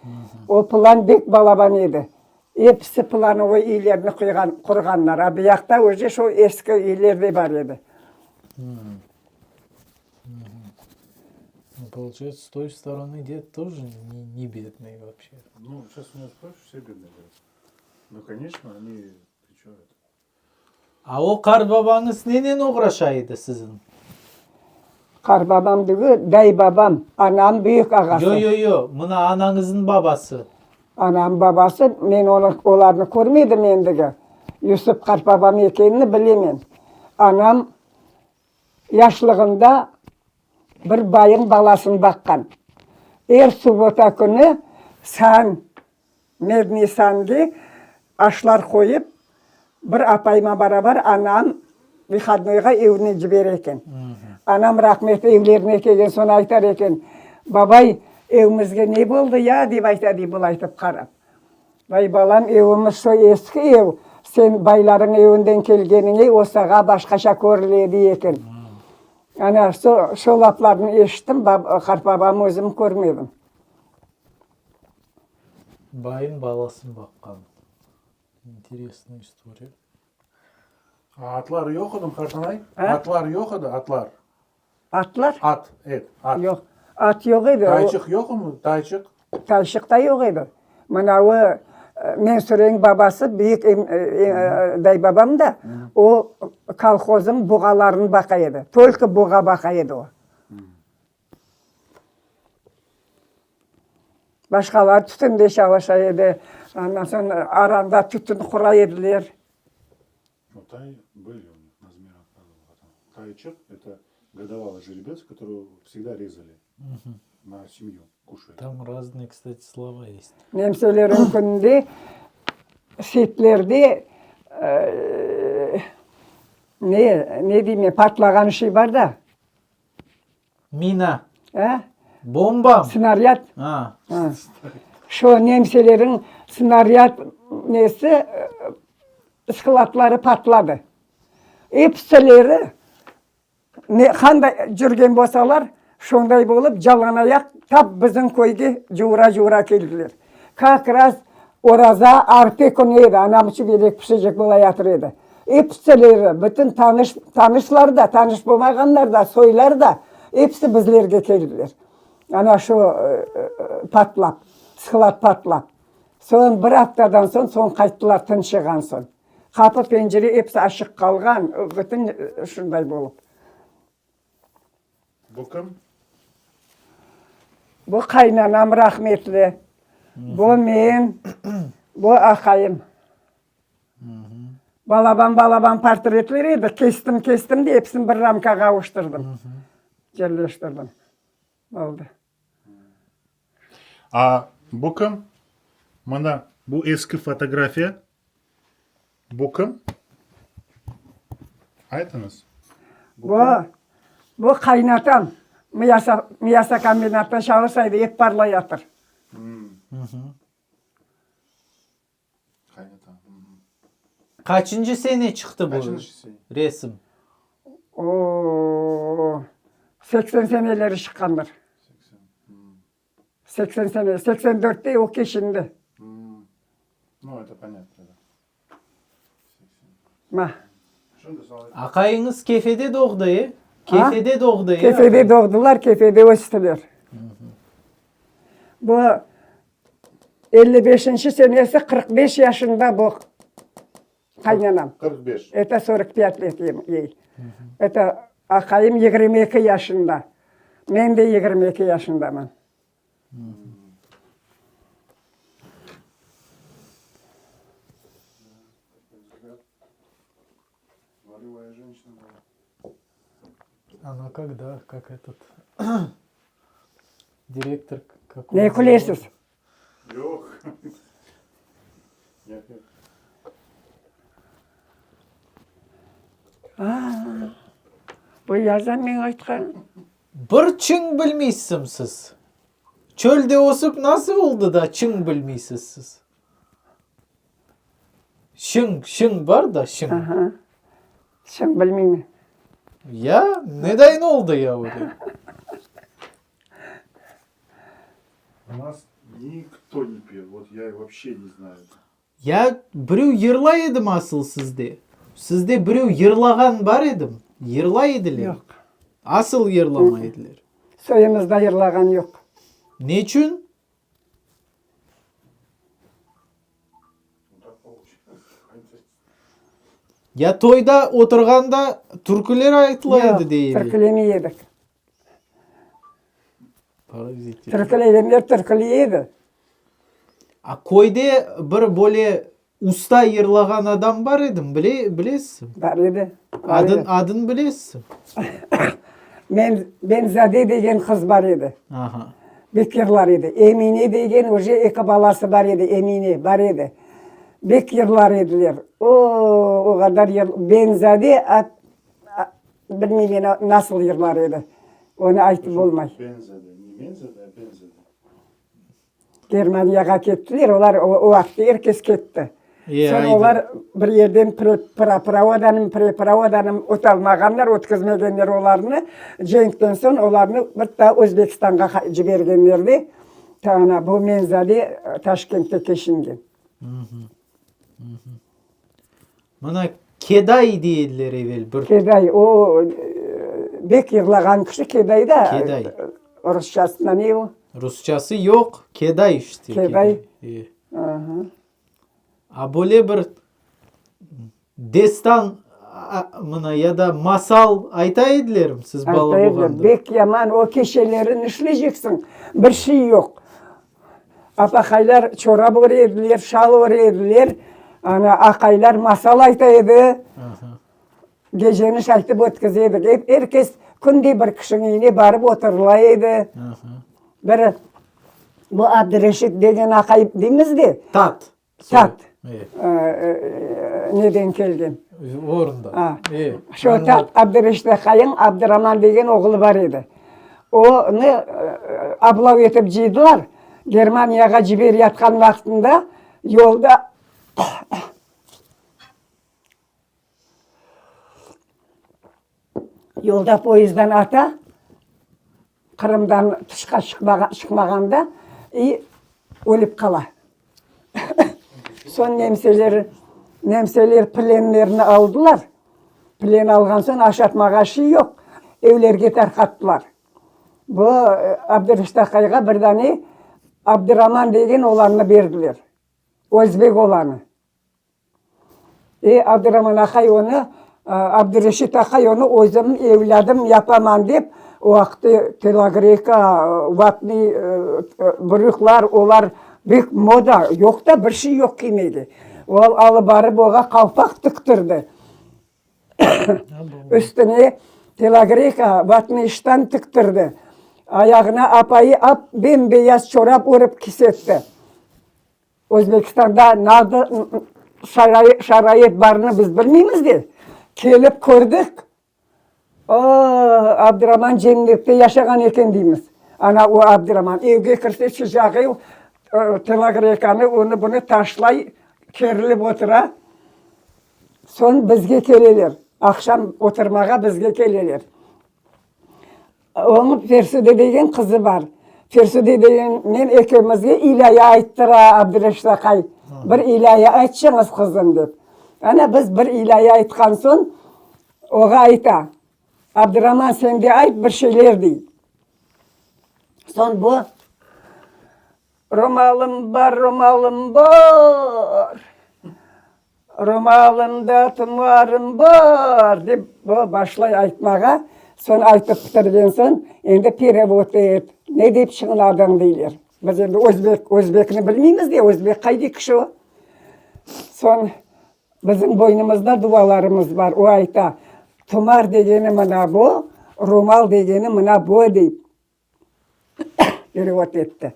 Speaker 2: O Pılan bek balaban edi. Episi pılanovoy üylerni quyğan, qurğanlar. A bu yaqta uje şo eski üyler de bar edi.
Speaker 4: Nu, получается, с той стороны дед тоже не, не бедный вообще.
Speaker 3: Ну, сейчас у меня спросишь, все бедные говорят. Ну, конечно, они, ты чё это?
Speaker 1: A o qartbabañız nenen oğraşa edi siziñ?
Speaker 2: Qartbabam degil, daybabam, anam büyük ağası.
Speaker 1: Yo, yo, yo, mına anañıznıñ babası.
Speaker 2: Anam babası, men onı, olarnı körmedim endigi. Yusuf qartbabam ekenini bilemen. Anam yaşlığında bir bayıñ balasını baqqan. Er subbota künü san Medniy sange aşlar qoyıp, bir apayıma barabar anam vıhodnoyğa evine cibere eken. Anam rahmetli evlerine kelgen soñ aytar eken, Babay, evimizge ne boldı ya? dep ayta, dey bulaytıp qarap. Vay, balam, evimiz şo eski ev, sen baylarıñ evinden kelgeniñe o sağa başqaça körüle, dey eken. Ana, şo laflarnı eşittim, qartbabamnı özüm körmedim.
Speaker 4: Bayın balasın baqqan. İnteresnıy istoriya.
Speaker 3: Atlar yoq edi, qartanay? Atlar yoq edi, atlar?
Speaker 2: Atlar?
Speaker 3: At, et, at.
Speaker 2: Yoq. At yoq edi.
Speaker 3: Tayçıq yoqmı, tayçıq?
Speaker 2: Tayçıq da yoq edi. Mına o Mensureñ babası, büyük daybabam da, o kolhozıñ buğalarını baqa edi. Tolko buğa baqa edi o. Başqaları tütünde çalışa edi. Ondan soñ aranda tütün qura ediler.
Speaker 3: No tay были у них, Назмира рассказывала. Тайчик это годовалый жеребец, которого всегда резали на семью, кушали.
Speaker 4: Там разные, кстати, слова есть.
Speaker 2: Nemselerniñ kününde setlerde ne, ne deyim, patlağan şey bar da.
Speaker 1: Mina.
Speaker 2: A?
Speaker 1: Bomba mı?
Speaker 2: Snaryad.
Speaker 1: A.
Speaker 2: Şu nemseleriñ snaryad nesi, skladları patladı. Episileri ne qanday cürgen bolsalar, şonday bolıp calanayaq tap bizim köyge cuvura-cuvura keldiler. Kak raz oraza arpe künü edi, anam çiberek pişecek bolayatır edi. Episileri, bütün tanış, tanışlar da, tanış bolmağanlar da, soylar da, episi bizlerge keldiler. Ana şu patlap, sklad patlap. Soñ bir aftadan soñ, soñ qayttılar tınçığan soñ. Qapı, pencere episi açıq qalğan, bütün şunday bolıp.
Speaker 3: Bu kim?
Speaker 2: Bu qaynanam rahmetli. Bu men, bu aqayım. Balaban-balaban portretler edi, kestim, kestim de, episini bir ramkağa avuştırdım, yerleştirdim. Oldı.
Speaker 3: A bu kim? Mına bu eski fotografiya. Bu kim? Aytıñız.
Speaker 2: Bu, bu qaynatam. Mıyasa, mıyasokombinatta çalışa edi, et parlayatır.
Speaker 1: Qaçıncı sene çıqtı bu resim?
Speaker 2: O, 80 seneleri çıqqandır. 80 sene, 84-te o keçindi. Ma.
Speaker 1: Aqayıñız Kefede doğdı, e? Kefede doğdı, e?
Speaker 2: Kefede doğdılar, Kefede östiler. Bu 55-nci senesi 45 yaşında bu qaynanam.
Speaker 3: 45.
Speaker 2: Это 45 лет ей. Это aqayım 22 yaşında. Men de 22 yaşındaman.
Speaker 4: Она когда, как этот direktor какой
Speaker 2: Ne külesiz?
Speaker 3: Yoq. Yoq, yoq.
Speaker 2: Bu yazan men aytqan.
Speaker 1: Bir çıñ bilmeysiñ siz. Çölde ösip nasıl oldı da çıñ bilmeysiz siz? Şıñ, şıñ bar da, şıñ.
Speaker 2: Aha. Şıñ bilmeymen.
Speaker 1: Ya, nedayn oldı ya öyle?
Speaker 3: U nas nikto ne pel, vot ya voobşe ne znayu.
Speaker 1: Ya birev yırlay edimi asıl sizde? Sizde birev yırlağan bar edimi? Yırlay edilermi?
Speaker 2: Yoq.
Speaker 1: Asıl yırlamay ediler.
Speaker 2: Soyumızda yırlağan yoq.
Speaker 1: Neçün? Ya toyda oturğanda türküler aytıla edi dey
Speaker 2: Yoq, türkülemey edik. Türkülegenler türküley edi.
Speaker 1: A köyde bir böyle usta yırlağan adam bar edimi, bile, bilesizmi?
Speaker 2: Bar edi.
Speaker 1: Adın, adın bilesizmi?
Speaker 2: Men, Benzade degen qız bar edi.
Speaker 1: Aha.
Speaker 2: Bek yırlar edi. Emine degen uje eki balası bar edi, Emine, bar edi. Bek yırlar ediler. O, o qadar yır, Benzade Bilmeymen, nasıl yırlar edi, onı aytıp olmay.
Speaker 3: Benzede, ne menzede, a benzede.
Speaker 2: Germaniyağa kettiler, olar o vaqıtta er kes ketti. Soñ olar bir yerden prapravodanım, prepravodanım otalmağanlar, ötkizmegenler olarnı. Cenkten soñ olarnı bir daa Özbekistanğa cibergenler de, ta ana bu Menzade Taşkentte keçingen.
Speaker 1: Mına keday dey ediler evel bir.
Speaker 2: Keday, o bek yırlağan kişi keday da.
Speaker 1: Keday.
Speaker 2: Rusçasında ne o?
Speaker 1: Rusçası yoq, keday işte.
Speaker 2: Keday.
Speaker 1: A böyle bir destan mına ya da masal ayta edilermi siz bala
Speaker 2: Ayta ediler.
Speaker 1: bolğanda?
Speaker 2: Bek yaman o keşeleri nişleyceksiñ? Bir şey yoq. Apaqaylar çorap öre ediler, şal öre ediler. Ana, aqaylar masal ayta edi. Geceni şaytıp ötkize edik. Ep er kes künde bir kişiniñ üyüne barıp oturıla edi. Bir bu Abdureşit degen aqay deymiz de.
Speaker 1: Tat.
Speaker 2: Tat. Neden kelgen.
Speaker 4: Orunda.
Speaker 2: Şu Tat Abdureşit aqayıñ Abduraman degen oğlu bar edi. Onı ablav etip cıydılar. Germaniyağa ciberiyatqan vaqtında yolda Yolda poyezdden ata, Qırımdan tışqa çıqmağanda i ölip qala. Soñ nemseler, nemseler plenlerni aldılar. Plen alğan soñ aşatmağa şey yoq, evlerge tarqattılar. Bu Abdureşit aqayğa bir dane Abduraman degen oğlannı berdiler, özbek oğlanı. E, Abduraman aqay onı, Abdureşit aqay onı özüm evlâdım yapaman dep, o vaqıt telogreyka, vatnıy brüklar, olar bek moda, yoq da, bir şey yoq kiymege. O alıp barıp oğa qalpaq tiktirdi. Üstüne telogreyka, vatnıy ştan tiktirdi. Ayağına apayı ap bem-beyaz çorap örip kisetti. Özbekistanda nasıl şarait barını biz bilmeymiz de, kelip kördik, o, Abduraman cennette yaşağan eken deymiz. Ana o Abduraman evge kirse sıcağı, telogrekanı, onı-bunı taşlay, kerilip otura. Soñ bizge keleler, aqşam oturmağa bizge keleler. Onıñ Fersude degen qızı bar. Fersude degen men ekimizge ilâye ayttıra Abdureşit aqay. Bir ilâye aytçıñız, qızım, dep. Ana biz bir ilâye aytqan soñ, oğa ayta, Abduraman, sen de ayt bir şeyler, dey. Soñ bu, Romalım bar, romalım bar, Romalımda tumarım bar, dep bu başlay aytmağa. Soñ aytıp bitirgen soñ, endi perevod et, ne dep çıñladıñ, deyler. Biz endi özbek, özbekni bilmeymiz de, özbek qayday kişi o? Soñ bizim boynumızda dualarımız bar, o ayta, Tumar degeni mına bu, romal degeni mına bu, dey. Perevod etti.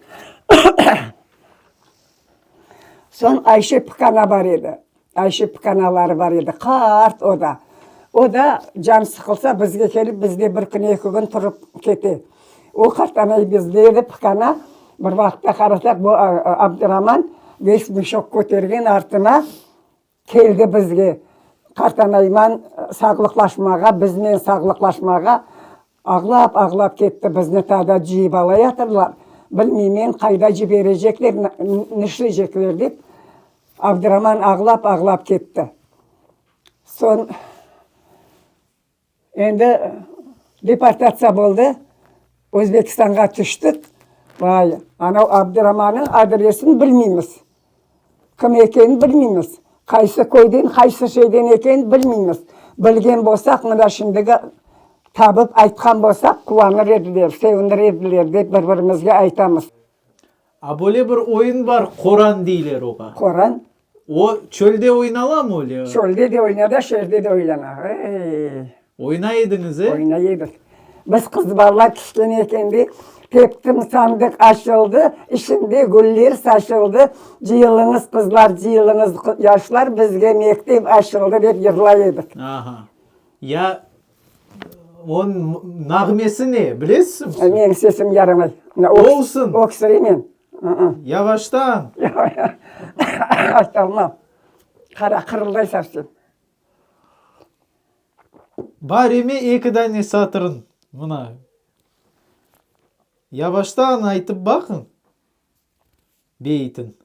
Speaker 2: Soñ Ayşe Pıkana bar edi. Ayşe Pıkanaları bar edi, qart o da. O da can sıqılsa bizge kelip, bizde bir kün, eki kün turıp kete. O qartanay bizde edi, Pıkana. Bir vaqıtta qarasaq, bu Abduraman veshmeşok kötergen artına. Keldi bizge qartanayman sağlıqlaşmağa, biznen sağlıqlaşmağa. Ağlap-ağlap ketti, bizni taa da cıyıp alayatırlar, bilmeymen qayda ciberecekler, nişleycekler dep, Abduraman ağlap-ağlap ketti. Soñ. Endi deportatsiya boldı, Özbekistanğa tüştik. Vay, anav Abduramannıñ adresini bilmeymiz. Kim ekenini bilmeymiz. Qaysı köyden, qaysı şeyden ekenini bilmeymiz. Bilgen bolsaq, mına şimdigi tapıp aytqan bolsaq, quvanır ediler, sevinir ediler, dep bir-birimizge aytamız.
Speaker 1: A böyle bir oyun bar, qoran deyler oğa.
Speaker 2: Qoran?
Speaker 1: O, çölde oynalamı öyle?
Speaker 2: Çölde de oynada, şeherde de oylana. Ey!
Speaker 1: Oynay ediñiz, e?
Speaker 2: Oynay edik. Biz qız bala kiçkene ekende, teptim sandıq açıldı, içinde güller saçıldı, cıyılıñız qızlar, cıyılıñız yaşlar, bizge mektep açıldı, dep yırlay edik.
Speaker 1: Aha. Ya Onıñ nağmesi ne, bilesizmi?
Speaker 2: Menim sesim yaramay.
Speaker 1: Olsun.
Speaker 2: Öksüreymen.
Speaker 1: Yavaştan.
Speaker 2: Aytalmam. Qara, qırılday sovsem.
Speaker 1: Bareme eki dane satırın, mına. Yavaştan aytıp baqıñ, beyitin.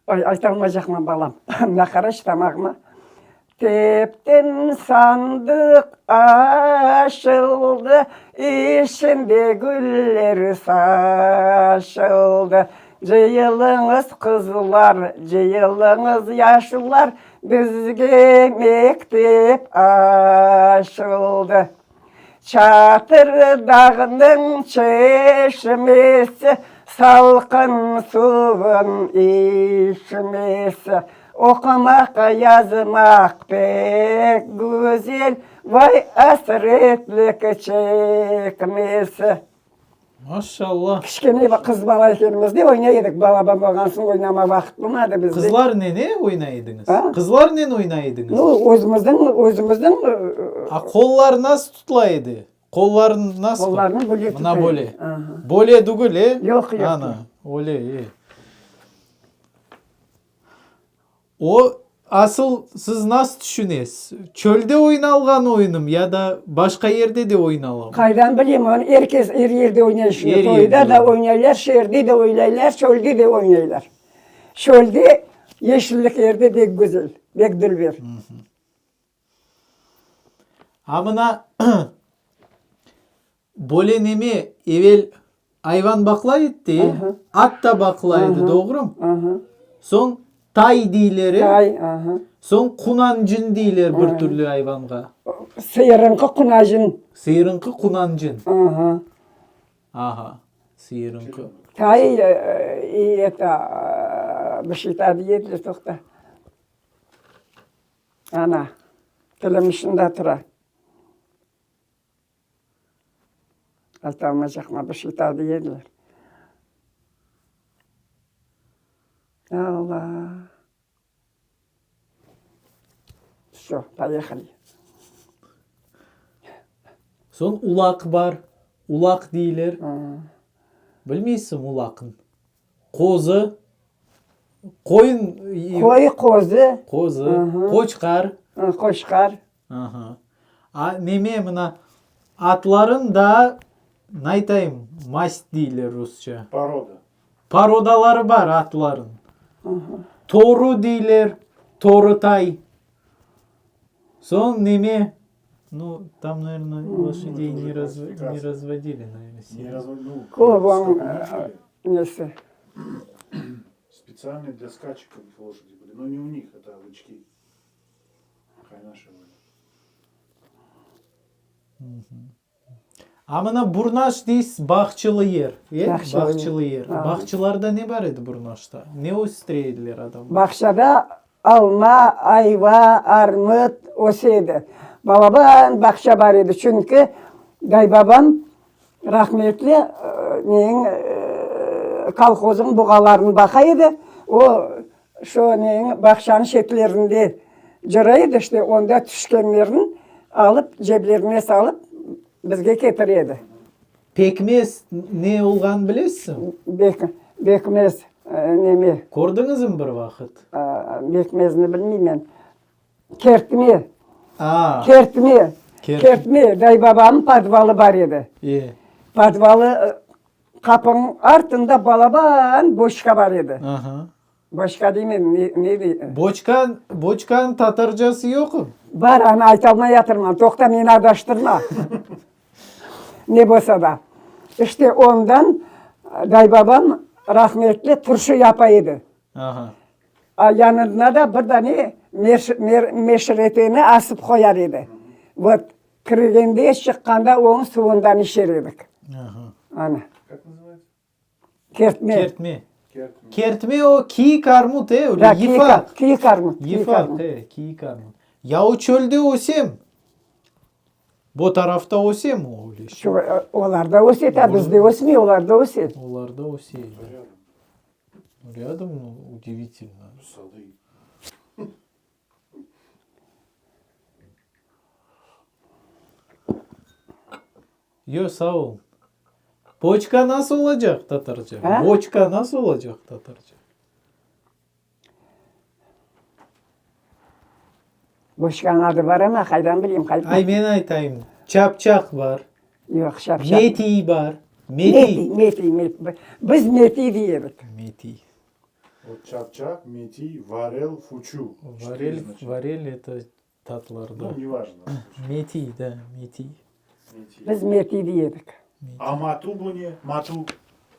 Speaker 2: Oy, aytalmaycaqman, balam. Mına qaraş tamağıma. Teptim sandıq açıldı, İçinde güller saçıldı. Cıyılıñız, qızlar, cıyılıñız, yaşlar, Bizge mektep açıldı. Çatır dağnıñ çeşmesi, Salqın suvun içmesi. Oqumaq, yazmaq pek güzel, Vay, asretlik çekmesi.
Speaker 1: Maşallah.
Speaker 2: Kiçkene qız bala ekenimizde oynay edik, balaban bolğan soñ oynama vaqıt bolmadı bizde.
Speaker 1: Qızlarnen oynay ediñiz? Qızlarnen oynay ediñiz?
Speaker 2: Nu, özümizniñ, özümizniñ.
Speaker 1: A qollar nasıl tutula edi? Qollar nasıl?
Speaker 2: Qollarnı böyle tuta
Speaker 1: Mına böyle. Böyle tügül, e?
Speaker 2: Yoq, yoq.
Speaker 1: Ana, öyle, e. O, asıl siz nasıl tüşünesiz, çölde oynalğan oyunım ya da başqa yerde de oynalamı?
Speaker 2: Qaydan bileyim, onı er kes er yerde oynay şimdi. Toyda da oynaylar, şeerde de oynaylar, çölde de oynaylar. Çölde, yeşillik yerde bek güzel, bek dülber.
Speaker 1: A mına Böyle neme, evel ayvan baqla etti, at da baqla edi, doğrumı? Soñ tay deyler, e?
Speaker 2: Tay,
Speaker 1: Soñ qunancın deyler bir türlü ayvanğa.
Speaker 2: Sıyırıñqı qunacın.
Speaker 1: Sıyırıñqı qunancın. Aha, sıyırıñqı.
Speaker 2: Tay, i eto, bir şey daa dey ediler, toqta. Ana, tilim ucunda tura. Aytalmaycaqma, bir şey daa dey ediler. Alla! Vsё, poyehali.
Speaker 1: Soñ ulaq bar, ulaq deyler. Bilmeysiñ ulaqnı. Qozı, qoyun.
Speaker 2: Qoy, qozı.
Speaker 1: Qozı, qoçqar.
Speaker 2: Qoçqar.
Speaker 1: Aha. A neme mına atların da naytayım mast deyler rusça.
Speaker 3: Poroda.
Speaker 1: Porodaları bar atların. Toru deyler, torutay. Soñ neme, nu tam naverno loşadey ne ne razvodili naverno
Speaker 3: Ne razvodili, nu
Speaker 2: Köp onıñ nesi.
Speaker 3: Spetsialnıy dlâ skaçek loşadi byli, no ne u nih, eto bıçki.
Speaker 1: A mına Burnaş deysiz, bağçılı yer, e? Bağçılı yer. Bağçılarda ne bar edi Burnaşta? Ne östüre ediler adamlar?
Speaker 2: Bağçada alma, ayva, armut öse edi. Balaban bağça bar edi, çünki daybabam rahmetli neyin kolhozın buğalarını baqa edi. O, Şu neñ, bağçanıñ çetlerinde cıra edi, işte, onda tüşkenlerin alıp, ceblerine salıp, bizge ketire edi.
Speaker 1: Pekmez ne olğanın bilesiziñ?
Speaker 2: Bekmez neme?
Speaker 1: Kördiñizmi bir vaqıt?
Speaker 2: Bekmezni bilmeymen. Kertme. Kertme. Kertme. Daybabamnıñ podvalı bar edi. Podvalı Qapınıñ artında balaban boçka bar edi.
Speaker 1: Aha.
Speaker 2: Boçka deymen, ne, ne dey?
Speaker 1: Boçka, boçkanıñ tatarcası yoqım?
Speaker 2: Bar, anı aytalmay yatırman. Toqta, meni adaştırma. Ne bolsa da. İşte ondan daybabam rahmetli turşu yapa edi.
Speaker 1: Aha.
Speaker 2: A yanında da bir dane meşreteni asıp qoyar edi. Vot, Kirgende, çıqqanda onıñ suvundan içer edik. Ana. Kertme.
Speaker 1: Kertme. Kertme o kiyik armut, e, öyle yıfaq.
Speaker 2: Kiyik armut.
Speaker 1: Yıfaq, e, kiyik armut. Ya o çölde ösem? Bu tarafta ösem o öyle şey?
Speaker 2: Olarda öse, ta bizde ösmey, olarda öse.
Speaker 1: Olarda öse. Rядом, ну, удивительно.
Speaker 3: Сады.
Speaker 1: Yo, sağ ol. Boçka nasıl olacaq tatarca? Boçka nasıl olacaq tatarca?
Speaker 2: Boçkanıñ adı bar ama, qaydan bileyim, qaydan.
Speaker 1: Ay, men aytayım. Çapçaq bar.
Speaker 2: Yoq, çapçaq.
Speaker 1: Metiy bar. Metiy.
Speaker 2: Metiy, metiy. Biz metiy dey edik.
Speaker 1: Metiy.
Speaker 3: Vot çapçaq, metiy, varel, fuçu.
Speaker 1: Varel, varel, eto.
Speaker 4: Tatlarda.
Speaker 3: Nu, nevajno.
Speaker 4: Metiy, da, metiy.
Speaker 2: Biz metiy dey edik.
Speaker 3: A matu bu ne? Matu.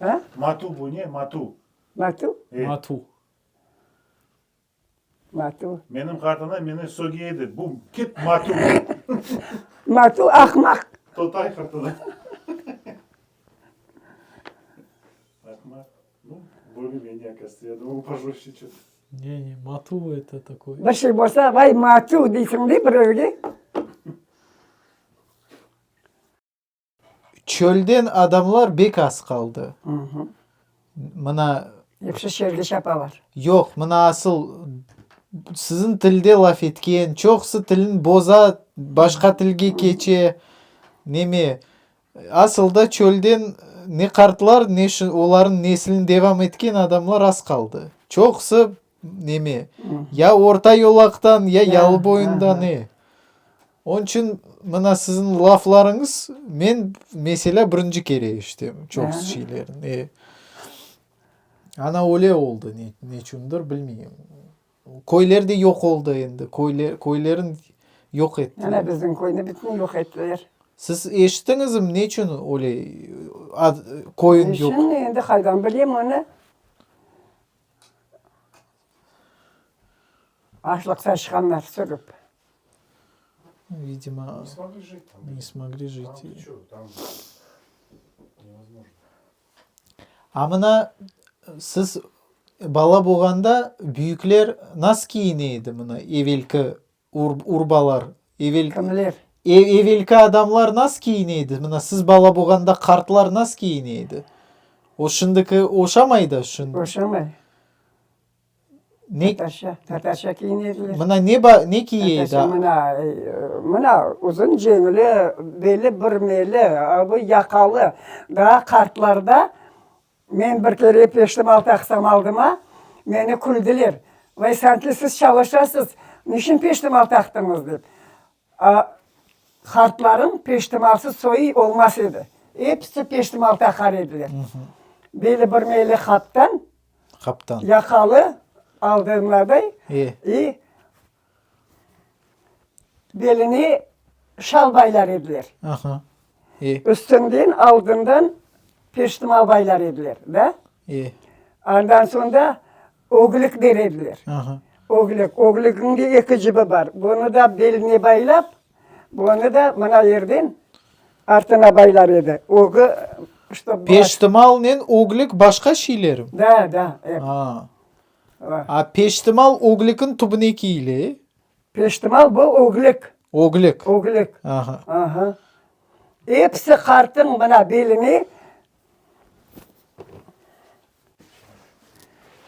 Speaker 2: A?
Speaker 3: Matu bu ne? Matu.
Speaker 2: Matu?
Speaker 3: E.
Speaker 4: Matu.
Speaker 2: Matu.
Speaker 3: Menim qartana meni söge edi, bu kit matu.
Speaker 2: Matu ahmaq.
Speaker 3: Totay qartana. Ahmaq. Nu, bolее-менее, оказывается, я думал, пожестче что-то.
Speaker 4: Ne, ne, matu eto takoy.
Speaker 2: Bir şey bolsa, vay matu deysiñ de birevge.
Speaker 1: Çölden adamlar bek az qaldı. Mına.
Speaker 2: Episi şeerge çapalar.
Speaker 1: Yoq, mına asıl siziñ tilde laf etken, çoqusı tilin boza, başqa tilge keçe, neme. Asılda çölden ne qartlar, ne olarnıñ neslini devam etken adamlar az qaldı. Çoqusı neme, ya orta yolaqtan, ya yalı boyundan, e. Onıñ içün mına siziñ laflarıñız, men, meselâ, birinci kere eşitem çoqusı şeylerni. E. Ana öyle oldı, neçündir bilmeyim. Köyler de yoq oldı endi, köyler, köylerin yoq ettiler.
Speaker 2: Ana bizim köyni bütün yoq ettiler.
Speaker 1: Siz eşittiñizmi, neçün öyle ad, köyün yoq?
Speaker 2: Neçün endi qaydan bileyim onı? Açlıqtan çıqqanlar sürüp.
Speaker 1: Vidimo,
Speaker 3: Ne smogli jit tam.
Speaker 4: Ne smogli jit.
Speaker 3: Там ты чё, там nevozmojno.
Speaker 1: A mına siz bala bolğanda büyükler nasıl kiyine edi mına evelki urbalar? Evel,
Speaker 2: Kimler?
Speaker 1: Evelki adamlar nasıl kiyine edi? Mına siz bala bolğanda qartlar nasıl kiyine edi? O şimdiki oşamay da şimdi.
Speaker 2: Oşamay.
Speaker 1: Ne?
Speaker 2: Tatarça, tatarça kiyine ediler.
Speaker 1: Mına ne ba, ne kiye edi?
Speaker 2: Tatarça mına, mına uzun ceñli, beli bürmeli, bu yaqalı. Daa qartlarda men bir kere peştemal taqsam aldıma, meni küldiler. Vay, sanki siz çalışasız, niçün peştemal taqtıñız dep. A, qartlarıñ peştemalsız soyu olmaz edi. Episi peştemal taqar ediler. Beli bürmeli qaptan.
Speaker 1: Qaptan.
Speaker 2: Yaqalı aldığınlarday
Speaker 1: E.
Speaker 2: i beline şal baylar ediler.
Speaker 1: Aha. E.
Speaker 2: Üstünden, aldından peştemal baylar ediler, da.
Speaker 1: E.
Speaker 2: Andan soñ da öglik der ediler.
Speaker 1: Aha.
Speaker 2: Öglik. Öglikniñ de eki cibi bar. Bunı da beline baylap, bunı da mına yerden artına baylar edi. Ögü, ştob.
Speaker 1: Peştimalnen öglik başqa şeylermi?
Speaker 2: Da, da, ep.
Speaker 1: A. A peştimal öglikniñ tübüne kiyile, e?
Speaker 2: Peştimal bu öglik.
Speaker 1: Öglik.
Speaker 2: Öglik.
Speaker 1: Aha.
Speaker 2: Aha. Episi qartnıñ mına beline.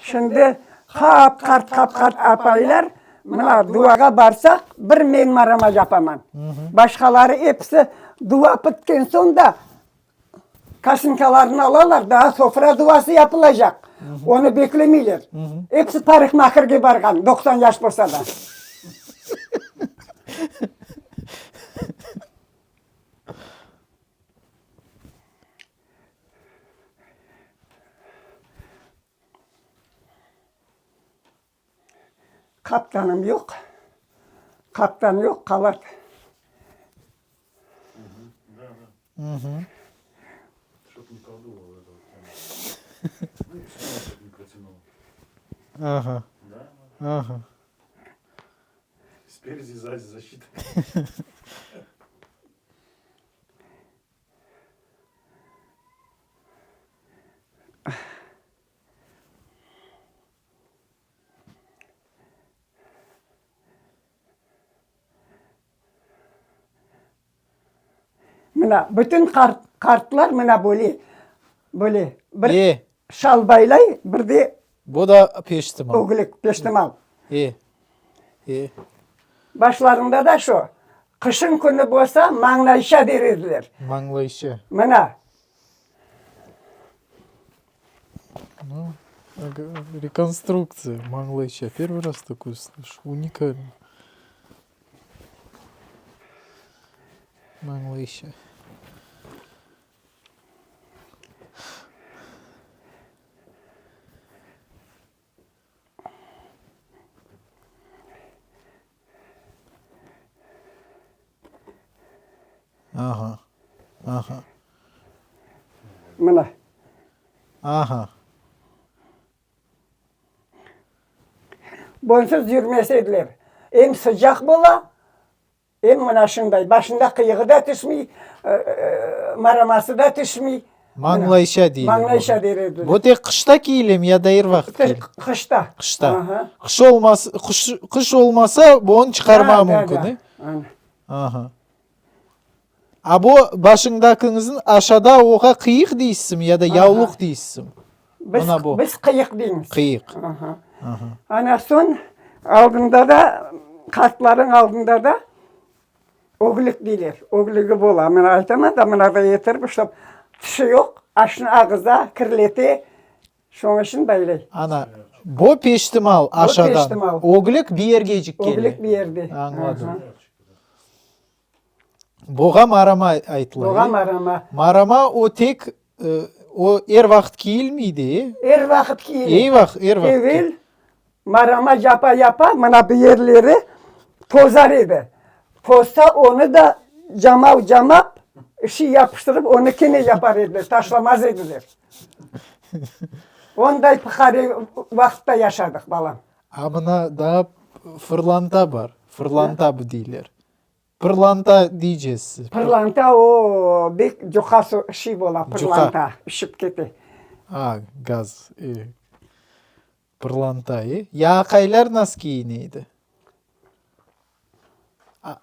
Speaker 2: Şimdi qap-qart, qap-qart apaylar, mına duağa barsaq, bir men marama yapaman. Başqaları episi dua bitken soñ da kosinkalarını alalar, daa sofra duası yapılacaq, onı beklemeyler. Episi parikmaherge barğan, 90 yaş bolsa da. Qaptanım yoq, qaptan yoq, qalat.
Speaker 1: Aha, aha.
Speaker 2: Mına, bütün qart, qartlar mına böyle, böyle bir
Speaker 1: E.
Speaker 2: şal baylay, bir de
Speaker 1: Bu da peştimal.
Speaker 2: öglik, peştimal.
Speaker 1: E. E.
Speaker 2: Başlarında da şu, qışın künü bolsa, mañlayşa der ediler.
Speaker 1: Mañlayşa.
Speaker 2: Mına.
Speaker 4: Nu, rekonstruktsiya, mañlayşa. Первый раз такое слышу. Уникально. Mañlayşa.
Speaker 1: Aha. Aha.
Speaker 2: Mına.
Speaker 1: Aha.
Speaker 2: Bonsuz yürmez ediler. Em sıcaq bola, em mına şunday. Başında qıyığı da tüşmey, maraması da tüşmey.
Speaker 1: Mañlayşa deyler.
Speaker 2: Mañlayşa der ediler.
Speaker 1: Bu tek qışta kiyilemi ya da er vaqıt kiyile?
Speaker 2: Qışta.
Speaker 1: Qışta. Aha. Qış olmasa, qış, qış olmasa bunı çıqarmağa mümkün, e? Aha. A bu başıñdakiñizniñ aşada oğa qıyıq deysizmi ya da yavluq deysizmi?
Speaker 2: Biz,
Speaker 1: Mına bu.
Speaker 2: biz qıyıq deymiz.
Speaker 1: Qıyıq.
Speaker 2: Aha.
Speaker 1: Aha.
Speaker 2: Ana soñ aldında da, qartlarıñ aldında da öglük deyler. Öglügi bola. Mına aytaman da, mına da yetirip, ştob tişi yoq, aşnı ağıza, kirlete. Şoñ içün böyle.
Speaker 1: Ana, bu peştimal aşadan.
Speaker 2: Bu peştimal.
Speaker 1: Öglük bir yergecik kele.
Speaker 2: Öglük bir yerde.
Speaker 1: Añladım. Buğa marama aytıla.
Speaker 2: Buğa marama.
Speaker 1: Marama o tek, o er vaqıt kiyilmey de, e?
Speaker 2: Er vaqıt kiyile.
Speaker 1: Ey vaq, er vaqıt.
Speaker 2: Evel marama yapa-yapa mına bu yerleri tozar edi. Tozsa onı da camav camap, şiy yapıştırıp onı kene yapar ediler, taşlamaz ediler. Onday pıhare vaqıtta yaşadıq, balam.
Speaker 1: A mına daa fırlanta bar, fırlanta bu deyler. Pırlanta deycesiz.
Speaker 2: Pırlanta o bek cuqa şiy bola, pırlanta, üşüp kete.
Speaker 1: A, gaz, e. Pırlanta, e. Ya aqaylar nasıl kiyine edi?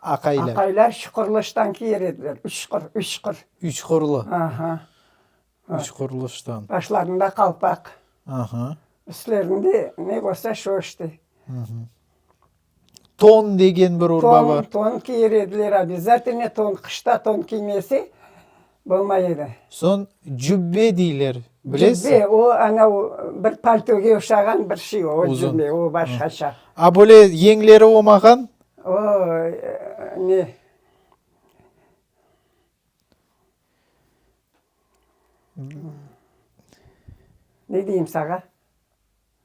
Speaker 1: Aqaylar.
Speaker 2: Aqaylar şuqurlı ştan kiyer ediler, üçqur, üçqur.
Speaker 1: Üçqurlı.
Speaker 2: Aha.
Speaker 1: Üçqurlı ştan.
Speaker 2: Başlarında qalpaq.
Speaker 1: Aha.
Speaker 2: Üstlerinde ne bolsa şo işte.
Speaker 1: Ton degen bir urba bar.
Speaker 2: Ton, ton kiyer ediler, obязательно ton, qışta ton kiymese bolmay edi.
Speaker 1: Soñ cübbe deyler, bilesiz?
Speaker 2: Cübbe, o ana bir paltoge oşağan bir şey o, o cübbe, o başqaça.
Speaker 1: A böyle yeñleri olmağan?
Speaker 2: O, ne? Ne deyim sağa?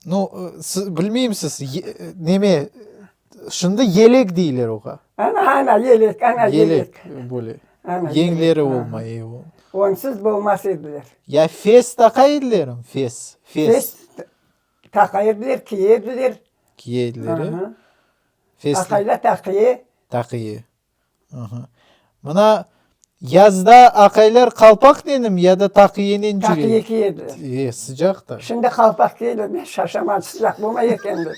Speaker 1: Nu, bilmeyim siz, neme, şimdi yelek deyler oğa.
Speaker 2: Ana, ana, yelek, ana, yelek.
Speaker 1: Yelek, böyle. Yeñleri olmay.
Speaker 2: Onsız bolmaz ediler.
Speaker 1: Ya fes taqa edilermi, fes?
Speaker 2: Fes taqa ediler, kiye ediler.
Speaker 1: Kiye ediler, e? Fes.
Speaker 2: Aqaylar taqiye.
Speaker 1: Taqiye. Mına yazda aqaylar qalpaqnenim ya da taqiyenen cüre?
Speaker 2: Taqiye kiyediler.
Speaker 1: E, sıcaq da.
Speaker 2: Şimdi qalpaq kiyediler, men şaşaman, sıcaq bolmay eken dep.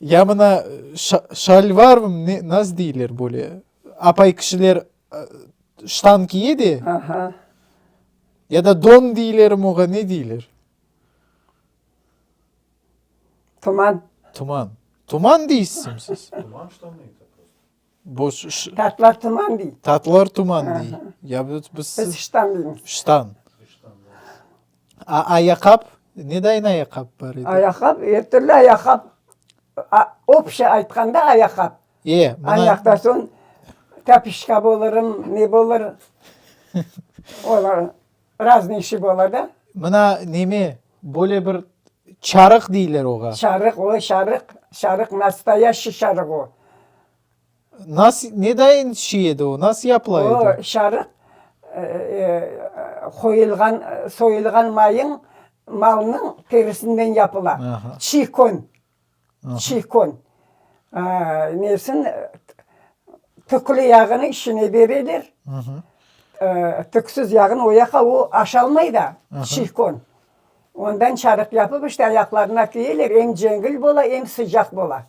Speaker 1: Ya mına şalvar ne, nasıl deyler böyle? Apay kişiler ştan kiye de.
Speaker 2: Aha.
Speaker 1: Ya da don deylermi oğa, ne deyler?
Speaker 2: Tuman.
Speaker 1: Tuman. Tuman deysizmi siz?
Speaker 3: Tuman ştanı это просто.
Speaker 1: Boş,
Speaker 2: Tatlar tuman dey.
Speaker 1: Tatlar tuman dey. Ya biz,
Speaker 2: biz Biz ştan deymiz.
Speaker 1: Ştan. A ayaqap? Ne dayın ayaqap bar edi?
Speaker 2: Ayaqap, er türlü ayaqap. Общий aytqanda ayaqap.
Speaker 1: E, mına.
Speaker 2: Ayaqta soñ tapişka bolırım, ne bolır. Olar Raznıy işi bola da.
Speaker 1: Mına neme, böyle bir çarıq deyler oğa.
Speaker 2: Çarıq, o çarıq, çarıq, nastoyaşçiy çarıq o.
Speaker 1: Nas, ne dayın şiy edi o, nasıl yapıla edi?
Speaker 2: O çarıq, qoyulğan, soyulğan mayıñ, malnıñ terisinden yapıla. Çiy kön, çiy kön. Nesin, tüklü yağını içine bereler, tüksüz yağını o yaqqa o aşalmay da, çiy kön. Ondan çarıq yapıp, işte, ayaqlarına kiyeler, em cengil bola, em sıcaq bola.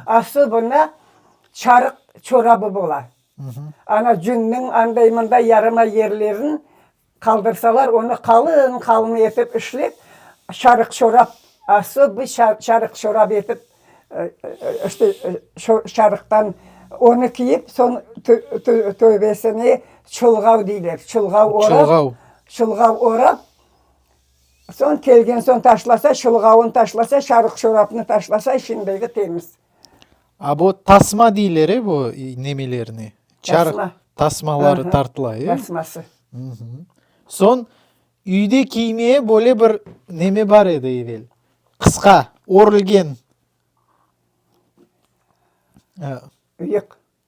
Speaker 2: Aslında çarıq çorabı bola. Ana cünniñ anday-mınday yarama yerlerin Qaldırsalar, onı qalın-qalın etip işlep, çarıq çorap, asıl bir çarıq çorap etip, işte, çarıqtan onı kiyip, soñ töbesine çulğav deyler, çulğav orap, çulğav orap, soñ kelgen soñ taşlasa, çulğavını taşlasa, çarıq çorapnı taşlasa, içindegi temiz.
Speaker 1: A bu tasma deyler, e, bu nemelerni?
Speaker 2: Tasma.
Speaker 1: Tasmaları tartıla, e?
Speaker 2: Tasması.
Speaker 1: Soñ, üyde kiymeye böyle bir neme bar edi evel, qısqa, örülgen.
Speaker 2: Üyıq.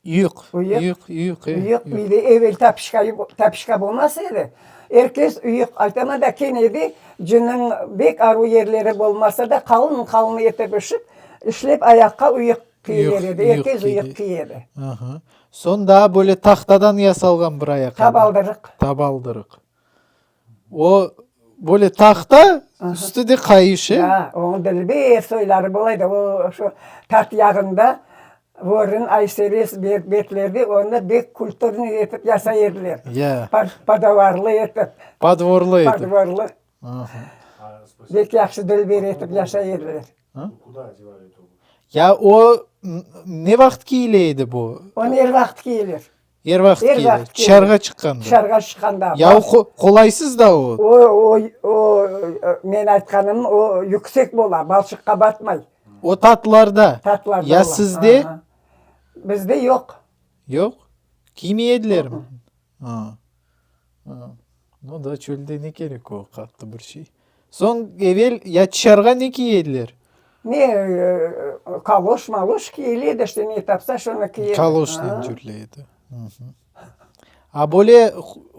Speaker 1: Üyıq. Üyıq, üyıq, e.
Speaker 2: Üyıq miydi. Evel tapışka, tapışka bolmaz edi. Er kes üyıq aytama da kene de cınıñ bek aru yerleri bolmasa da qalın-qalın etip işip, işlep ayaqqa üyıq kiyeler edi. Er kes üyıq kiy edi.
Speaker 1: Aha. Soñ daa böyle tahtadan yasalğan bir ayaqqabı.
Speaker 2: Tabaldırıq.
Speaker 1: Tabaldırıq. O böyle tahta, üstü de qayış, e?
Speaker 2: Da, onıñ dilber soyları bola edi. O şu tat yağında Vorın, Ayserez betlerde onı bek kulturnıy etip yasay ediler.
Speaker 1: Ya.
Speaker 2: Podovarlı etip.
Speaker 1: Podvorlı etip.
Speaker 2: Podvorlı. Bek yahşı dilber etip yaşay ediler.
Speaker 1: Ya o ne vaqıt kiyile edi bu?
Speaker 2: Onı er vaqıt kiyilir.
Speaker 1: Er vaqıt
Speaker 2: Er
Speaker 1: kiyile.
Speaker 2: vaqıt kiyile.
Speaker 1: Tışarığa çıqqanda.
Speaker 2: Tışarığa çıqqanda.
Speaker 1: Ya o qolaysız da o.
Speaker 2: O, o, o, men aytqanım, o yüksek bola, balçıqqa batmay.
Speaker 1: O tatlarda.
Speaker 2: Tatlarda
Speaker 1: Ya
Speaker 2: ola.
Speaker 1: sizde?
Speaker 2: Aha. Bizde yoq.
Speaker 1: Yoq? Kiymey edilermi? A. A. No da, çölde ne kerek o qattı bir şey. Soñ evel ya tışarığa ne kiye ediler?
Speaker 2: Ne, kaloş, maloş kiyile edi, işte ne tapsa şonı kiye edi.
Speaker 1: Kaloşnen cürle edi. A böyle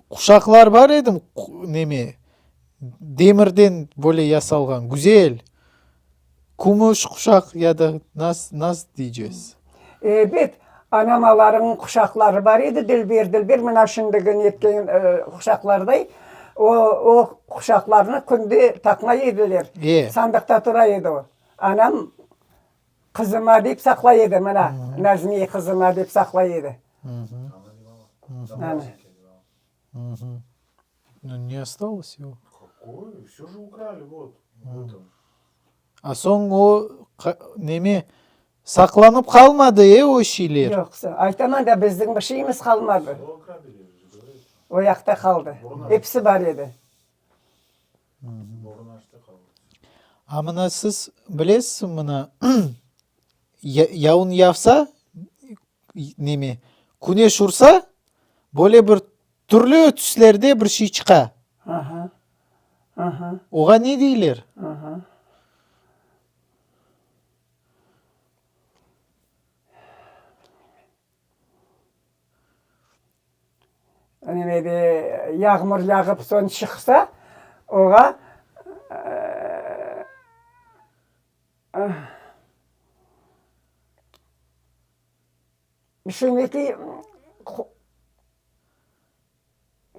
Speaker 1: quşaqlar bar edi mi, neme, demirden böyle yasalğan, güzel, kümüş quşaq ya da nas, nas deycez?
Speaker 2: Ebet, anamalarıñ quşaqları bar edi, dilber-dilber, mına şimdigi netken quşaqlarday, o, o quşaqlarnı künde taqmay ediler,
Speaker 1: E.
Speaker 2: sandıqta tura edi o. Anam qızıma dep saqlay edi, mına, Nazmiye qızıma dep saqlay edi. Ana.
Speaker 1: Ne ostalosi o?
Speaker 3: Kakoy? Vse je ukrali, vot, vot on.
Speaker 1: A soñ o neme, saqlanıp qalmadı, e, o şeyler?
Speaker 2: Yoqsa, aytaman da, bizniñ bir şeyimiz qalmadı. O yaqta qaldı. Episi bar edi.
Speaker 1: A mına siz bilesizmi, mına, yavun yavsa, neme, küneş ursa, böyle bir türlü tüslerde bir şey çıqa.
Speaker 2: Aha. Aha.
Speaker 1: Oğa ne deyler?
Speaker 2: Aha. Nemede yağmur yağıp soñ çıqsa, oğa Şimdiki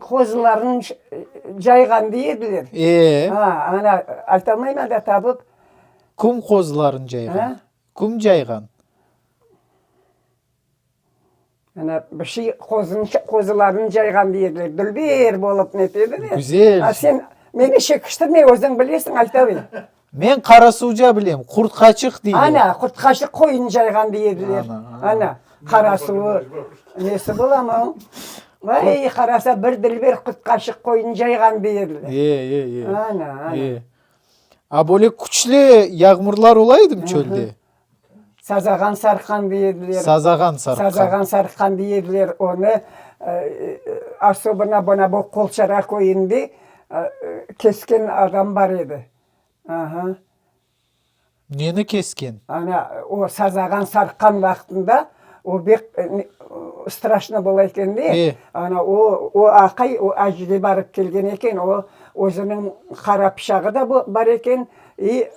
Speaker 2: qozularnıñ cayğan dey ediler.
Speaker 1: E.
Speaker 2: Ha, ana, aytalmayman da tapıp.
Speaker 1: Kim qozularını cayğan? Kim cayğan?
Speaker 2: Ana, bir şey qozunı, qozularını cayğan dey ediler. Dülber bolıp netedi de.
Speaker 1: Güzel.
Speaker 2: A sen meni şekiştirme, özüñ bilesiñ, ayta ber.
Speaker 1: Men Qarasuvca bilem, Qurtqaçıq deyler.
Speaker 2: Ana, Qurtqaçıq qoyun cayğan dey ediler. Ana, Qarasuvı nesi bolamı? Vay, qarasa, bir dilber Qurtqaçıq qoyun cayğan dey ediler.
Speaker 1: E, e, e.
Speaker 2: Ana, ana.
Speaker 1: E. A böyle küçlü yağmurlar ola edimi çölde?
Speaker 2: Sazağan sarqan dey ediler.
Speaker 1: Sazağan sarqan.
Speaker 2: Sazağan sarqan dey ediler. Onı osobına mına bu Qolçara köyünde kesken adam bar edi. Aha.
Speaker 1: Neni kesken?
Speaker 2: Ana, o sazağan sarqqan vaqtında o bek straşno bola eken de. Ana, o, o aqay o acıge barıp kelgen eken, o özüniñ qara pışağı da bar eken, i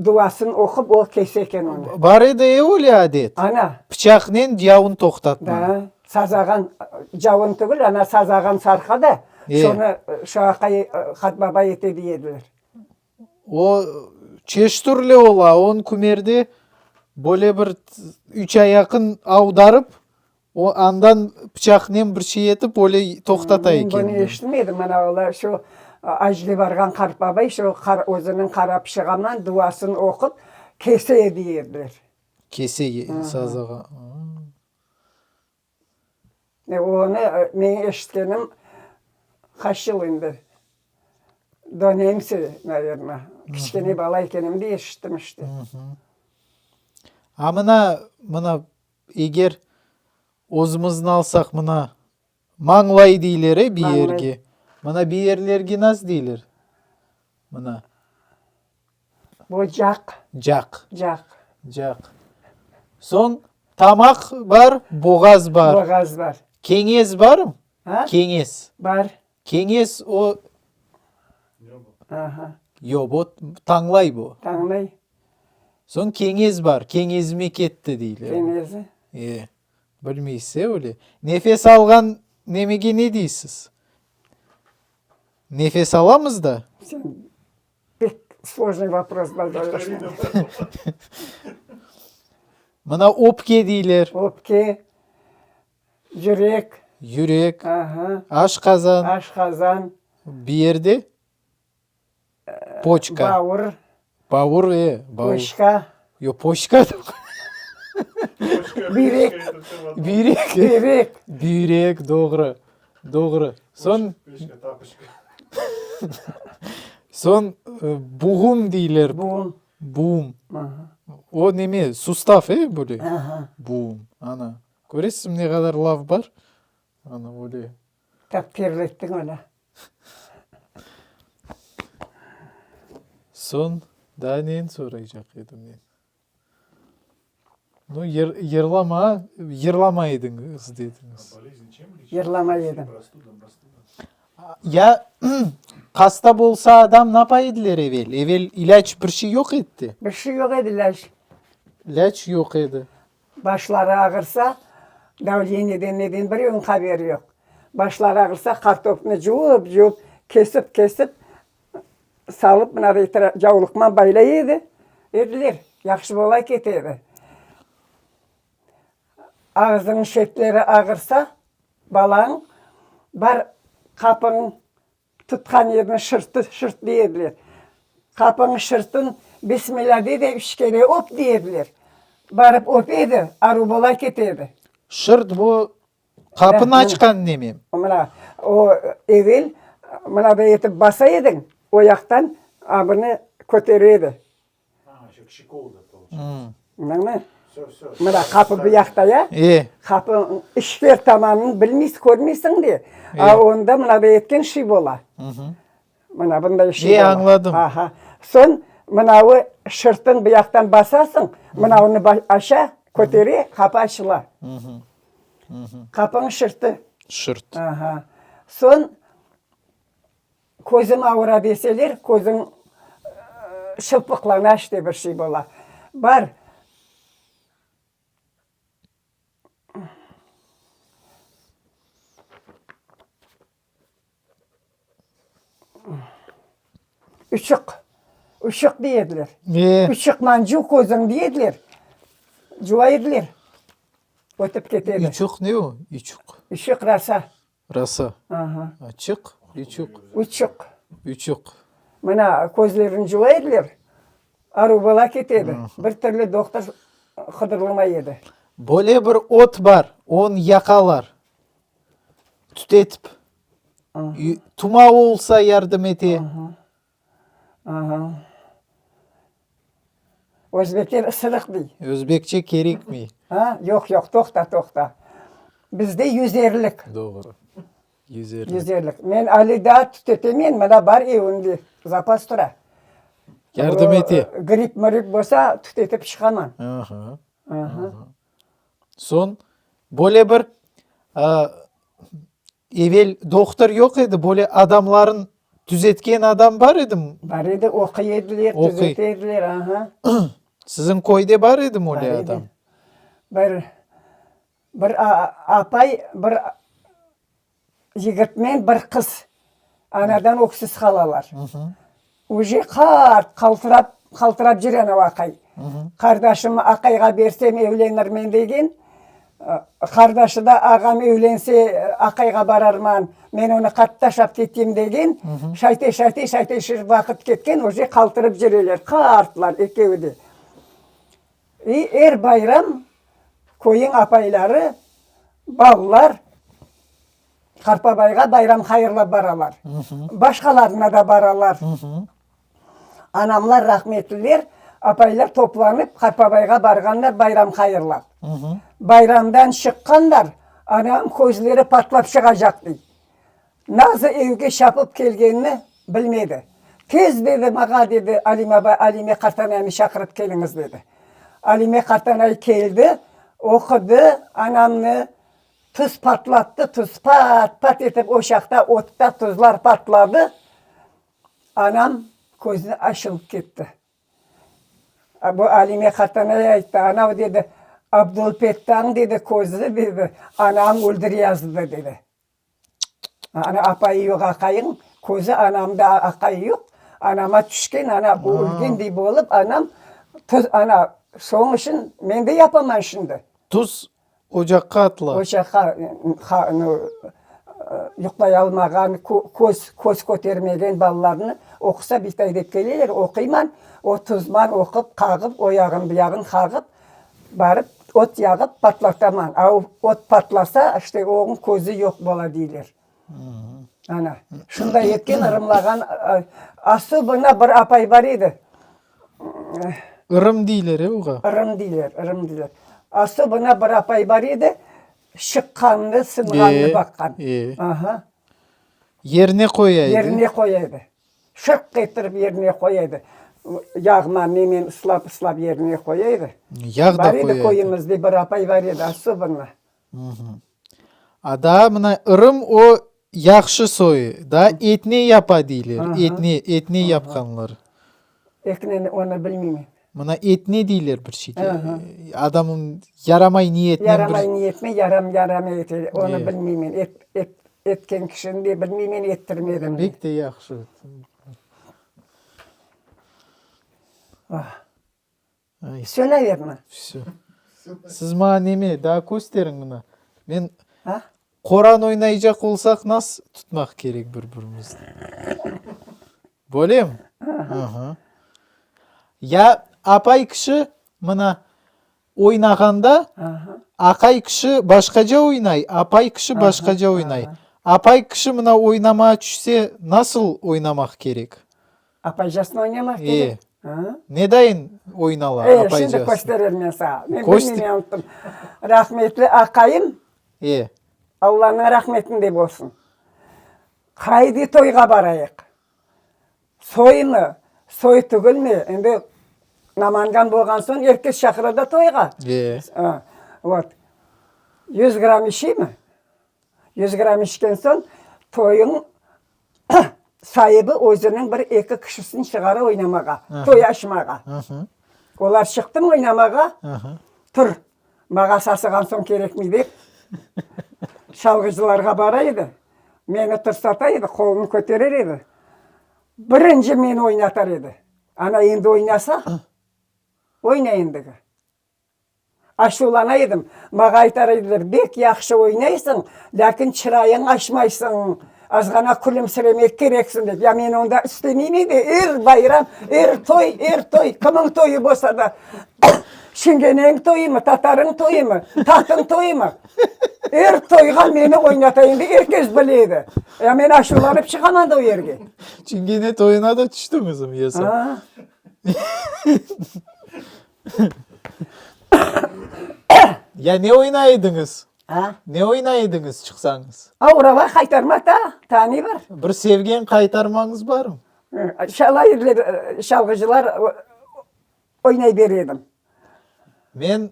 Speaker 2: Duasın oqup, o kese eken onı.
Speaker 1: Bar edi e öyle adet.
Speaker 2: Ana.
Speaker 1: Pıçaqnen cavun toqtatma.
Speaker 2: Da, sazağan, cavun tügül, ana sazağan sarqa da, şonı şu aqay qartbaba ete dey ediler.
Speaker 1: O çeşit türlü ola, on kümerde böyle bir üç ayaqın avdarıp, O andan pıçaqnen bir şey etip, öyle toqtata
Speaker 2: Men
Speaker 1: eken.
Speaker 2: bunı eşitmedim. Mana olar şu acele barğan qartbabay şu özüniñ qara pışığından duasını oqup, kese dey ediler.
Speaker 1: Kese sazağa.
Speaker 2: Onı men eşitkenim qaç yıl endi? Dönemsi, naverno. Kiçkene bala ekenimde eşittim işte.
Speaker 1: A mına, mına Eger özümizni alsaq, mına, mañlay deyler, e, bir yerge. Mına, bir yerlerge nasıl deyler? Mına.
Speaker 2: Bu caq.
Speaker 1: Caq.
Speaker 2: Caq.
Speaker 1: Caq. Soñ, Tamaq bar, boğaz bar.
Speaker 2: Boğaz bar.
Speaker 1: Keñez barmı?
Speaker 2: A?
Speaker 1: Keñez.
Speaker 2: Bar.
Speaker 1: Keñez o...
Speaker 2: Aha.
Speaker 1: Yoq, bu tañlay bu.
Speaker 2: Tañlay.
Speaker 1: Soñ keñez bar, keñezime ketti deyler.
Speaker 2: Keñezi.
Speaker 1: E, bilmeysiz, e, öyle. Nefes alğan nemege ne deysiz? Nefes alamız da.
Speaker 2: Sen pek slojnıy vopros zadayoş maña.
Speaker 1: Mına öpke deyler.
Speaker 2: Öpke, yürek.
Speaker 1: Yürek.
Speaker 2: Aha.
Speaker 1: Aşqazan.
Speaker 2: Aşqazan.
Speaker 1: Bir yerde poçka.
Speaker 2: Bavur.
Speaker 1: Bavur, e, bavur.
Speaker 2: Poçka.
Speaker 1: Yoq, poçka.
Speaker 2: Büyrek.
Speaker 1: Büyrek.
Speaker 2: Büyrek.
Speaker 1: Büyrek, doğru. Doğru. Soñ.
Speaker 3: Peçka, tapoçka.
Speaker 1: Soñ buğum deyler.
Speaker 2: Buğum.
Speaker 1: Buğum. O neme, sustav, e, böyle?
Speaker 2: Aha.
Speaker 1: Buğum, ana. Köresizmi, ne qadar laf bar? Ana, öyle.
Speaker 2: Tap terlettiñ onı.
Speaker 1: Soñ, daa neni soraycaq edim men? Nu, yır, yırlama, yırlamay ediñiz dediñiz.
Speaker 2: Yırlamay edim.
Speaker 1: Ya hasta bolsa adam napa ediler evel? Evel ilâc bir şey yoq edi.
Speaker 2: Bir şey yoq edi ilâc.
Speaker 1: İlâc yoq edi.
Speaker 2: Başları ağırsa, davleniyeden neden birevniñ haberi yoq. Başları ağırsa qartopnı cuvıp-cuvıp, kesip-kesip salıp mınaday yavluqman baylay edi, ediler, yahşı bola kete edi. Ağızınıñ şetleri ağırsa, balañ, bar qapıñ tutqan yerini şırtı, şırt dey ediler. Qapıñ şırtın bismillâ de de üç kere öp dey ediler. Barıp öpe edi, aru bola kete edi.
Speaker 1: Şırt bu Qapını açqan nemi?
Speaker 2: Mına, o evel mınaday etip basa ediñ, o yaqtan abını kötere edi. Mına, mına qapı bu yaqta ya, qapı işler tamanını bilmeysiñ, körmeysiñ de, a onda mınaday etken şey bola. Mına bunday şey
Speaker 1: E, añladım.
Speaker 2: Aha. Soñ mınavı şırtın bu yaqtan basasıñ, mınavını aşa kötere, qapı açıla. Qapınıñ şırtı.
Speaker 1: Şırt.
Speaker 2: Aha. Soñ közüm avura deseler, közüñ şılpıqlana, işte bir şey bola. Bar. Uçuq, uçuq dey ediler.
Speaker 1: Ne?
Speaker 2: Uçuqman cuv közüñ dey ediler. Cuva ediler. Ötip kete edi.
Speaker 1: Uçuq ne o, uçuq?
Speaker 2: Uçuq rasa.
Speaker 1: Rasa.
Speaker 2: Aha.
Speaker 1: Açıq, uçuq.
Speaker 2: Uçuq.
Speaker 1: Uçuq.
Speaker 2: Mına közlerini cuva ediler. Aruv bala kete edi. Bir türlü doqtor qıdırılmay edi.
Speaker 1: Böyle bir ot bar, onı yaqalar. Tütetip. Tumav olsa yardım ete.
Speaker 2: Özbekler ısırıq dey.
Speaker 1: Özbekçe kerekmey.
Speaker 2: Ha, yoq, yoq, toqta, toqta. Bizde yüzerlik.
Speaker 1: Doğru. Yüzerlik.
Speaker 2: Yüzerlik. Men ali daa tütetemen, mına bar evimde, zapas tura.
Speaker 1: Yardım ete.
Speaker 2: Grip mrip bolsa, tütetip çıqaman.
Speaker 1: Aha.
Speaker 2: Aha.
Speaker 1: Soñ, böyle bir, evel dohtor yoq edi, böyle adamların tüzetken adam bar edimi?
Speaker 2: Bar edi, oquy ediler, tüzete ediler, aha.
Speaker 1: Siziñ köyde bar edimi öyle adam?
Speaker 2: Bar edi. Bir, bir apay, bir Yigitmen bir qız anadan öksüz qalalar. Uje qart, qaltırap, qaltırap cür anav aqay. Qardaşımı aqayğa bersem evlenirmen degen. Qardaşı da ağam evlense aqayğa bararman, men onı qattı taşlap keteyim degen. Şaytay, şaytay, şaytay şir vaqıt ketken, uje qaltırıp cüreler, qartlar ekevi de. İ er bayram köyüñ apayları, ballar Qartbabayğa bayram hayırlap baralar. Başqalarına da baralar. Anamlar rahmetliler, apaylar toplanıp Qartbabayğa barğanlar bayram hayırlap. Bayramdan çıqqanlar, anam közleri patlap çıqacaq dey. Nazı evge çapıp kelgenini bilmedi. Tez, dedi, mağa, dedi, Alime abay, Alime qartanaynı çaqırıp keliñiz, dedi. Alime qartanay keldi. Oqudı anamnı, tuz patlattı, tuz pat-pat etip oşaqta, otta tuzlar patladı. Anam közüni açılıp ketti. Bu Alime qartanay ayttı, anav, dedi, Abdulpettañ, dedi, közü, dedi, anañ öldüreyazdı, dedi. Ana, apayı yoq aqayıñ, közü anamda aqayı yoq, anama tüşken, ana ölgendey bolıp, anam tuz, ana, soñ içün men de yapaman şimdi.
Speaker 1: Tuz ocaqqa atıla.
Speaker 2: Ocaqqa, yuqlay almağan, köz, köz kötermegen balalarnı oqusa bitay dep keleler, oquyman, o tuzman oqup, qağıp, o yağın, bu yağın qağıp, Barıp, ot yağıp patlataman. A o ot patlasa, işte, oñıñ közü yoq bola, deyler. Ana, şunday etken, ırımlağan. Osobına bir apay bar edi.
Speaker 1: Irım deyler, e, oğa?
Speaker 2: Irım deyler, ırım deyler. Osobına bir apay bar edi, şıqqanını, sınğanını baqqan.
Speaker 1: E, e.
Speaker 2: Aha.
Speaker 1: Yerine qoya edi.
Speaker 2: Yerine qoya edi. Şırq ettirip yerine qoya edi. Yağma nenen ıslap-ıslap yerine qoya edi.
Speaker 1: Yağ da
Speaker 2: Bar edi
Speaker 1: qoya edi.
Speaker 2: köyümizde bir apay bar edi, osobınno.
Speaker 1: A daa mına ırım o yahşı soyu. Daa etne yapa deyler, etne, etne yapqanlar.
Speaker 2: Etneni, onı bilmeymen.
Speaker 1: Mına etne deyler bir şeyge. Adamnıñ yaramay niyetinen bir.
Speaker 2: Yaramay niyetme, yaram, yaramay ete, onı bilmeymen. Et, et, etken kişini de bilmeymen, ettirmedim de.
Speaker 1: Bek de yahşı.
Speaker 2: Ay. Vsö, naverno.
Speaker 1: Vsö. Siz maña neme, daa kösteriñ mına. Men qoran oynaycaq olsaq, nas tutmaq kerek bir-birimizni? Bölemi? Aha. Ya apay kişi mına oynağanda, aqay kişi başqaca oynay, apay kişi başqaca oynay. Apay kişi mına oynamağa tüşse, nasıl oynamaq kerek?
Speaker 2: Apaycasını oynamaq kerek.
Speaker 1: E. Ne dayın oynala
Speaker 2: E,
Speaker 1: apaycasını?
Speaker 2: şimdi kösterir men saña. Men
Speaker 1: Köster.
Speaker 2: bilmeymen unuttım. Rahmetli aqayım,
Speaker 1: E.
Speaker 2: Allanıñ rahmetinde bolsun, qaydi toyğa barayıq, soymı, soy tügülmi, endi Namangan bolğan soñ er kes çaqıra da toyğa.
Speaker 1: E.
Speaker 2: Vot. Yuz gramm içeymi? Yuz gramm içken soñ toyuñ Saibi özüniñ bir-eki kişisini çıqara oynamağa, toy açmağa. Olar çıqtımı oynamağa, tur, mağa sasığan soñ kerekmey dep, çalğıcılarğa bara edi, meni tursata edi, qolunı köterer edi, birinci meni oynatar edi. Ana, endi oynasa, oyna endigi. Açuvlana edim. Mağa aytar ediler, bek yahşı oynaysıñ, lâkin çırayıñ açmaysıñ, azğana külümsiremek kereksiñ dep. Ya men onda istemeyim edi, er bayram, er toy, er toy, kimniñ toyu bolsa da, çingeneniñ toyumı, tatarıñ toyumı, tatıñ toyumı, er toyğa meni oynata endi, er kes bile edi. Ya men açuvlanıp çıqaman da o yerge.
Speaker 1: Çingene toyuna da tüştiñizmi yesa?
Speaker 2: A.
Speaker 1: Ya ne oynay ediñiz?
Speaker 2: A?
Speaker 1: Ne oynay ediñiz çıqsañız?
Speaker 2: Aurava qaytarma ta, taa ne bar?
Speaker 1: Bir sevgen qaytarmañız barmı?
Speaker 2: Çala ediler, çalğıcılar oynay bere edim.
Speaker 1: Men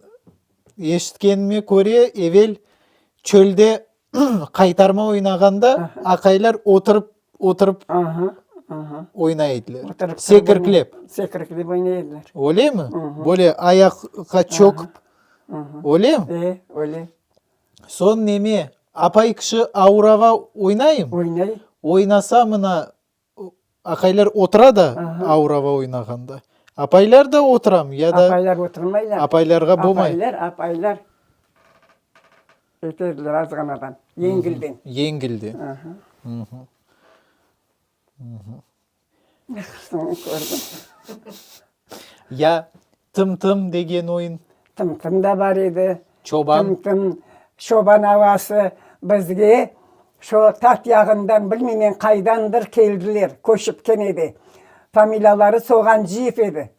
Speaker 1: eşitkenime köre, evel çölde qaytarma oynağanda aqaylar oturıp, oturıp oynay ediler. Sekirklep.
Speaker 2: Sekirklep oynay ediler.
Speaker 1: Öylemi? Böyle ayaqqa çöküp. Öylemi?
Speaker 2: E, öyle.
Speaker 1: Soñ neme, apay kişi aurava oynayım?
Speaker 2: Oynay.
Speaker 1: Oynasa mına Aqaylar otura da aurava oynağanda. Apaylar da oturamı ya da?
Speaker 2: Apaylar oturmaylar.
Speaker 1: Apaylarğa bolmay.
Speaker 2: Apaylar, apaylar eterdiler azğanadan, yengilden.
Speaker 1: Yengilden.
Speaker 2: Soñu kördim.
Speaker 1: Ya Tım-tım degen oyun.
Speaker 2: Tım-tım da bar edi.
Speaker 1: Çoban.
Speaker 2: Tım-tım, çoban avası bizge şo Tat yağından, bilmeymen qaydandır keldiler, köçip kene de. Familiyaları Soğancıyev edi.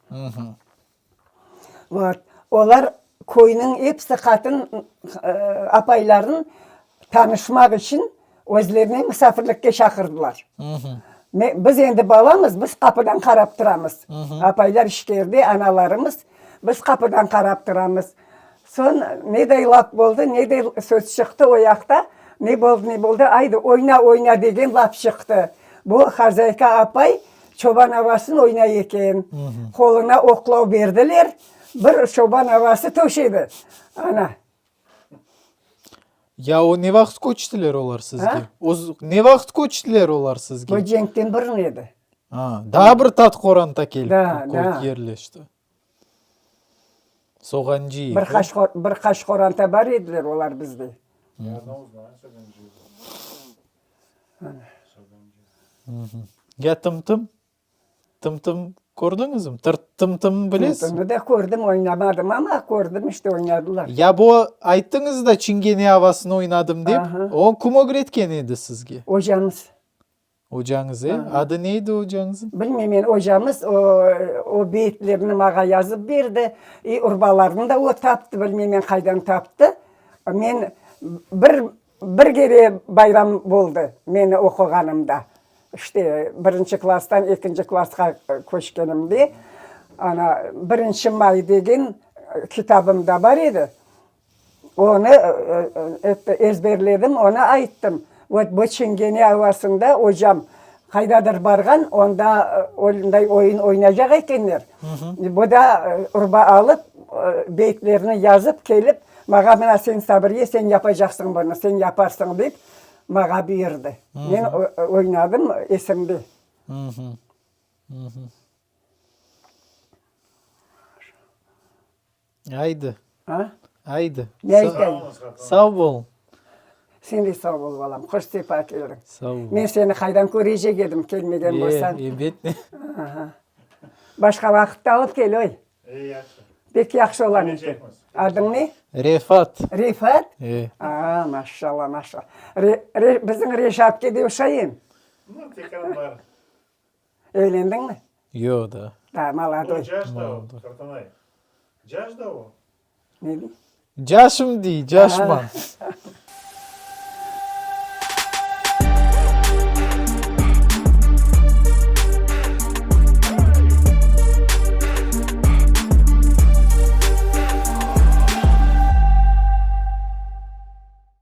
Speaker 2: Vot. Olar köyniñ episi qatın, apayların tanışmaq içün özlerine musafirlikke çaqırdılar. Biz endi balamız, biz qapıdan qarap turamız. Apaylar içeride, analarımız, biz qapıdan qarap turamız. Soñ neday laf boldı, neday söz çıqtı o yaqta, ne boldı, ne boldı, aydı, oyna, oyna degen laf çıqtı. Bu hazayka apay çoban avasın oynay eken. Qoluna oqlav berdiler, bir çoban avası töşedi. Ana.
Speaker 1: Ya o ne vaqıt köçtiler olar sizge? O ne vaqıt köçtiler olar sizge?
Speaker 2: Bu cenkten burun edi.
Speaker 1: A, daa bir tat qoranta kelip yerleşti. Soğancıyev.
Speaker 2: Bir qaç, bir qaç qoranta bar ediler olar bizde.
Speaker 1: Ya Tım-tım? Tım-tım kördiñizmi? Tır, Tım-tım bilesiz?
Speaker 2: Tım-tımnı da kördim, oynamadım amma kördim, işte oynadılar.
Speaker 1: Ya bu ayttıñız da çingene avasını oynadım dep, o kim ögretken edi sizge?
Speaker 2: Ocamız.
Speaker 1: Ocañız, e? Adı ne edi ocañızıñ?
Speaker 2: Bilmeyim, men ocamız o, o beyitlerni mağa yazıp berdi, i urbalarnı da o taptı, bilmeyim men qaydan taptı. Men bir, bir kere bayram boldı meni oquğanımda, işte, birinci klasstan ekinci klassqa köçkenimde, ana, Birinci may degen kitabım da bar edi. Onı ezberledim, onı ayttım. Vot, bu çingene avasında ocam qaydadır barğan, onda onday oyun oynaycaq ekenler. Bu da urba alıp, beytlerni yazıp kelip, mağa mına sen Sabriye, sen yapacaqsıñ bunı, sen yaparsıñ dep, mağa buyurdı. Men oynadım, esimde.
Speaker 1: Aydı.
Speaker 2: A?
Speaker 1: Aydı.
Speaker 2: Ne aytayım?
Speaker 1: Sağ bol.
Speaker 2: Sen de sağ bol, balam. Hoş sefa keldiñ.
Speaker 1: Sağ bol.
Speaker 2: Men seni qaydan körecek edim, kelmegen bolsañ.
Speaker 1: E, ebet.
Speaker 2: Aha. Başqa vaqıtta alıp kel, oy.
Speaker 3: E, yahşı.
Speaker 2: Pek yahşı olan eken.
Speaker 3: Kelecekmiz.
Speaker 2: Adıñ ne?
Speaker 1: Refat.
Speaker 2: Refat?
Speaker 1: E.
Speaker 2: A, maşşalla, maşşalla. Re, re, bizim Reşatke de oşayım.
Speaker 3: Nu, tekrar bar.
Speaker 2: Evlendiñmi?
Speaker 1: Yoq daa.
Speaker 2: Daa molodoy.
Speaker 3: O caş da o, qartanay. Caş da o.
Speaker 2: Ne dey?
Speaker 1: Caşım dey, caşman.